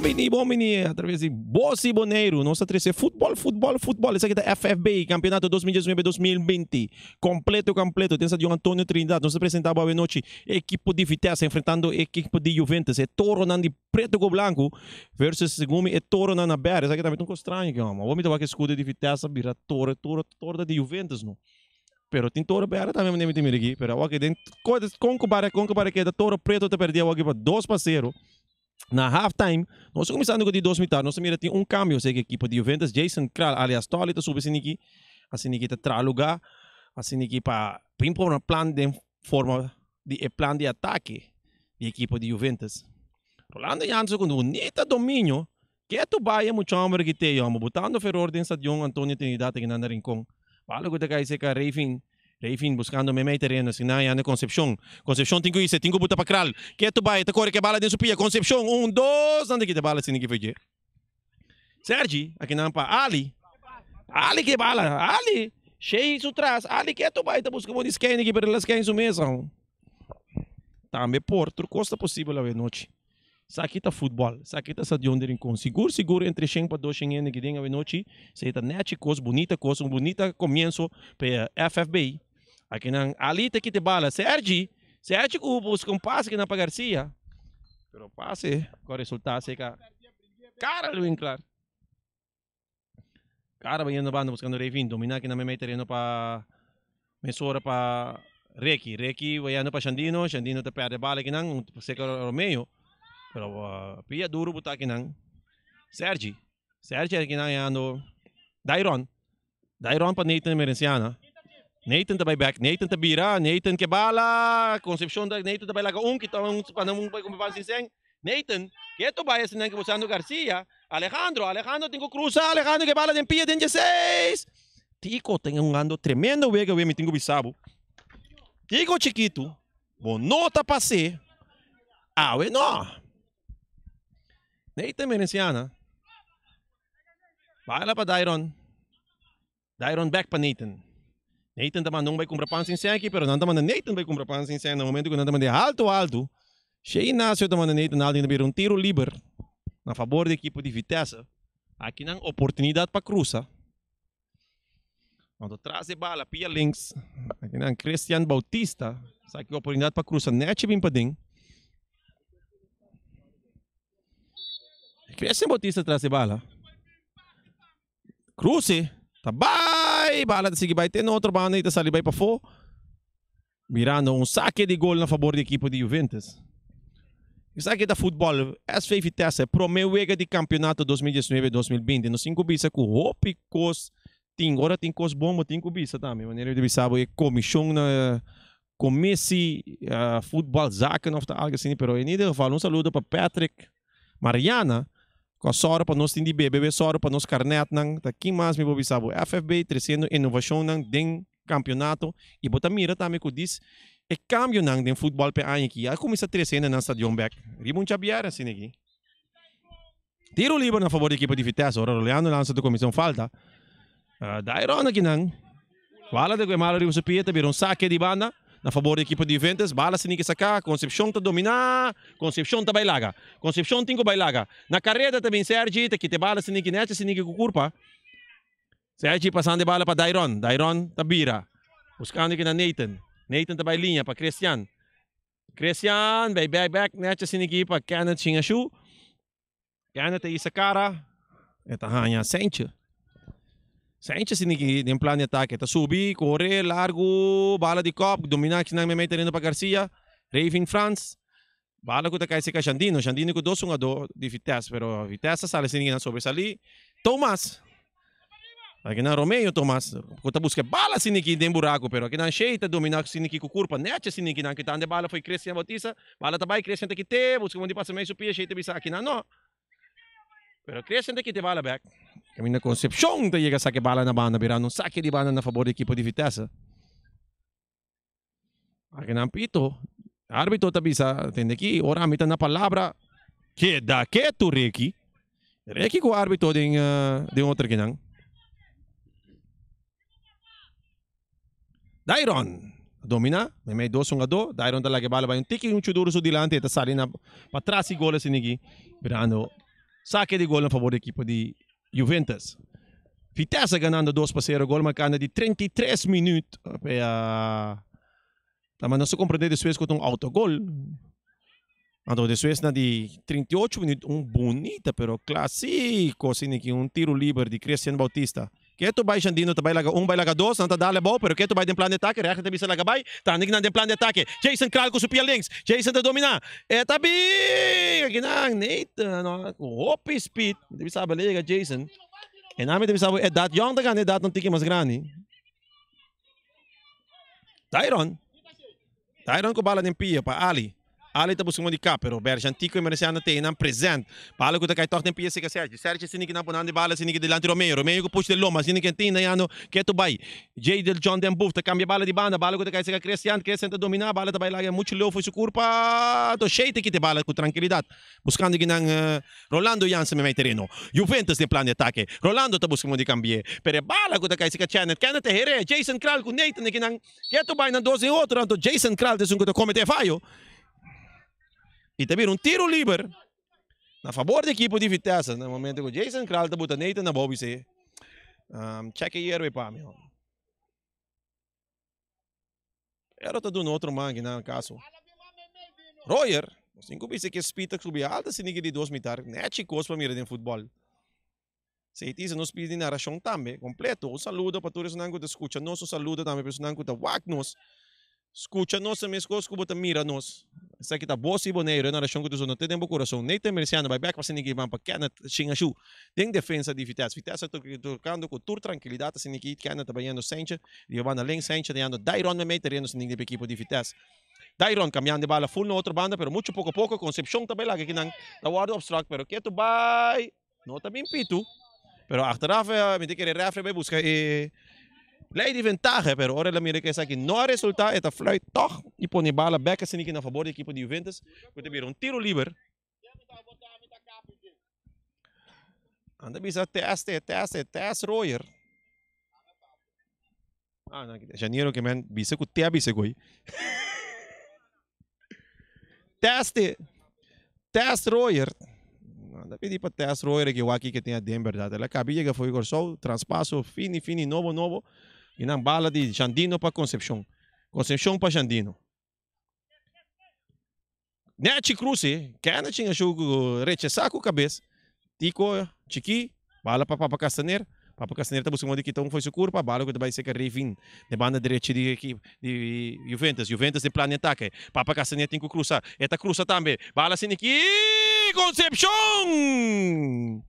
bini, bon bini a traves di Bos di Boneiru. Nos ta trese futbol, futbol, futbol. Esaki ta FFB, Campeonato 2019-2020. Completo, completo. Den Stadion Antonio Trinidad. Nos ta presenta bo awenochi e ekipo di Vitesse enfrentando e ekipo di Juventus. E toronan di preto ku blanku versus segun mi e toronan na berde. Esaki tambe ta un kos straño ki hòmber. Awor mi ta wak e skudo di Vitesse a bira toro, toro, toro ta di Juventus no. Pero tin toro berde tambe manera mi ta mira aki. Pero awor den kon ku bare kon ku bare keda toro preto ta pèrdè awor aki pa 2-0. Na half time, nos a kuminsando ku di dos mitar, nos a mira tin un kambio seki ekipo di Juventus, Jason Kral alias Tolly ta subi asiniki, asiniki ta traha lugá, asiniki pa bin pone plan den forma di e plan di atake di ekipo di Juventus. Rolando Jansen ku un bunita dominio, ketu bai e mucha homber ki te yòmber, butando feror den stadion Antonio Trinidad akinan na Rincon. Bala ku ta kai seka Rayvin Rayvin buscando memey tereno, asina ya na Concepcion. Concepcion tin cu hise, tin cu buta pa Kral. Ketu bay, ta core ke bala den su pia. Concepcion, un, dos, nan ta kita bala asina ki foi dje. Sergi, akinan pa Ali. Ali ke bala, Ali. Shey su tras, Ali ketu bay ta busca bon di skein aki, pero el a skein su mes aun. Tambe por, tur cos ta posibel awe nochi. Esaki ta futbòl, esaki ta stadion di Rincon. Sigur sigur entre shen pa dos shen hende ki den awenochi, esei ta nèchi kos, bunita kos, un bunita komienso pa e FFB. Akinan Ali ta kita e bala, Sergi, Sergi ku buska un pase kinan pa Garcia, pero pase ku a resultá seka Karel Winklaar. Cara bayendo banda buscando Revin, domina aki na meimei tereno pa mesora pa Reki. Reki bayendo pa Shandino, Shandino ta perde bala aki nan, seca Romeo. Pero uh, pia duro buta aki nan. Sergi, Sergi aki nan yando Dairon. Dairon pa Nathan Emerenciana. Nathan ta bai back, Nathan ta bira, Nathan ke bala, Concepcion ta, Nathan ta bai laga un, kita un, pa nan un bai kumpa pan sin sen. Nathan, ke to bai asinan ke busando Garcia, Alejandro, Alejandro tin ku krusa, Alejandro ke bala den pia den 16. Tico ta hungando tremendo wega we mi tin ku bisa bo. Tico chikitu, bo no ta pas'é, awe no. Nathan Venenciana. Bala pa Dairon. Dairon back pa Nathan. Nathan ta manda un bai kumpra pan sin sen aki, pero nan ta manda Nathan bai kumpra pan sin sen na momento ku nan ta manda e haltu haltu. Shé Ignacio ta manda Nathan haltu i ta bira un tiro liber na fabor di ekipo di Vitesse. Aki nan oportunidat pa krusa. Anto tras e bala pia links. Aki nan Christian Bautista sa ki oportunidat pa krusa nechi bin paden. Christian Bautista tras e bala. Cruce ta bai, bala ta sigui bai te na otro banda y ta sali bai pafó. Mirando un saque di gol na fabor di ekipo di Juventus. Esaki ta futbol. SV Vitesse, prome wega di campeonato 2019-2020. Nos tin cu bisa cu hopi cos tin. Ora tin cos bon, bo tin cu bisa tambe. Manera mi ta bisa bo e comision na Commissie Voetbalzaken of ta algo asina, pero in ieder geval un saludo pa Patrick Mariana cu a sòru pa nos tin di bebe, e sòru pa nos carnetnan, ta kin mas mi por bisa bo, FFB treciendo innovacionnan den campeonato y bo ta mira tambe cu dis e cambionan den futbol p'e aña aki a cuminsa trece hende nan stadion bek riba un chabier asina aki. Tiro liber na favor di ekipo di Vitesse ora Roleando lansa ta cuminsa un falta. Dairon akinan. Bala ta malo riba su pia ta bira un sake di banda na favor di ekipo di Juventus. Bala sin ke saka. Concepcion ta domina. Concepcion ta bai laga. Concepcion tin ku bai laga. Na kareda ta bin Sergi ta kita e bala sin ke nechi sin ke ku kurpa. Sergi pasando e bala pa Dairon. Dairon ta bira. Buskando aki na Nathan. Nathan ta bai liña pa Christian. Christian bai bek bek nechi sin ki pa Kenneth Shingashu. Kenneth ta isa kara, e ta haña Sentje. Sentje sinti ki den plan di atake. Ta subi, kore, largu, bala di kòp, dominá kinan meimei tereno pa Garcia. Rayvin Frans, bala ku ta kai serka Shandino. Shandino ku dos hungadó di Vitesse, pero Vitesse a sali sinti ki nan sobresalí. Thomas, akinan Romeo Thomas, ku ta buska e bala sinti ki den buraku, pero akinan Shey ta dominá sinti ki ku kurpa nèchi sinti ki nan kitando e bala fo'i Christian Bautista. Bala ta bai, Christian ta kit'é, buska un di pasa mei su pia, Shey ta bisa akinan no. Pero Christian ta kita e bala bek. Kaminda Concepcion ta yega saka e bala na banda, birando un sake di banda na fabor di ekipo di Vitesse. Akinan pito, arbitro ta bisa, tende aki, ora ami ta na palabra, keda ketu Ricky. Ricky ku arbitro den den otro kinan. Dairon a domina, meimei dos hungadó. Dairon ta laga e bala bai un tiki un chuduro su dilanti, e ta sali na patras i gol asin'aki, birando. Sake di gol na fabor di ekipo di Juventus. Vitesse ganando 2-0, gol marká na di 33 minuut. Ta mas nos a comprende despues cu ta un autogol. Anto despues na di 38 minuut un bunita pero clasico asina ki un tiro liber di Christian Bautista. Keto bai Jandino ta bai laga un bai laga dos nan ta dale abou pero keto bai den plan di atake rechter ta bisa laga bai ta anda kinan den plan di atake Jason Kraal cu su pia links Jason ta domina e ta bin akinan Nathan no cu hopi speed mi ta bisa abel a yega Jason e nan mi ta bisa bo edad yong ta gana edad un tiki mas grandi. Tyron. Tyron ku bala den pia pa Ali. Ali ta busca un di kap, pero Berjantico y Mereciano ta einan present. Bala ku ta kai tòg den pia seka Sergi. Sergi asina ki nan pone di bala asina ki dilanti Romeo. Romeo ku push den loma asina ki a tin nan ketu bai. Jay del John den buf ta kambia bala di banda. Bala ku ta kai seka Christian. Christian ta domina. Bala ta bai laga muchu leu for su kurpa. Anto Shay ta kita e bala ku trankilidat. Buscando kinan Rolando Jansen memey tereno. Juventus den plan di atake. Rolando ta busca modo di cambi'e. Pero e bala cu ta cay cerca Kenneth. Kenneth ta her'e. Jason Kral cu Nathan den kinan keto bay nan dos den otro. Anto Jason Kral ta esun cu ta comete e fayo. Y ta bira un tiro liber na fabor di ekipo di Vitesse. Na momento cu Jason Kral ta buta Nathan abou bis'e, Check e yerba pa mi. Pero ta duna otro man kinan caso. Royer, nos tin cu bisa cu e speed ta subi alto asina ki di dos mitar. Nechi cos pa mira den futbol. Seitisa nos pidi narracion tambe completo. Un saludo pa tur esunnan cu ta scucha nos, un saludo tambe pa esunnan cu ta wak nos. Scucha nos ta mescos cu bo ta mira nos. Esaki ta Bos y Boneiru, e narracion cu ta zona te den bo curason. Nathan Merciano bai bek pa asina ki ban pa Kenneth Shingashu den defensa di Vitesse. Vitesse ta tocando cu tur trankilidad asina ki Kenneth ta bayendo Sentje. Riba banda links Sentje ta yando Dairon memey ta riendo sin di ekipo di Vitesse. Dairon cambiando e bala full na otro banda pero mucho poco poco Concepcion ta bay laga kinan ta wordo obstruct pero ketu bay no ta bin pitu pero achteraf mi ta kere refri bay busca e ley di ventaha pero ora el a mira cu esaki no a resulta e ta fluit toch y pone e bala bek asina na fabor di ekipo di Juventus cu ta bira un tiro liber. Anda bisa test e, test e, test Royer. Ah, no, Janiro que men bisa ku te bisa goi. Test e, test Royer. Anda pidi pa test Royer que waki que tem aden verdad. Ela cabi llega foi Corsou, traspaso fini fini nobo nobo. Y nan bala di Jandino pa Concepcion. Concepcion pa Jandino. Nechi Cruz kende chinga shu rechasá ku kabes. Tico chikí, bala pa Papa Castaner. Papa Castaner ta buska modo di kita un fo'i su kurpa. Bala ku ta bai seka Revin den banda derechi di ekip di Juventus. Juventus den plan di atake. Papa Castaner tin ku krusa. E ta krusa tambe. Bala asina ki Concepcion!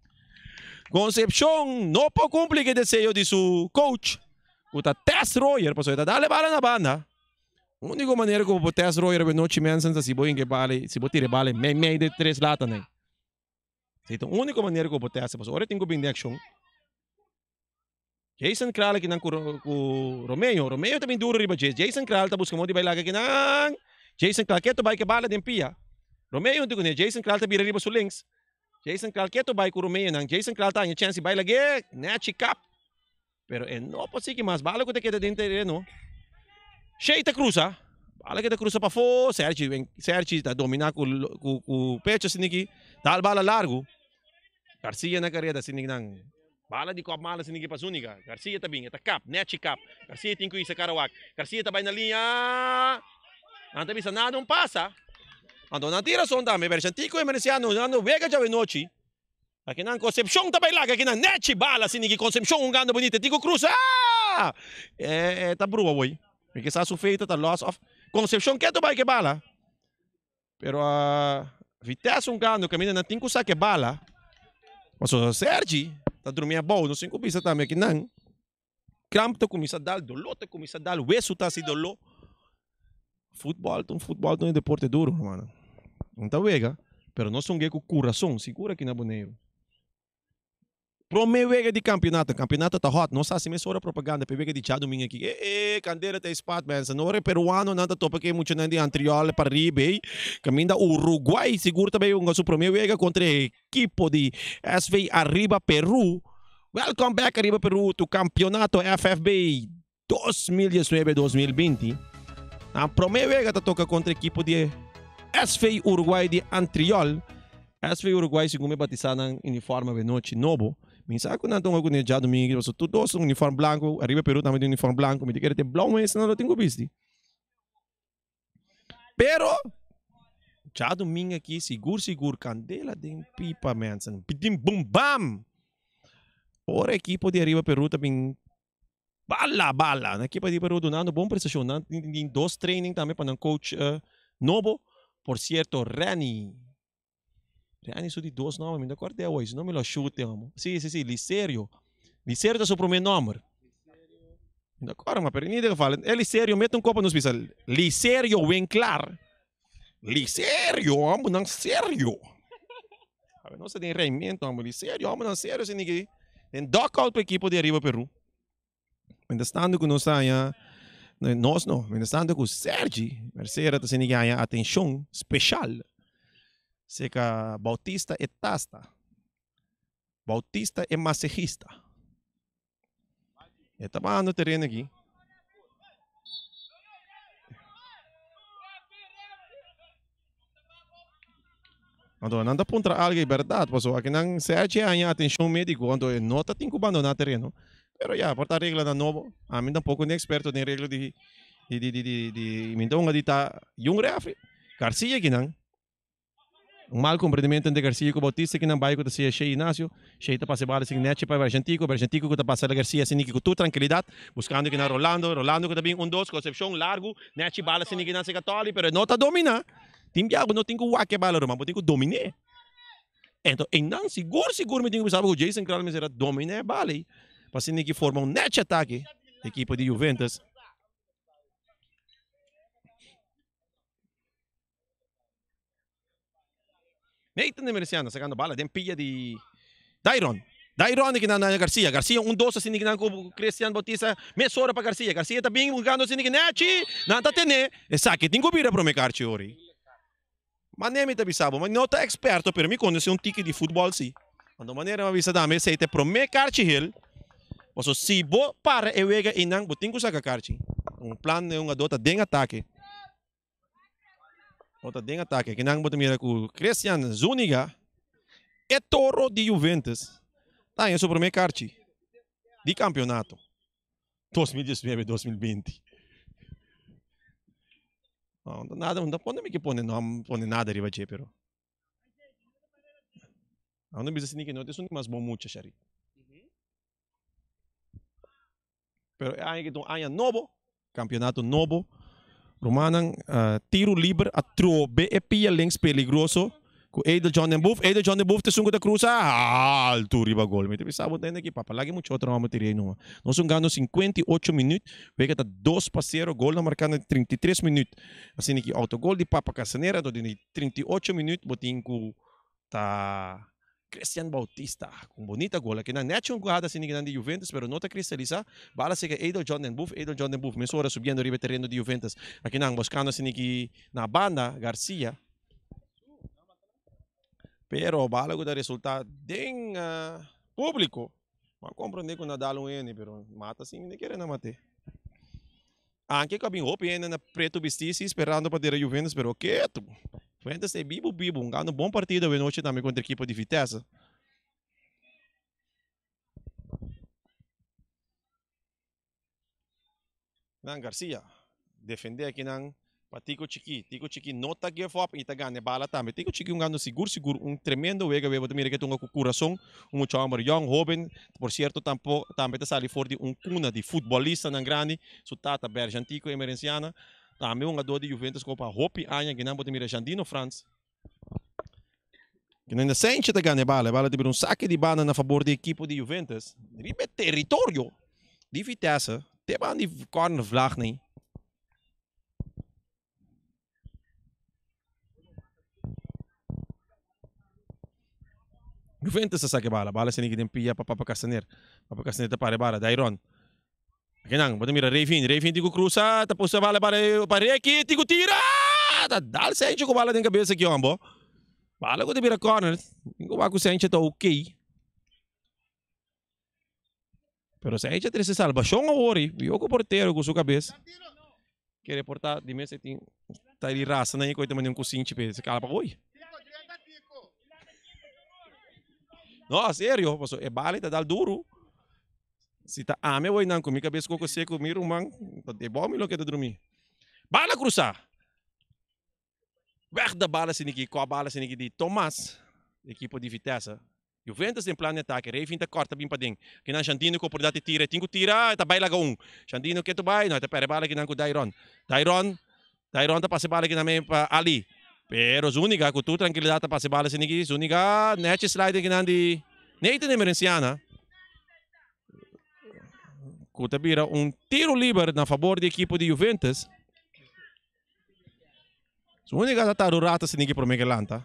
Concepcion no por kumpli ku e deseo di su coach ku ta Tess Royer pasobra e ta dal e bala na banda. Úniko manera ku bo por test rooi riba e nochi mensen ta si bo hinka e bala, si bo tira e bala mei mei de tres latanan. Esei ta úniko manera ku bo por test, pasobra ora e tin ku bin den akshon. Jason Kral akinan ku ku Romeo, Romeo ta bin duro riba dje, Jason Kral ta buska modo di bai laga akinan, Jason Kral ketu bai ku e bala den pia, Romeo huntu kuné, Jason Kral ta bira riba su links, Jason Kral ketu bai ku Romeo nan, Jason Kral ta haña chèns di bai lag'é, nèchi kap. Pero e no por sigui mas. Bala ku ta keda den tereno. Shey ta krusa. Bala ku ta krusa pafó. Sergi wen Sergi ta dominá ku ku ku pecho asiniki. Dal bala largu. Garcia na kareda asiniki nan. Bala di kòp malo asiniki pa Zuniga. Garcia ta bin. E ta kap. Nèchi kap. Garcia tin ku hisa Karawak. Garcia ta bai na liña. Nan ta bisa nada un pasa. Anto nan tin rason tambe. Berchantico e Mereciano nan no wega djawe nochi. Akinan Concepcion ta bai laga akinan nechi bala asina ki Concepcion hungando bonito e tin ku krusa e ta brua woi mi ke sa su feita ta los of Concepcion ke ta bai ke bala pero Vitesse hungando kaminda nan tin ku saka e bala pasobra Sergi ta drumi abou nos tin ku bisa tambe akinan kramp ta kuminsa dal dolo ta kuminsa dal wesu ta hasi dolo Futbol ta un futbol ta un deporte duro hermano. No ta wega, pero nos ta un ku kurason, sigur aki na Boneiru. Prome wega di kampionato, kampionato ta hot, nos hasi mesora propaganda pa e wega di djadumingu aki. E e, kandela ta e spat mensen. Ora e peruanonan ta topa ku e muchanan di Antriol pa riba ei, kaminda Uruguay sigur ta bai hunga su prome wega kontra e ekipo di SV Arriba Peru. Welcome back Arriba Peru to kampionato FFB. 2019, 2020, nan prome wega ta toka kontra ekipo di SV Uruguay di Antriol. SV Uruguay segun mi batisa nan uniforme awe nochi nobo. Mi sa ku nan ta hunga kuné djadumingu pasobra tur dos un uniform blanku, ariba Peru tambe tin uniform blanku, mi ta kere te blou mes nan lo tin ku bisti. Pero djadumingu aki sigur sigur kandela den pipa mensen, bidim bum bam! Ora ekipo di ariba Peru ta bin bala bala, nan ekipo di Peru dunando bon prestashon, nan tin dos training tambe pa nan coach nobo, por sierto Renny. Reni su di dos nomber, mi no acorda awor, si no mi lo shute amo. Si, si, si, Liserio. Liserio ta su primer nomber. Mi no acorda, ma pero in ieder geval, e Liserio mete un kopa nos bisa, Liserio Winklaar. Liserio, amo nan serio. A nos ta den reimento, amo, Liserio, amo nan serio, si niki. Den dugout pa ekipo di Ariba Peru. Mientras tanto ku nos ta haña, nos no, mientras tanto ku Sergi Mercera ta sinti ke haña atenshon speshal serka Bautista e tasta, Bautista e masehista. E ta bahando tereno aki. Anto nan ta puntra algo e berdad pasobra aki nan Sergi a haña atencion medico anto e no ta tin cu bandona tereno. Pero ya por ta reglanan nobo. Ami tampoco ni experto den regla di di di di di di mi ta hunga di ta yung refri. Garcia aki nan un mal comprendimento entre Garcia cu Bautista aki nan bai cu ta sea Shey Ignacio. Shey ta pasa e bala sin nechi pa Bergentico, Bergentico cu ta pasa la Garcia sin niki cu tur trankilidad buscando aki nan Rolando, Rolando cu ta bin un dos Concepcion largo nechi bala sin niki nan seca Tolly pero e no ta domina. Tin bia bo no tin ku wak e bala ruman, bo tin ku domin'é. Ento einan sigur sigur mi tin ku bisa bo ku Jason Kral mester a dominá e bala ei pa asina ki forma un nèchi atake ekipo di Juventus. Nathan de Mereciano sacando bala den pia di Dairon. Dairon di kinan na Garcia. Garcia un dos asina kinan ku Christian Bautista mesora pa Garcia. Garcia ta bin buscando asina ki Nechi. Nan ta tene. Esaki tin ku bira prome karchi ori. Mane mi ta bisa bo, mi no ta experto pero mi conoce un tiki di futbol si. Anto manera mi a bisa tambe esey ta e prome karchi hel. Paso si bo para e wega einan bo tin ku saka karchi. Un plan di hungador ta den atake. Bo ta den atake. Kinan bo ta mira ku Christian Zuniga, e toro di Juventus, ta haña su promé karchi di kampionato 2019, 2020. No, no nada, no pone mi ke pone nom, pone nada riba dje, pero. No bisa si ni ke no ta esun di mas bon mucha, Sharik. Pero e aña ki ta un aña nobo, kampionato nobo. Rumannan, tiru liber a trobe e pia links peligroso ku Edel John den Boef. Edel John den Boef ta esun ku ta krusa altu riba gol. Mi ta bisa bo tende ki papa lagi mucha otro hòmber tira ei numa. Nos un gano 58 minüt, wega ta dos pa sero, gol na marka na 33 minüt. Asina ki autogol di Papa Casanera, anto den di 38 minüt bo tin ku ta Christian Bautista cu un bonita gol. Akinan nechi un jugada asina kinan di Juventus pero no ta cristalisa. Bala sega Edel John den Boef. Edel John den Boef mesora subiendo riba e tereno di Juventus. Akinan buscando asina ki na banda Garcia. Pero bala cu ta resulta den publico. Bo a comprende cu Nadal un hende pero mata si mi no kere na mate. Anke ku a bin hopi hende na pretu bistí si sperando pa dera Juventus pero ketu. Juventus ta e bibu bibu hungando un bon partido awe nochi tambe kontra ekipo di Vitesse. Nan Garcia defende akinan Pa Tico Chikí. Tico Chikí no ta give up y ta gana e bala tambe. Tico Chikí hungando sigur sigur un tremendo wega wega. Bo ta mira ke ta hunga ku kurason. Un mucha homber yong, hoben. Por cierto tampo tambe ta sali for di un cuna di futbolistanan grandi. Su tata Berjan Tico Emerenciana tambe hungador di Juventus komo pa hopi aña. Kinan bo ta mira Jandino Frans. Kinan na Senchi ta gana e bala. E bala ta bira un sake di banda na fabor di ekipo di Juventus. Riba e teritorio di Vitesse. Te ban di corner vlag nei. Juventus ta saka e bala. Bala sini ki den pia pa Papa Castaner. Papa Castaner ta para e bala. Dairon. Akinan, bo ta mira Rayvin. Rayvin tin ku krusa. Ta pusa bala para pa Ricky. Tin ku tira! Ta dal Sencho ku bala den kabesa ki hombo. Bala ku ta bira corner. Tin ku wak ku Sencho ta okay. Pero si a trece salvacion awor y yo cu portero cu su cabeza kere por ta di mes e tin ta di raza na e coita mane un cusinchi pe se cala pa hoy. No, serio, paso e bala ta dal duru. Si ta ami awor nan ku mi kabes koko seku mi ruman, ta debou mi loke ta drumi. Bala krusa! Weg de bala siniki, kò bala siniki di Thomas, ekipo di Vitesse. Juventus den plan di atake, Revin ta kòrta bin paden. Kinan Shandino ku oportunidat di tira, e tin ku tira, e ta bai laga un. Shandino ke ta bai, no, e ta pèrdè bala kinan ku Dairon. Dairon, Dairon ta pasa e bala kinan men pa Ali. Pero Zuniga ku tur trankilidat ta pasa e bala siniki. Zuniga nèchi slide kinan di Nathan Emerenciana. Ku ta bira un tiro liber na fabor di ekipo di Juventus. Zuniga ta tarda un rato siniki prome ke lanta.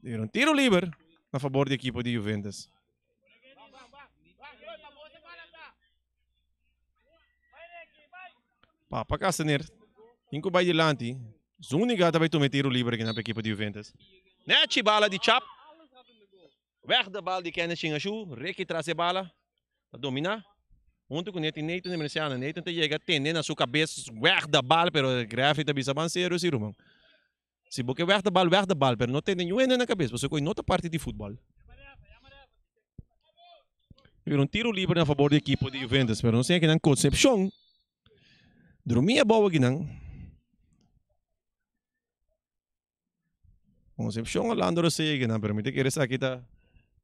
Bira un tiro liber na fabor di ekipo di Juventus. Papa Castaner tin ku bai dilanti. Zuniga ta bai tuma e tiro liber aki na pa ekipo di Juventus. Nechi bala di Chap. Weg de bal di Kenneth Shingashu. Ricky tras e bala. Ta domina. Hunto cu Nathan Nathan de Merciana. Nathan ta yega tende na su cabes weg de bal pero referee ta bisa ban serio si ruman. Si bo ke weg de bal weg de bal pero no tende niun hende na cabes pasobra cu no ta parti di futbal. Bira un tiro liber na fabor di ekipo di Juventus pero no siña kinan Concepcion drumi abou akinan. Concepcion Orlando Rosega nan, pero mi ta kere esaki ta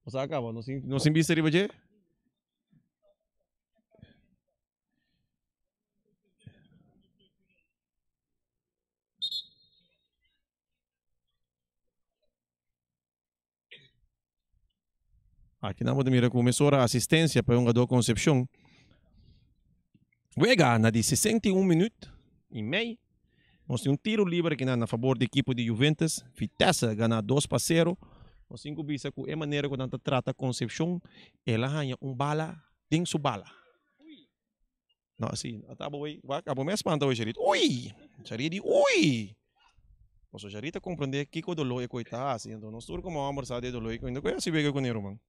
nos a caba, nos sin nos sin bista riba dje. Aki nan bo ta mira ku mesora asistensia pa e hungadó Concepcion. Wega na di 61 minuut i mei. Nos tin un tiro liber aki nan na fabor di ekipo di Juventus. Vitesse gana 2-0. Nos tin ku bisa ku e manera ku nan ta trata Concepcion, el a haña un bala den su bala. No, si, ata bo wey, wak, abo mes spanta wey Sharita. Ui! Sharita di ui! Pasobra Sharita comprende kiko doló e koe ta hasi. Enton nos tur komo homber sa di e doló e koe. No koe hasi wega kuné ruman.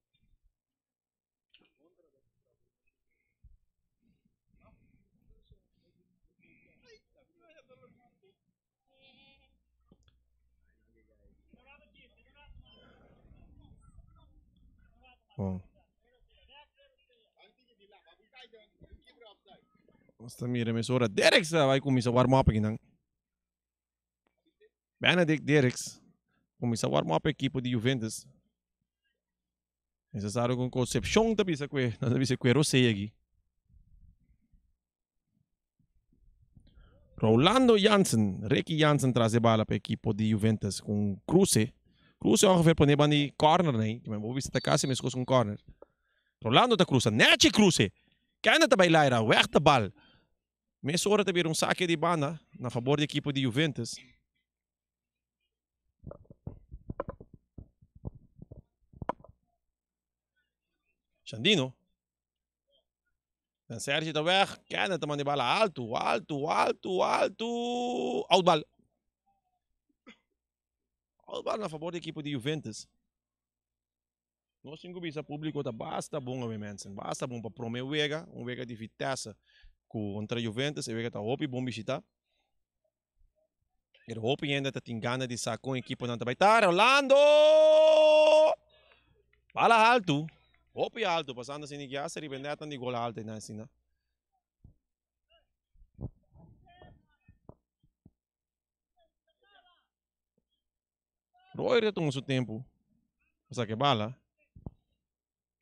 Bon. Nos ta mira mesora Dereks a bai kuminsá warm up akinan. Benedict Dereks kuminsá warm up ekipo di Juventus. Necesario ku Concepcion ta bisa ku e, nan ta bisa ku e rosea aki. Rolando Jansen, Ricky Jansen tras e bala pa ekipo di Juventus ku un kruse. Kruse ongeveer pone ban di corner nei, ki men bo bisa ta kasi meskos ku un corner. Rolando ta krusa, nechi kruse! Kende ta bai laira, weg de bal. Mesora ta bira un sake di banda na fabor di ekipo di Juventus. Shandino. Dan Sergi ta weg. Kenneth ta manda e bala alto, alto, alto, alto. Out bal. Out bal na favor di ekipo di Juventus. Nos tin ku bisa públiko ta basta bon awe mensen. Basta bon pa prome wega, un wega di Vitesse ku kontra Juventus. E wega ta hopi bon bishita. Pero hopi hende ta tin gana di sa kon ekiponan ta bai ta. Rolando! Bala haltu. Hopi haltu. Pasando asina ki hasta riba e netnan di gol haltu einan asina. Royer ta tuma su tempu pa saka e bala.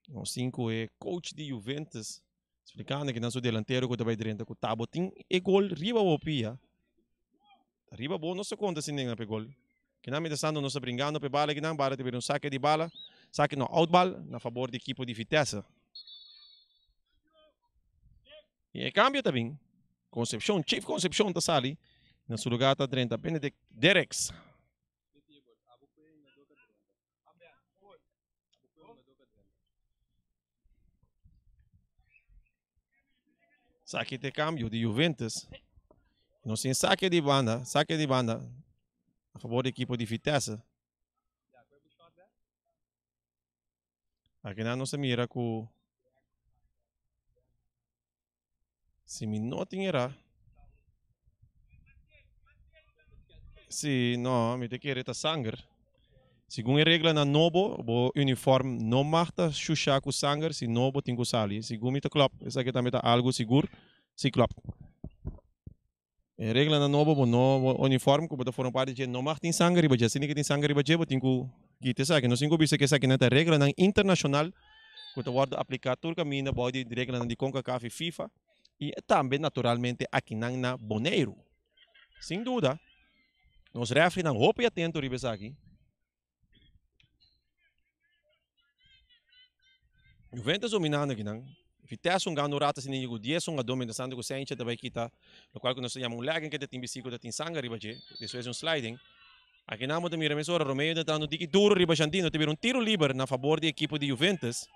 Nos tin ku e coach di Juventus splikando ki nan su delantero ku ta bai drenta ku ta bo tin e gol riba bo pia. Riba bo no sa konta si nenga pa e gol. Kinan mientras tanto nos ta bringando pa e bala kinan, bala ta bira un sake di bala, sake no out bal na fabor di ekipo di Vitesse. I e kambio ta bin, Concepcion, Chief Concepcion ta sali, na su lugar ta drenta Benedict Derricks. Saki te cambio di Juventus. Nos tin sake di banda, sake di banda a favor di equipo di Vitesse. Akinan nos a mira ku si mi no tin erá. Si, no, mi ta kere ta sanger. Segun e reglanan nobo, bo uniform no mag ta shusha ku sanger si no bo tin ku sali. Segun mi ta klòp, esaki tambe ta algu sigur, si klòp. E reglanan nobo bo no bo uniform ku bo ta forma parti dje no mag tin sanger riba dje. Asina ke tin sanger riba dje bo tin ku kita esaki. Nos tin ku bisa ku esakinan ta reglanan internashonal ku ta wòrdu apliká tur kaminda bou di reglanan di Concacaf i FIFA i tambe naturalmente akinan na Boneiru. Sin duda, nos refrinan hopi atento riba esaki. Juventus dominando akinan. Vitesse hungando un rato asina ku dies hungadó mientras tanto ku Sencha ta bai kita lokual ku nos ta yama un legging ke ta tin bistí ku ta tin sanger riba dje despues di un sliding. Akinan bo ta mira mesora Romeo ta entrando diki duro riba Jandino ta bira un tiro liber na fabor di ekipo di Juventus.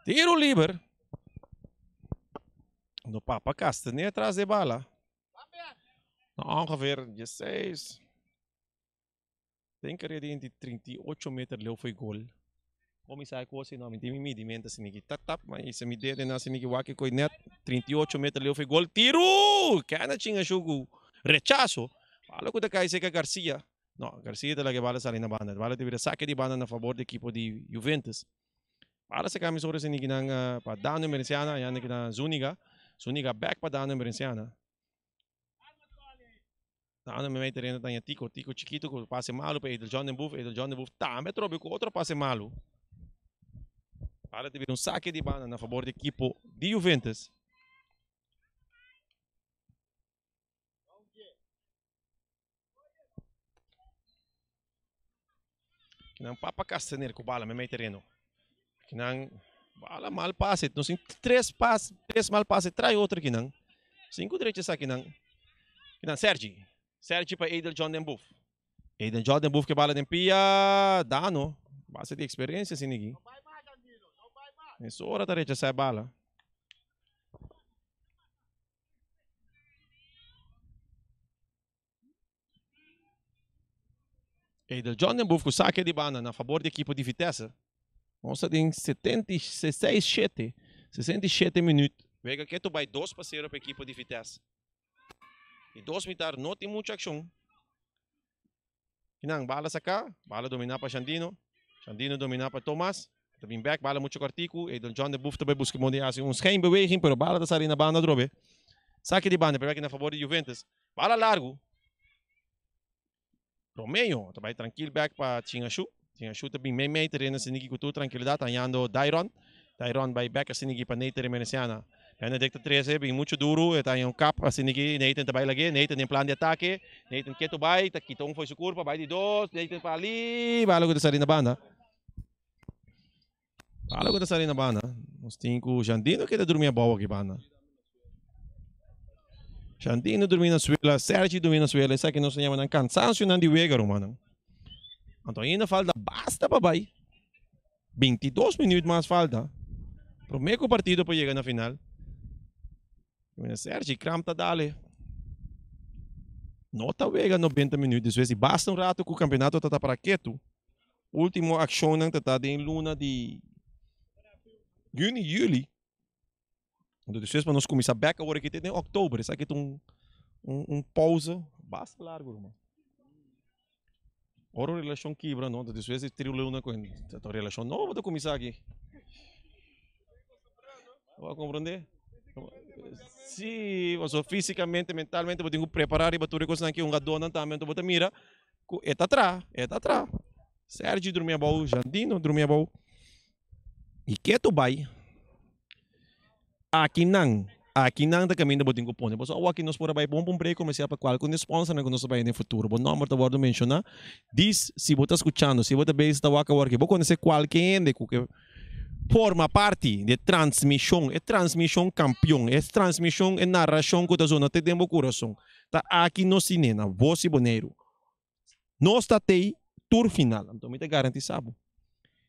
Tiro liber. No papa Castaner tras de bala. Na ongeveer 16. Den kare di inti 38 meter leu foi gol. Como isa ko si no mi tin mi midimento asina ki tap tap ma isa mi dede na asina ki wak koi net 38 meter leu foi gol. Tiro! Kena chinga shugu. Rechazo. Bala ku ta kai seka Garcia. No, Garcia ta laga e bala sali na banda. Bala ta bira sake di banda na fabor di ekipo di Juventus. Bala sa kami sobre sini kinan pa Dano Emerenciana, allá na kinan Zuniga. Zuniga back pa Dano Emerenciana. Dano me terreno tanya Tico, Tico chiquito ku pase malo pa Edel John den Boef, Edel John den Boef tambe trobe ku otro pase malo. Bala ta bira un sake di banda na fabor di ekipo di Juventus. Kinan papa Castaner ku bala meimei tereno. Kinan bala mal pase. Nos tin tres pas, tres mal pase trai otro kinan. Sinku drecha sa kinan. Kinan Sergi. Sergi pa Edel John den Boef. Edel John den Boef ke bala den pia Dano. Base di experiencia sinigi. Mesora ta rechasa e bala. Edel John den Boef ku sake di banda na fabor di ekipo di Vitesse. Nos ta den 76 shete, 67 minuut. Wega ketu bai 2-0 pa ekipo di Vitesse. Di dos mitar no tin muchu akshon. Kinan bala saka, bala dominá pa Shandino. Shandino dominá pa Thomas. Ta bin bek, bala muchu kòrtiku. Edel John den Boef ta bai buska modo di hasi un schijnbeweging, pero bala ta sali na banda atrobe. Saki di banda, pero aki na fabor di Juventus. Bala largu. Romeo ta bai trankil bek pa Chingashu. Chingashu ta bin mei mei tereno asiniki ku tur trankilidat hañando Dairon. Dairon bai bek asiniki pa Nathan Remerenciana. Benedict ta trese bin muchu duru e ta haña un kap asiniki Nathan ta bai lag'é. Nathan den plan di atake. Nathan ketu bai ta kita un fo'i su kurpa bai di dos. Nathan pa ali bala ku ta sali na banda. Bala ku ta sali na banda. Nos tin ku Jandino keda durmi abou aki banda. Jandino durmi na suela, Sergi durmi na suela. Esaki nos ta yama nan kansansionan di wega rumannan. Anto ainda falta basta pa bai. 22 minuut mas falta. Prome ku partido por yega na final. Sergi Kramp ta dale. No ta wega 90 minuut despues di basta un rato ku kampeonato ta ta para ketu. Ultimo akshonnan ta ta den luna di juni, juli. Anto despues pa nos kuminsá bèk awor aki te den òktober. Esaki ta un un pousa basta largu ruman. Ora un relashon kibra no, despues di tri luna ku ta un relashon nobo ta kuminsá aki. Bo a komprondé? Sí, pasobra físikamente, mentalmente bo tin ku prepará riba tur e kosnan aki. Hungadónan tambe anto bo ta mira ku e ta traha, e ta traha. Sergi drumi abou, Jandino drumi abou. I ketu bai akinan, akinan ta kaminda bo tin ku pone. Pasobra awor aki nos por a bai bon pa un break komersial pa kual ku un sponsornan ku nos ta bai den futuro. Bo nòmber ta wòrdu menshoná. Dis si bo ta skuchando, si bo ta bezig ta wak awor aki, bo konosé kualke hende ku ke forma parti di e transmishon, e transmishon kampion, e transmishon, e narashon ku ta zona te den bo kurason. Ta aki nos tine na Vos di Boneiru. Nos ta tei tur final. Anto mi ta garantisa bo.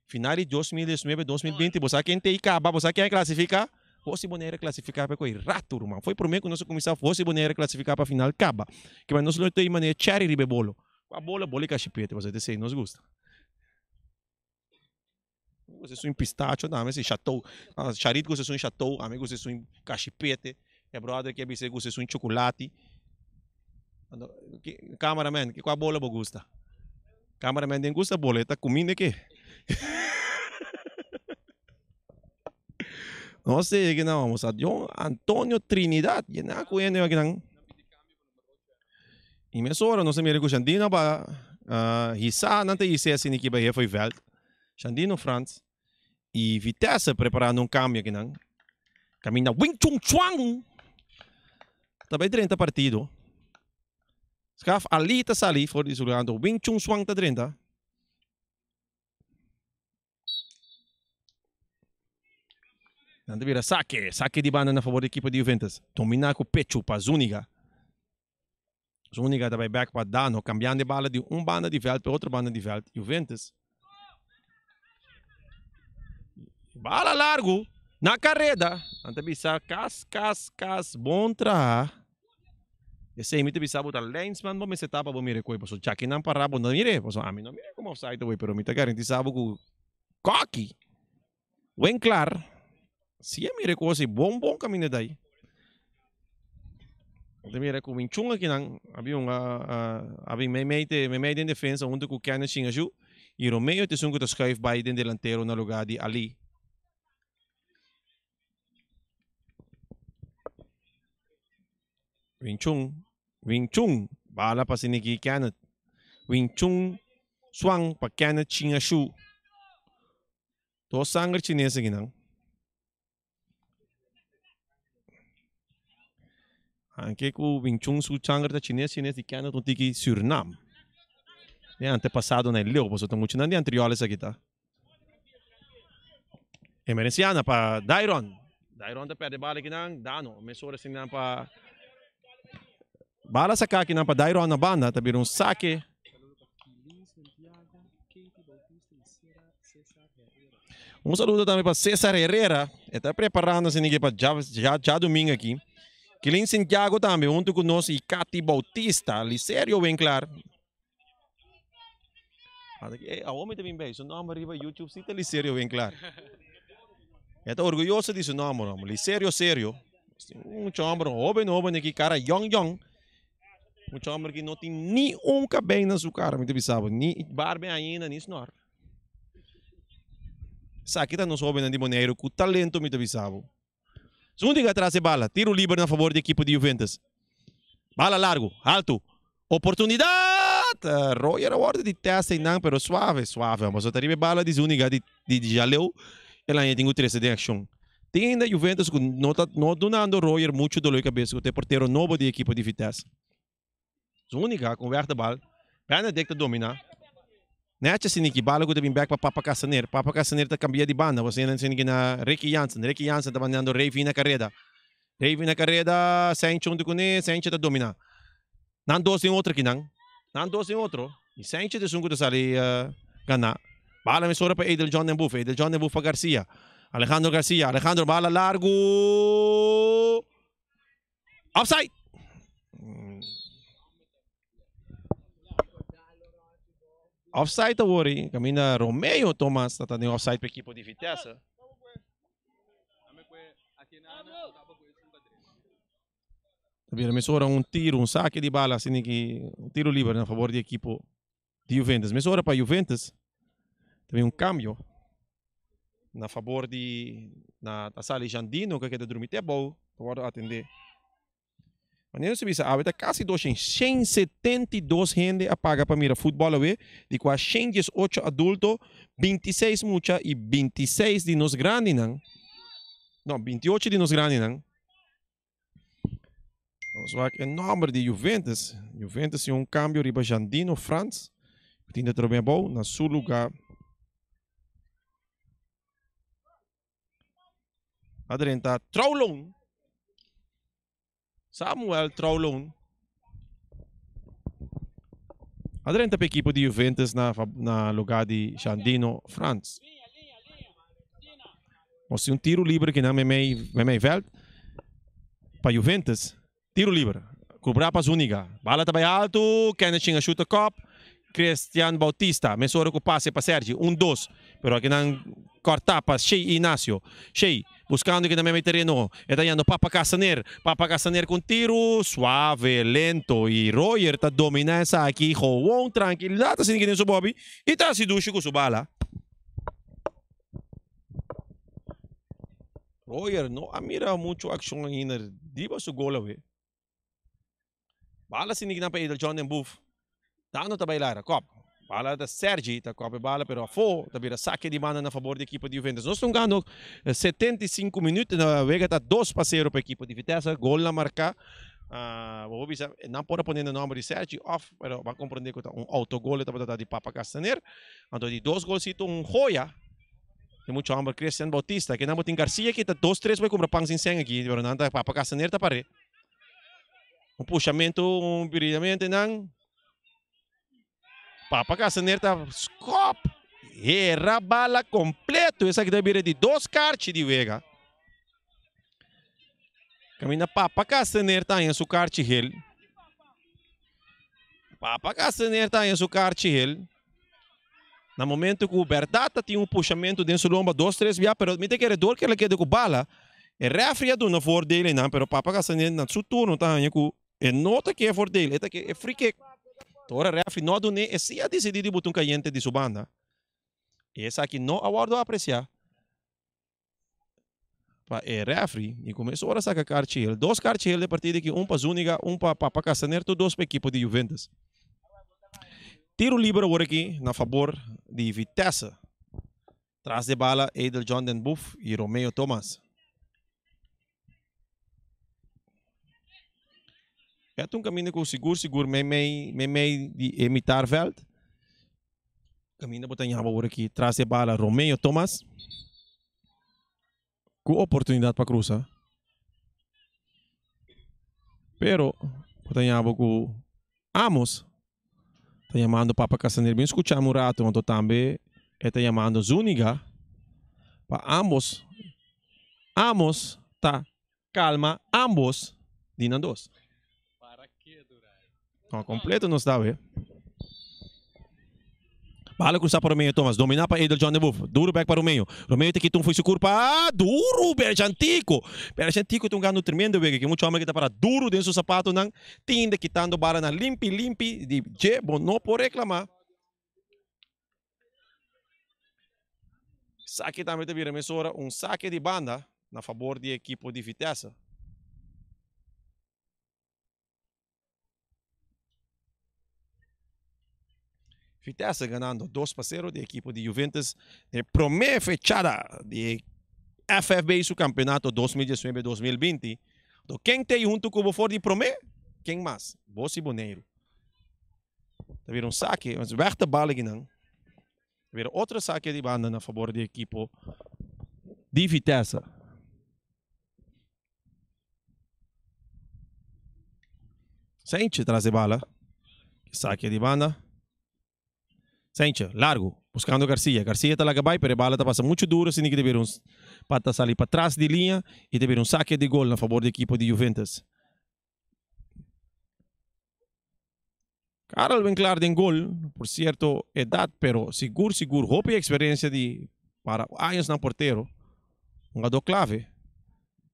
Final di 2019, 2020, bo sa ken tei kaba, bo sa ken a klasifiká? Vos di Bonaire a klasifiká pa e koi rato, ruman. Foi promé ku nos a kuminsá Vos di Bonaire a klasifiká pa final kaba. Kiba nos lo tei manera cherry riba e bolo. Kua bola bola i kashipete pasobra ta esei nos gusta. Mi gusta esun pistacho tambe si chateau. Charit gusta esun chateau, ami gusta esun kashipete, e brother ke bisa e gusta esun chocolati. Cameraman, kua bola bo gusta? Cameraman den gusta bola, e ta kuminda ke. Nos te yega nan vamos a Don Antonio Trinidad, yena ku hende akinan. Y mesora nos a mira cu Shandino ba hisa, nan ta hisa asina aki ba hefa veld. Shandino Frans y Vitesse preparando un cambio akinan. Caminda Wing Chun Chuang ta bay drenta partido. Skaf Ali ta sali for di su lugar, anto Wing Chun Chuang ta drenta. Nan ta bira sake, sake di banda na favor di ekipo di Juventus. Domina ku pechu pa Zuniga. Zuniga ta bai bek pa Dano, kambiando e bala di un banda di veld pa otro banda di veld. Juventus. Bala largu na kareda. Nan ta bisa kas, kas, kas, bon traha. Esei mi ta bisa bo ta linesman bo mester ta pa bo mira e koi paso djaki nan para bo no mira paso ami no mira como offside awey pero mi ta garantisa bo ku Koki Winklar si a mira e kos ei bon bon kaminda dai bo ta mira ku Winchun akinan a bin hunga a bin meimei te meimei den defensa hunto ku Kenneth Shingashu i Romeo ta esun ku ta schuif bai den delantero na lugar di Ali. Wing Chun, Wing Chun, bala pa Siniki Kenneth. Wing Chun Swan pa Kenneth Chinga Shu. Dos sanger chines aki nan. Anke ku Wing Chun su sanger ta chines, chines di Kenneth un tiki Surinam. E antepasado na e leu, pasobra ta mucha nan di anterior esaki ta. Emerenciana pa Dairon. Dairon ta perde bala kinan. Dano mesora sinan pa bala saka kinan pa Dairon na banda. Ta bira un sake. Un saludo tambe pa Cesar Herrera. E ta preparando sin pa djadomingo aki. Kilin Santiago tambe hunto ku nos y Katy Bautista. Liserio Winklar. Awor mi ta bin bay su nomber riba YouTube si ta Liserio Winklar. E ta orguyoso di su nomber homber. Liserio Serio. Mucha homber hoben hoben aki cara yong yong. Mucha homber ki no tin ni un cabey na su cara mi ta bisa bo. Ni barba ainda ni snor. Esaki ta nos hobennan di Boneiru ku talento mi ta bisa bo. Zúñiga tras e bala, tiro liber na favor di ekipo di Juventus. Bala largu, haltu, oportunidat! Royer a wòrdu di tèst einan, pero suave, suave. Pasobra ta riba e bala di Zúñiga di di Jaleu, el haña tin ku trese den akshon. Tin ainda Juventus ku no ta no dunando Royer muchu dolor di kabes ku ta e portero nobo di ekipo di Vitesse. Zuniga con weg de bal. Benedict ta domina. Netjes siniki bala ku ta bin bek pa Papa Castaner. Papa Castaner ta cambia di banda. Bo sinan siniki na Ricky Jansen. Ricky Jansen ta mandando Rayvin na careda. Rayvin na careda. Sencho hunto cune. Sencho ta domina. Nan dos den otro kinan. Nan dos den otro. Y Sencho ta esun ku ta sali gana. Bala mesora pa Edel John den Boef. Edel John den Boef pa Garcia. Alejandro Garcia. Alejandro bala largo. Offside! Offside awor i kaminda Romeo Thomas ta den offside pa ekipo di Vitesse. Ta bira mesora un tiro, un sake di bala asina ki un tiro liber na fabor di ekipo di Juventus. Mesora pa Juventus ta bin un cambio na fabor di na ta sali Jandino ku a keda drumi te abou ta wòrdu atendé. Manera nos a bisa awe ta kasi doshen 172 hende a paga pa mira futbòl awe, di kua 118 adulto, 26 mucha i 26 di nos grandinan, no, 28 di nos grandinan. Nos wak e nomber di Juventus. Juventus tin un cambio riba Jandino Frans. Tin de trobe abou na su lugar. A drenta Trouwloon. Samuel Trouwloon. A drenta pa equipo di Juventus na, na lugar di Jandino Frans. Nos tin un tiro liber kinan meimei meimei veld pa Juventus. Tiro liber. Cobra pa Zuniga. Bala ta bai alto. Kenneth Shin a shuta kop. Christian Bautista, mesora ku pase pa Sergi, un dos, pero akinan kòrtá pa Shey Ignacio. Shey, buskando keda meimei tereno, e ta yando Papa Castaner, Papa Castaner ku un tiru suave, lento i Royer ta dominá esaki gewoon trankilidat asina ki den su bòbi i ta hasi dushi ku su bala. Royer no a mira muchu akshon ainda riba su gol awe. Bala sin digna pa Edel John den buf. Dano ta bai lara kop. Bala ta Sergi ta kop e bala pero afo ta bira sake di banda na fabor di ekipo di Juventus. Nos ta hungando 75 minuut na wega ta 2-0 pa ekipo di Vitesse. Gol na marka. Bo por bisa nan por a pone na nomber di Sergi of pero bo a comprende cu ta un autogol e tabata ta di Papa Castaner. Anto di dos golcito un joya. Tin mucho homber Christian Bautista. Kinan bo tin Garcia ki ta dos tres bai cumpra pan sin cen aki pero nan ta Papa Castaner ta pare. Un pushamentu, un biridamentu nan. Papa Castaner ta skop. Hera bala kompleto. Esaki ta bira di dos karchi di wega. Kaminda Papa Castaner ta haña su karchi hel. Papa Castaner ta haña su karchi hel. Na momento ku bèrdat ta tin un pushamentu den su lomba dos tres bia pero mi ta kere dor ku el a keda ku bala e rèfri a duna voordeel einan pero Papa Castaner na su turno ta haña ku e no ta ke voordeel e ta ke e free kick. Ta ora rèfri no a dun'é e si a disidí di buta un kayente di su banda i esaki no a wòrdu apresiá pa e rèfri i ku mesora saka karchi hel. Dos karchi hel den partido aki un pa Zuniga un pa Papa Castaner tur dos pa ekipo di Juventus. Tiro liber awor aki na fabor di Vitesse. Tras di e bala Edel John den Boef i Romeo Thomas. E ta un kaminda ku sigur sigur meimei meimei di e mitar vèlt. Kaminda bo ta yama awor aki tras di e bala Romeo Thomas ku oportunidat pa krusa. Pero bo ta yama ku Amos ta yamando Papa Castaner bin skuchami un rato anto tambe e ta yamando Zuniga pa ambos Amos ta kalma ambos di nan dos. No, completo nos ta we. Bala cruza pa Romeo Thomas. Domina pa Edel John de Boef. Duro back pa Romeo. Romeo ta kita un foi su curpa. Ah, duro! Berjantico! Berjantico ta un gano tremendo wega. Ki mucho homber ki ta para duro den su zapatonan. Tinda kitando bala na limpi limpi di dje. Bo no por reclama. Sake tambe ta bira mesora un sake di banda na fabor di ekipo di Vitesse. Vitesse ganando 2-0 di ekipo di Juventus den prome fechada di FFB su campeonato 2019-2020. Do ken tei hunto ku bo for di prome? Ken mas? Bo si Boneiru. Ta bira un sake, weg de bal akinan. Ta bira otro sake di banda na fabor di ekipo di Vitesse. Sentje tras de bala. Sake di banda. Sentje, largo. Buscando Garcia. Garcia ta laga bai, pero e bala ta pasa mucho duro. Asina que ta bira un pa ta sali patras di liña y ta bira un sake di gol na fabor di ekipo di Juventus. Karel Winklaar den gol, por cierto edad, pero sigur sigur hopi experiencia di para años nan portero. Un jugador clave.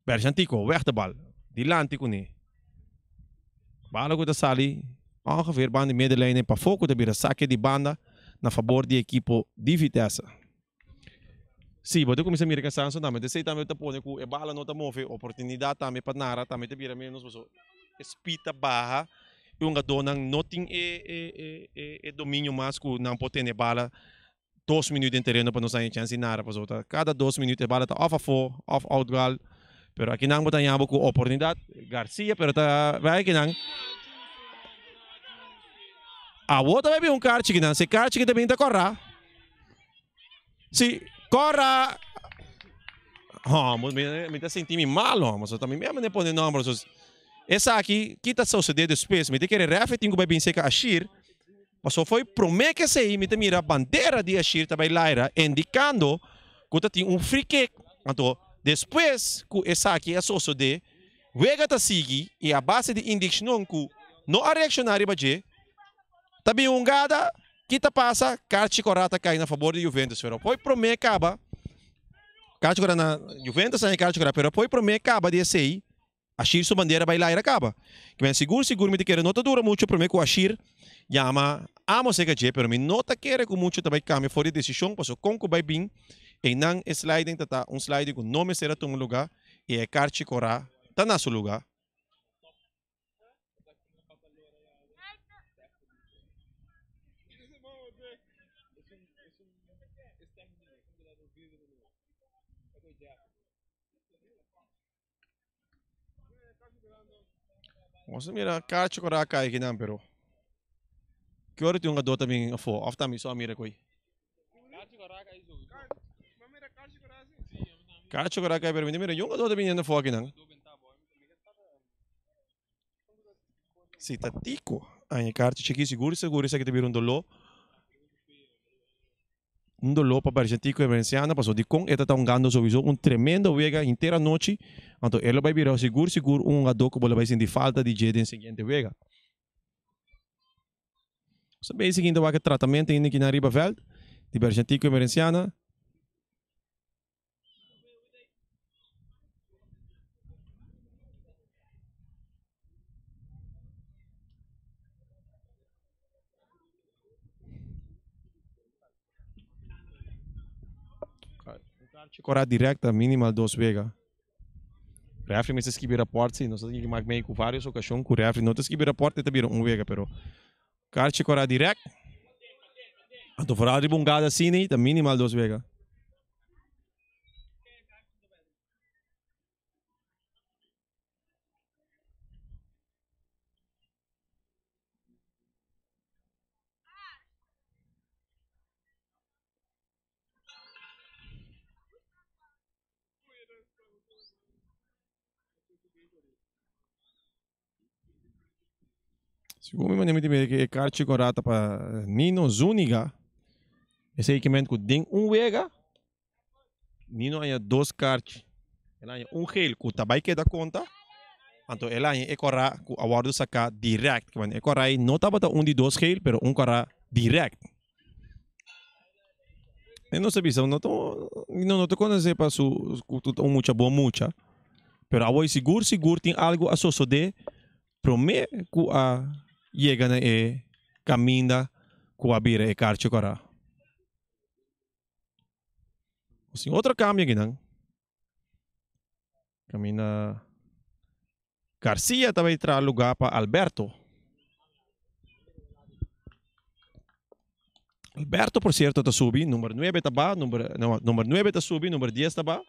Berjantico, weg de bal. Dilanti cune. Bala cu ta sali ongeveer banda di middenlijn en pafó cu ta bira sake di banda na fabor di ekipo di Vitesse. Sí, bo ta cuminsa mira cansancio tambe. Esey tambe ta pone cu e bala no ta move. Oportunidad tambe pa nara tambe ta bira menos pasobra e speed ta baha y hungadornan no tin e dominio mas cu nan por tene bala dos minuut den tereno pa nos haña chance di nara pasobra ta cada dos minuut e bala ta of afo of outgoal. Pero akinan bo ta haña bo cu oportunidad Garcia pero ta bay akinan. Awo ta bay bin un karchi akinan. Si e karchi aki ta bin ta cora. Si, kora! Ho, mi ta sinti mi mal, ho. Pasobra ta mi mes a pone nomber. So, esaki, ki ta sosode despues? Mi ta kere refe tin ku bai bin seka Ashir. Pasobra foi prome ke esei mi ta mira bandera di Ashir ta bai laira, indikando ku ta tin un free kick. Anto, despues ku esaki a sosode, wega ta sigui i a base di indikshon ku no a reakshona riba dje, ta bin un gada. Ki ta pasa? Karchi kòrá ta kai na fabor di Juventus, pero apoi promé kaba, karchi kòrá na Juventus haña karchi kòrá, pero apoi promé kaba di esei, Ashir su bandera bai laira kaba. Ki men sigur sigur mi ta kere no ta dura muchu promé ku Ashir yama Amos eka dje, pero mi no ta kere ku muchu ta bai kambia for di desishon, pasobra kon ku bai bin einan e sliding ta ta un sliding ku no mester a tuma lugá i e karchi kòrá ta na su lugá. Nos a mira kacho ku a kai akinan pero ki ora tin un gadó ta bin afó òf ta mi so a mira ko'i? Kacho ku a kai pero mi ta mira yun gadó ta biniendo afó akinan. Si ta tico aña karchi chiki sigur sigur esaki ta bira un doló. Un doló pa Bargentico e Valenciano pasobra dikon e ta ta hungando sowiso un tremendo wega henter anochi anto e lo bai bira sigur sigur un hungadó ku bo lo bai sinti falta di dje den siguiente wega. Nos ta bay siguiente wak e tratamento ainda kinan riba veld di Bargentico e Valenciana. Kora directa minimal dos wega. Refri mester skibi raport si, nos a yega mak mei ku varios okashon ku refri no ta skibi raport e ta bira un wega pero karchi kora direct anto foral riba un gada asina ta minimal dos wega. Segun mi manera mi ta mira e karchi ku rata pa Nino Zuniga. Esei ke men ku den un wega Nino haña dos karchi. El haña un geel ku ta bai keda konta. Anto el haña e kòrá ku a wòrdu saká dirèkt. Ke manera e kòrá ei no tabata un di dos geel pero un kòrá dirèkt. E nos a bisa no ta Nino no ta konosé pa su ku ta un mucha bon mucha. Pero awor sigur sigur tin algu a sosodé promé ku a yega na e kaminda ku a bira e karchi kòrá. Nos tin otro cambio akinan. Caminda Garcia ta bay traha lugar pa Alberto. Alberto por cierto ta subi, number nuebe ta ba, number, no, number nuebe ta subi, number dies ta ba.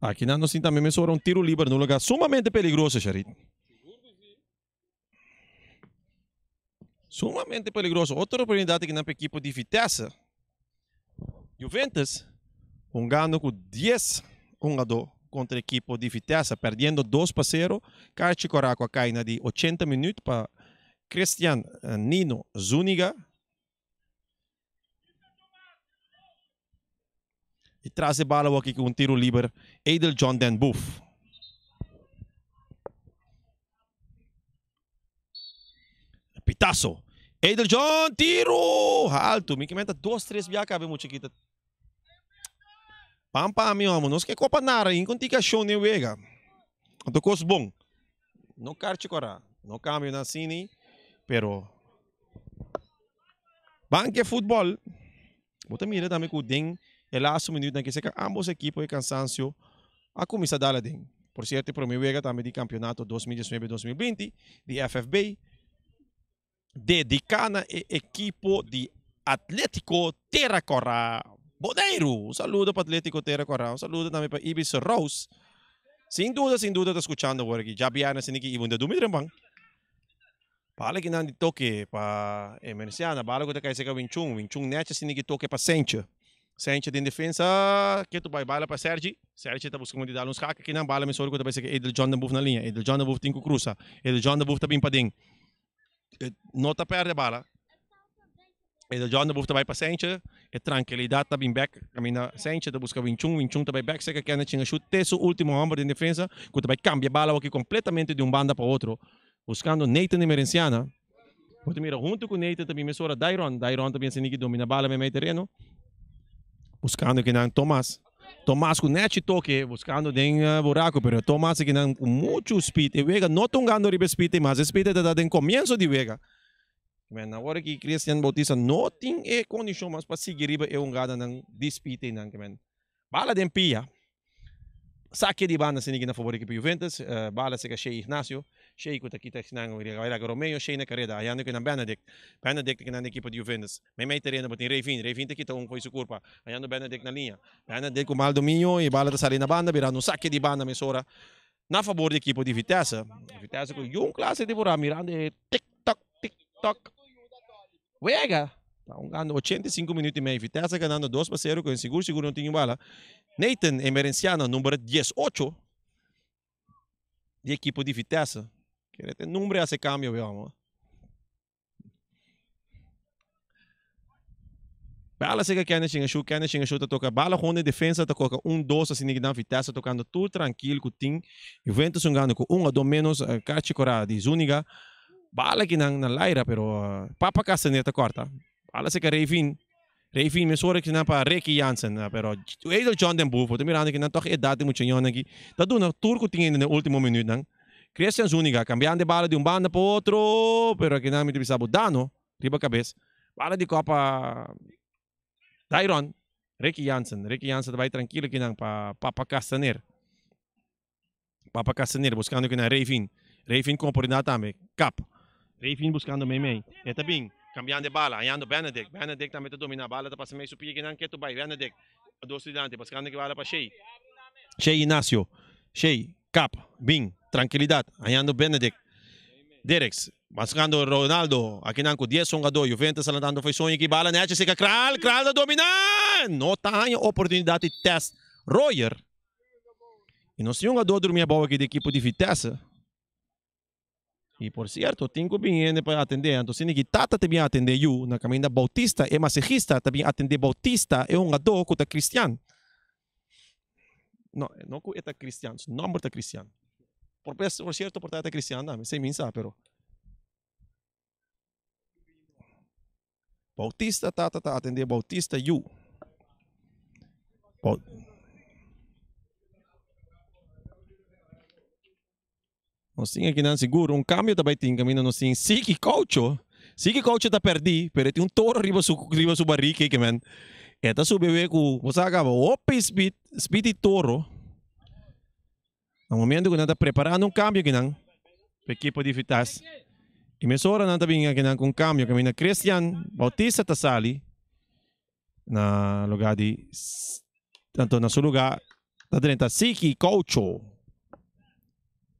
Aki nan nos tin tambe mesora un tiro liber na un lugar sumamente peligroso, Sharit. Sumamente peligroso. Otro oportunidad aki nan pa ekipo di Vitesse. Juventus hungando ku 10 hungadó kontra ekipo di Vitesse, perdiendo 2-0. Karchi Koraku a kai na di 80 minuut pa Christian Nino Zuniga. Y tras e bala aki ku un tiro liber Edel John Den Boef. Pitazo. Edel John, tiro! Alto. Mi que meta dos, tres bia cabe mucha kita. Pam pam mi homo. Nos que copa nara in conticación ne wega. Anto cos bon. No karchi cora. No cambio na cine. Pero Banke futbol. Bo ta mira tambe ku den e laatste minuutnan ke seka ambos ekipo e kansansio a kuminsá dal aden. Por sierto e prome wega tambe di kampeonato 2019 2020 di FFB dediká na e ekipo di Atletico Tera Kòrá Boneiru. Un saludo pa Atletico Tera Kòrá, un saludo tambe pa Ibis Rous. Sin duda sin duda ta skuchando awor aki. Djabièrnè asina ki Ibon ta dumi trempan. Bala ki nan di toke pa e Merciana, bala ku ta kai seka Winchun, Winchun nechi asina ki toke pa Senche. Senche den defensa, ketu bai bala pa Sergi, Sergi ta buska di dal un skak akinan, bala mesora ku ta bai seka Edel John den buf na liña, Edel John den buf tin ku krusa, Edel John den buf ta bin paden, no ta perde bala, Edel John den buf ta bai pa Senche, E trankilidat ta bin bek kaminda Sanchez ta buska Winchun, Winchun ta bai bek serka Kenneth Chingashu te su ultimo homber den defensa ku ta bai kambia bala awaki kompletamente di un banda pa otro buskando Nathan Emerenciana. Bo ta mira huntu ku Nathan ta bin mesora Dairon, Dairon ta bin asina ki domina bala meimei tereno buskando kinan Thomas, Thomas ku nechi toke buskando den buraku pero Thomas akinan ku muchu speed e wega no ta hungando riba e speed ei mas e speed ei ta da den komienso di wega. Men awor aki Christian Bautista no tin e kondishon mas pa sigui riba e hungadanan di speednan ke men bala den pia sake di banda asina aki na fabor ekipo Juventus bala seka Shey Ignacio Shey ku ta kita esnan laga Romeo Shey na kareda ayando kinan Benedict Benedict ta kinan di ekipo di Juventus meimei tereno bo tin Reyvin Reyvin ta kita un fo'i su kurpa ayando Benedict na liña Benedict ku mal dominio e bala ta sali na banda birando un sake di banda mesora na fabor di ekipo di Vitesse. Vitesse ku yun klase di por mirando e tik tok tik tok. Wega! Ta hungando 85 minuut y mei. Vitesse ganando 2-0 ku sigur sigur no tin bala. Nathan Emerenciano number 18 di ekipo di Vitesse. Kere te nombre hace cambio, veo. Bala sega Kenneth Shingashu, Kenneth Shingashu ta toka bala gewoon den defensa ta koka un dos asina ki dan Vitesse tokando tur trankil ku tin Juventus hungando ku un a dos menos Kachi Kora di Zuniga bala ki nan na laira pero Papa Castaner ta korta bala sega Rayvin Rayvin mesora ki nan pa Ricky Jansen pero Edel John den Boer bo ta mirando ki nan tok edat di mucha yònnan aki ta duna tur ku tin den ultimo minütnan Christian Zuniga kambiando e bala di un banda pa otro pero aki nan mi ta bisa bo Dano riba kabes. Bala di kopa Dairon, Ricky Jansen. Ricky Jansen ta bai trankilo kinan pa Papa Castaner. Papa Castaner buskando kinan Rayvin. Rayvin ku oportunidat tambe. Kap. Rayvin buskando meimei. E ta bin kambiando e bala, hañando Benedict. Benedict tambe ta domina. Bala ta pasa mei su pia kinan ketu bai. Benedict dos dilanti buskando ki bala pa Shey. Shey Ignacio. Shey. Kap. Bin. Trankilidat. Hañando Benedict. Dereks. Buscando Ronaldo, akinan ku dies hungadó, Juventus a lantando fo'i soño ki bala nechi seka Kral, Kral ta dominá! No ta haña oportunidat di test Royer. I nos tin hungadó drumi abou aki di ekipo di Vitesse. I por sierto, tin ku bin hende pa atendé, anto si niki tata ta bin atendé yu, na kaminda Bautista, e masejista ta bin atendé Bautista, e hungadó ku ta kristian. No, no ku e ta kristian, su nòmber ta kristian. Por por sierto por ta e ta kristian tambe, esei mi sa, pero. Bautista tata ta atendé Bautista yu. Nos tin akinan sigur un kambio ta bai tin kaminda nos tin Siki Koucho. Siki Koucho ta pèrdí, pero e tin un toro riba su riba su barika ei men. E ta subi awe ku bo sa kaba hopi speed, speed di toro. Na momento ku nan ta preparando un kambio akinan pa ekipo di Vitesse. I mesora nan ta bin akinan ku un kambio kaminda Christian Bautista ta sali na lugar di tanto na su lugar ta drenta Siki Koucho.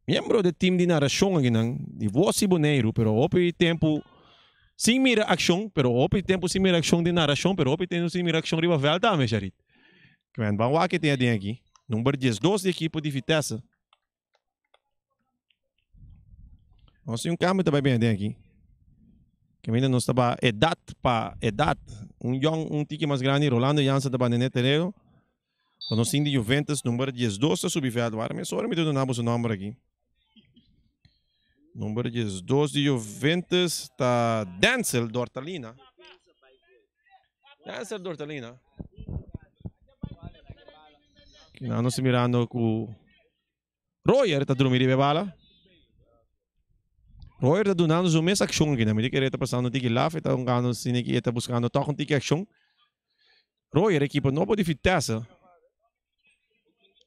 Miembro di team di narashon akinan di Voz di Boneiru pero hopi tempu sin mira akshon pero hopi tempu sin mira akshon di narashon pero hopi tempu sin mira akshon riba vèlt tambe Sharit. Kmen ban wak e tin aden aki. Number 12 di ekipo di Vitesse. Nos tin un kambio ta bai bin aden aki. Kaminda nos ta ba edat pa edat. Un yòn un tiki mas grandi Rolando Jansen ta ba nene tereno. Pa nos tin di Juventus number 12 ta subi veld. Wara mesora mi ta duna bo su nomber aki. Number 12 di Juventus ta Denzel Dortalina. Denzel Dortalina. Kina nos ta mirando ku Royer ta drumi riba e bala. Royer ta dunando su mes akshon aki. Mi ta kere ta pasando un tiki laf. E ta hungando asina ki e ta buskando tòg un tiki akshon. Royer ekipo nobo di Vitesse.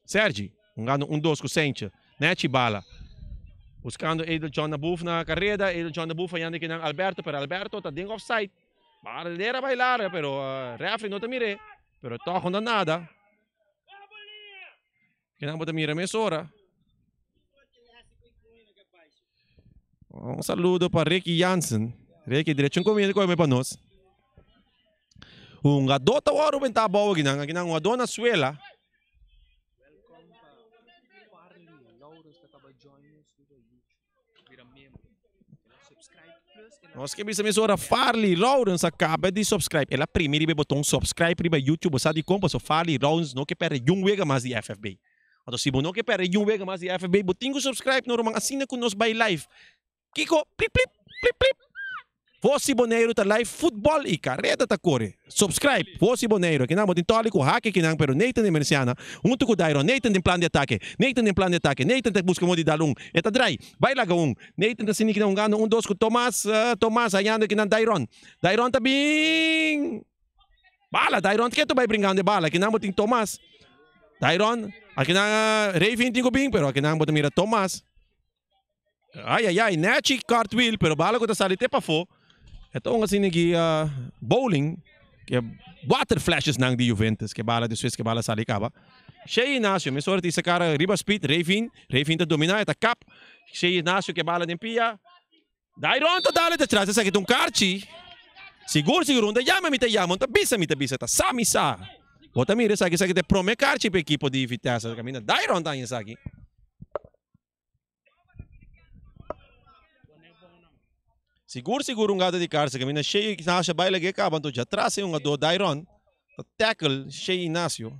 Sergi hungando un dos ku Sentje. Nechi bala. Buskando Edel John na buf na kareda. Edel John na buf hayando kinan Alberto. Pero Alberto ta den offside. Bandera bai larga pero refri no ta mir'é. Pero tòg no ta nada. Kinan bo ta mira mesora. Un saludo pa Ricky Jansen. Ricky, derecho un comida come pa nos. Hungadó ta wòrdu bentá abou akinan. Akinan hungadó na suela. Welkom pa Farley Laurens ta kaba join nos riba YouTube. Bira miembro. Keda subscribe. Nos ke bisa mesora Farley Lawrence a kaba di subscribe. El a primi riba e boton subscribe riba YouTube. Bo sa dikon? Pasobra Farley Lawrence no ke pèrdè yun wega mas di FFB. Anto si bo no ke pèrdè yun wega mas di FFB, bo tin ku subscribe no ruman asina ku nos bai live. Kiko? Plip plip, plip plip. Vos di Boneiru ta live futbòl i kareda ta kore. Subscribe Vos di Boneiru. Kinan bo tin tòli ku hake kinan pero Nathan den Merciana huntu ku Dairon. Nathan den plan di atake. Nathan den plan di atake. Nathan ta buska modo di dal un. E ta drai. Bai laga un. Nathan ta sinti kinan hungando un dos ku Tomas. Tomas hañando kinan Dairon. Dairon ta bin. Bala. Dairon ketu bai bringando e bala. Kinan bo tin Tomas. Dairon. Akinan Rayvin tin ku bin pero akinan bo ta mira Tomas. Ai ai ai, nechi cartwheel, pero bala ku ta sali te pafó. E ta un asina ki bowling, ke water flashes nan di Juventus, ke bala despues ke bala sali kaba. Shey Ignacio, mesora tin sakara riba speed, Rayvin, Rayvin ta domina, e ta kap. Shey Ignacio ke bala den pia. Dairon ta dale ta tras, esaki ta un karchi. Sigur sigur, un ta yama mi ta yama, un ta bisa mi ta bisa, ta sa mi sa. Bo ta mira esaki, esaki ta e prome karchi pa ekipo di Vitesse. Kaminda Dairon ta haña esaki. Sigur sigur un gata di cárcel caminda Shey Ignacio a baila ke caba anto djatras e hungador Dairon ta tackle Shey Ignacio.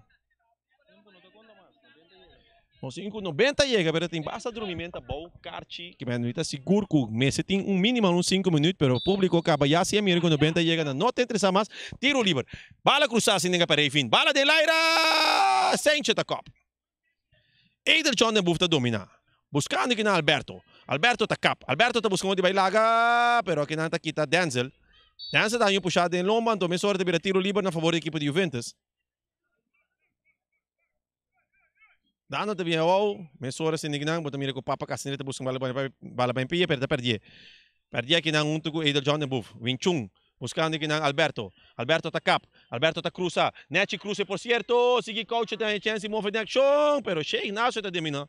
No sinku 90 yega pero tin basta drumimento abou karchi ke men ta sigur ku mester tin un minimo un sinku minuut pero publico kaba ya si a mira ku 90 yega nan no ta interesa mas tiro liber bala krusa sin nenga pa Rayvin bala den laira Sentje ta kop. Eider John den Boef ta domina. Buscando kinan Alberto. Alberto ta kap. Alberto ta busca un di bai laga, pero kinan ta kita Denzel. Denzel ta haña un pushada den lomba, anto mesora ta bira tiro liber na favor di ekipo di Juventus. Dando ta bien awou, mesora sin kinan bo ta mira ku Papa Castaneda ta busca un bala bala bai pia, pero ta perdié. Perdié kinan hunto ku Eider John den Boef. Wing Chun Buscando kinan Alberto. Alberto ta kap. Alberto ta cruza. Nechi cruze por cierto. Sigui Caucho ta haña chens di move den accion. Pero Shey Ignacio ta domina.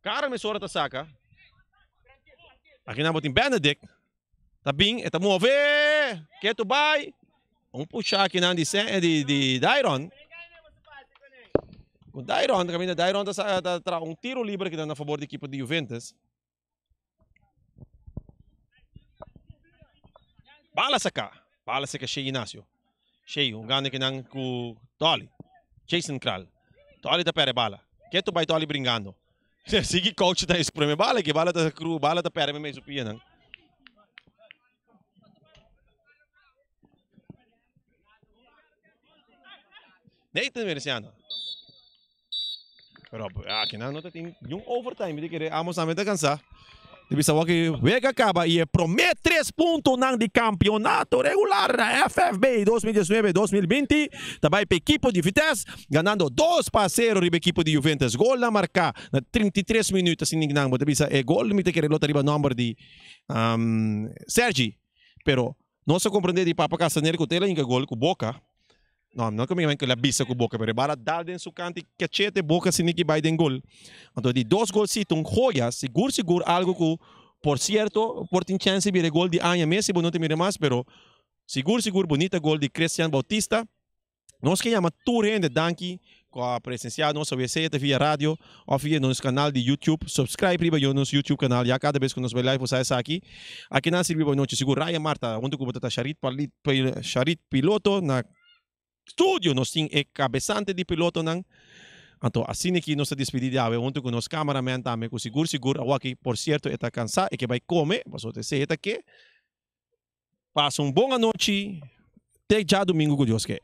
Cara mesora ta saca. Akinan bo tin Benedict. Ta bin, e ta move. Ketu bai. Un pusha akinan di di di Dairon. Cu Dairon, caminda Dairon ta ta traha un tiro libre kinan na favor di ekipo di Juventus. Bala saca. Bala saca Shey Ignacio. Shey hungando kinan cu Dolly. Jason Kral. Dolly ta perde bala. Ketu bay Dolly bringando. Sigui coach ta espreme bala ki bala ta cru bala ta perde meme su pianan. Nathan Veneciano. Pero aki nan no ta tin niun overtime. Mi ta kere amos tambe ta kansa. Di bisa wak wega kaba i e prome tres puntonan di kampionato regular na FFB 2019-2020 ta bai pa ekipo di Vitesse ganando 2-0 riba ekipo di Juventus. Golnan marká na 33 minuut asina nan bo ta bisa e gol mi ta kere lo ta riba nomber di Sergi. Pero nos a comprende di Papa Castaner cu tela hinca gol cu boca. No, no cu mi cu el a bisa cu boca, pero e bala dal den su cant y cachete boca asina ki bay den gol. Anto di dos golcito, un joya, sigur sigur algo cu por cierto por tin chance di bira e gol di aña mes si bo no ta mira mas, pero sigur sigur bunita gol di Christian Bautista. Nos ke yama tur hende danki ku a presensiá nos awe sea ta via radio òf via nos kanal di YouTube. Subscribe riba yo nos YouTube kanal ya kada bes ku nos bai live bo sa esaki. Aki nan sirbi bo nochi sigur Ryan Marta huntu ku bo ta Sharit Sharit Piloto na studio nos tin e kabesante di pilotonan. Anto asina aki nos ta despidi di awe huntu ku nos cameraman tambe ku sigur sigur awaki por sierto e ta kansa e ke bai kome pasobra esei e ta ke. Pasa un bon anochi te djadumingu ku Dios ke.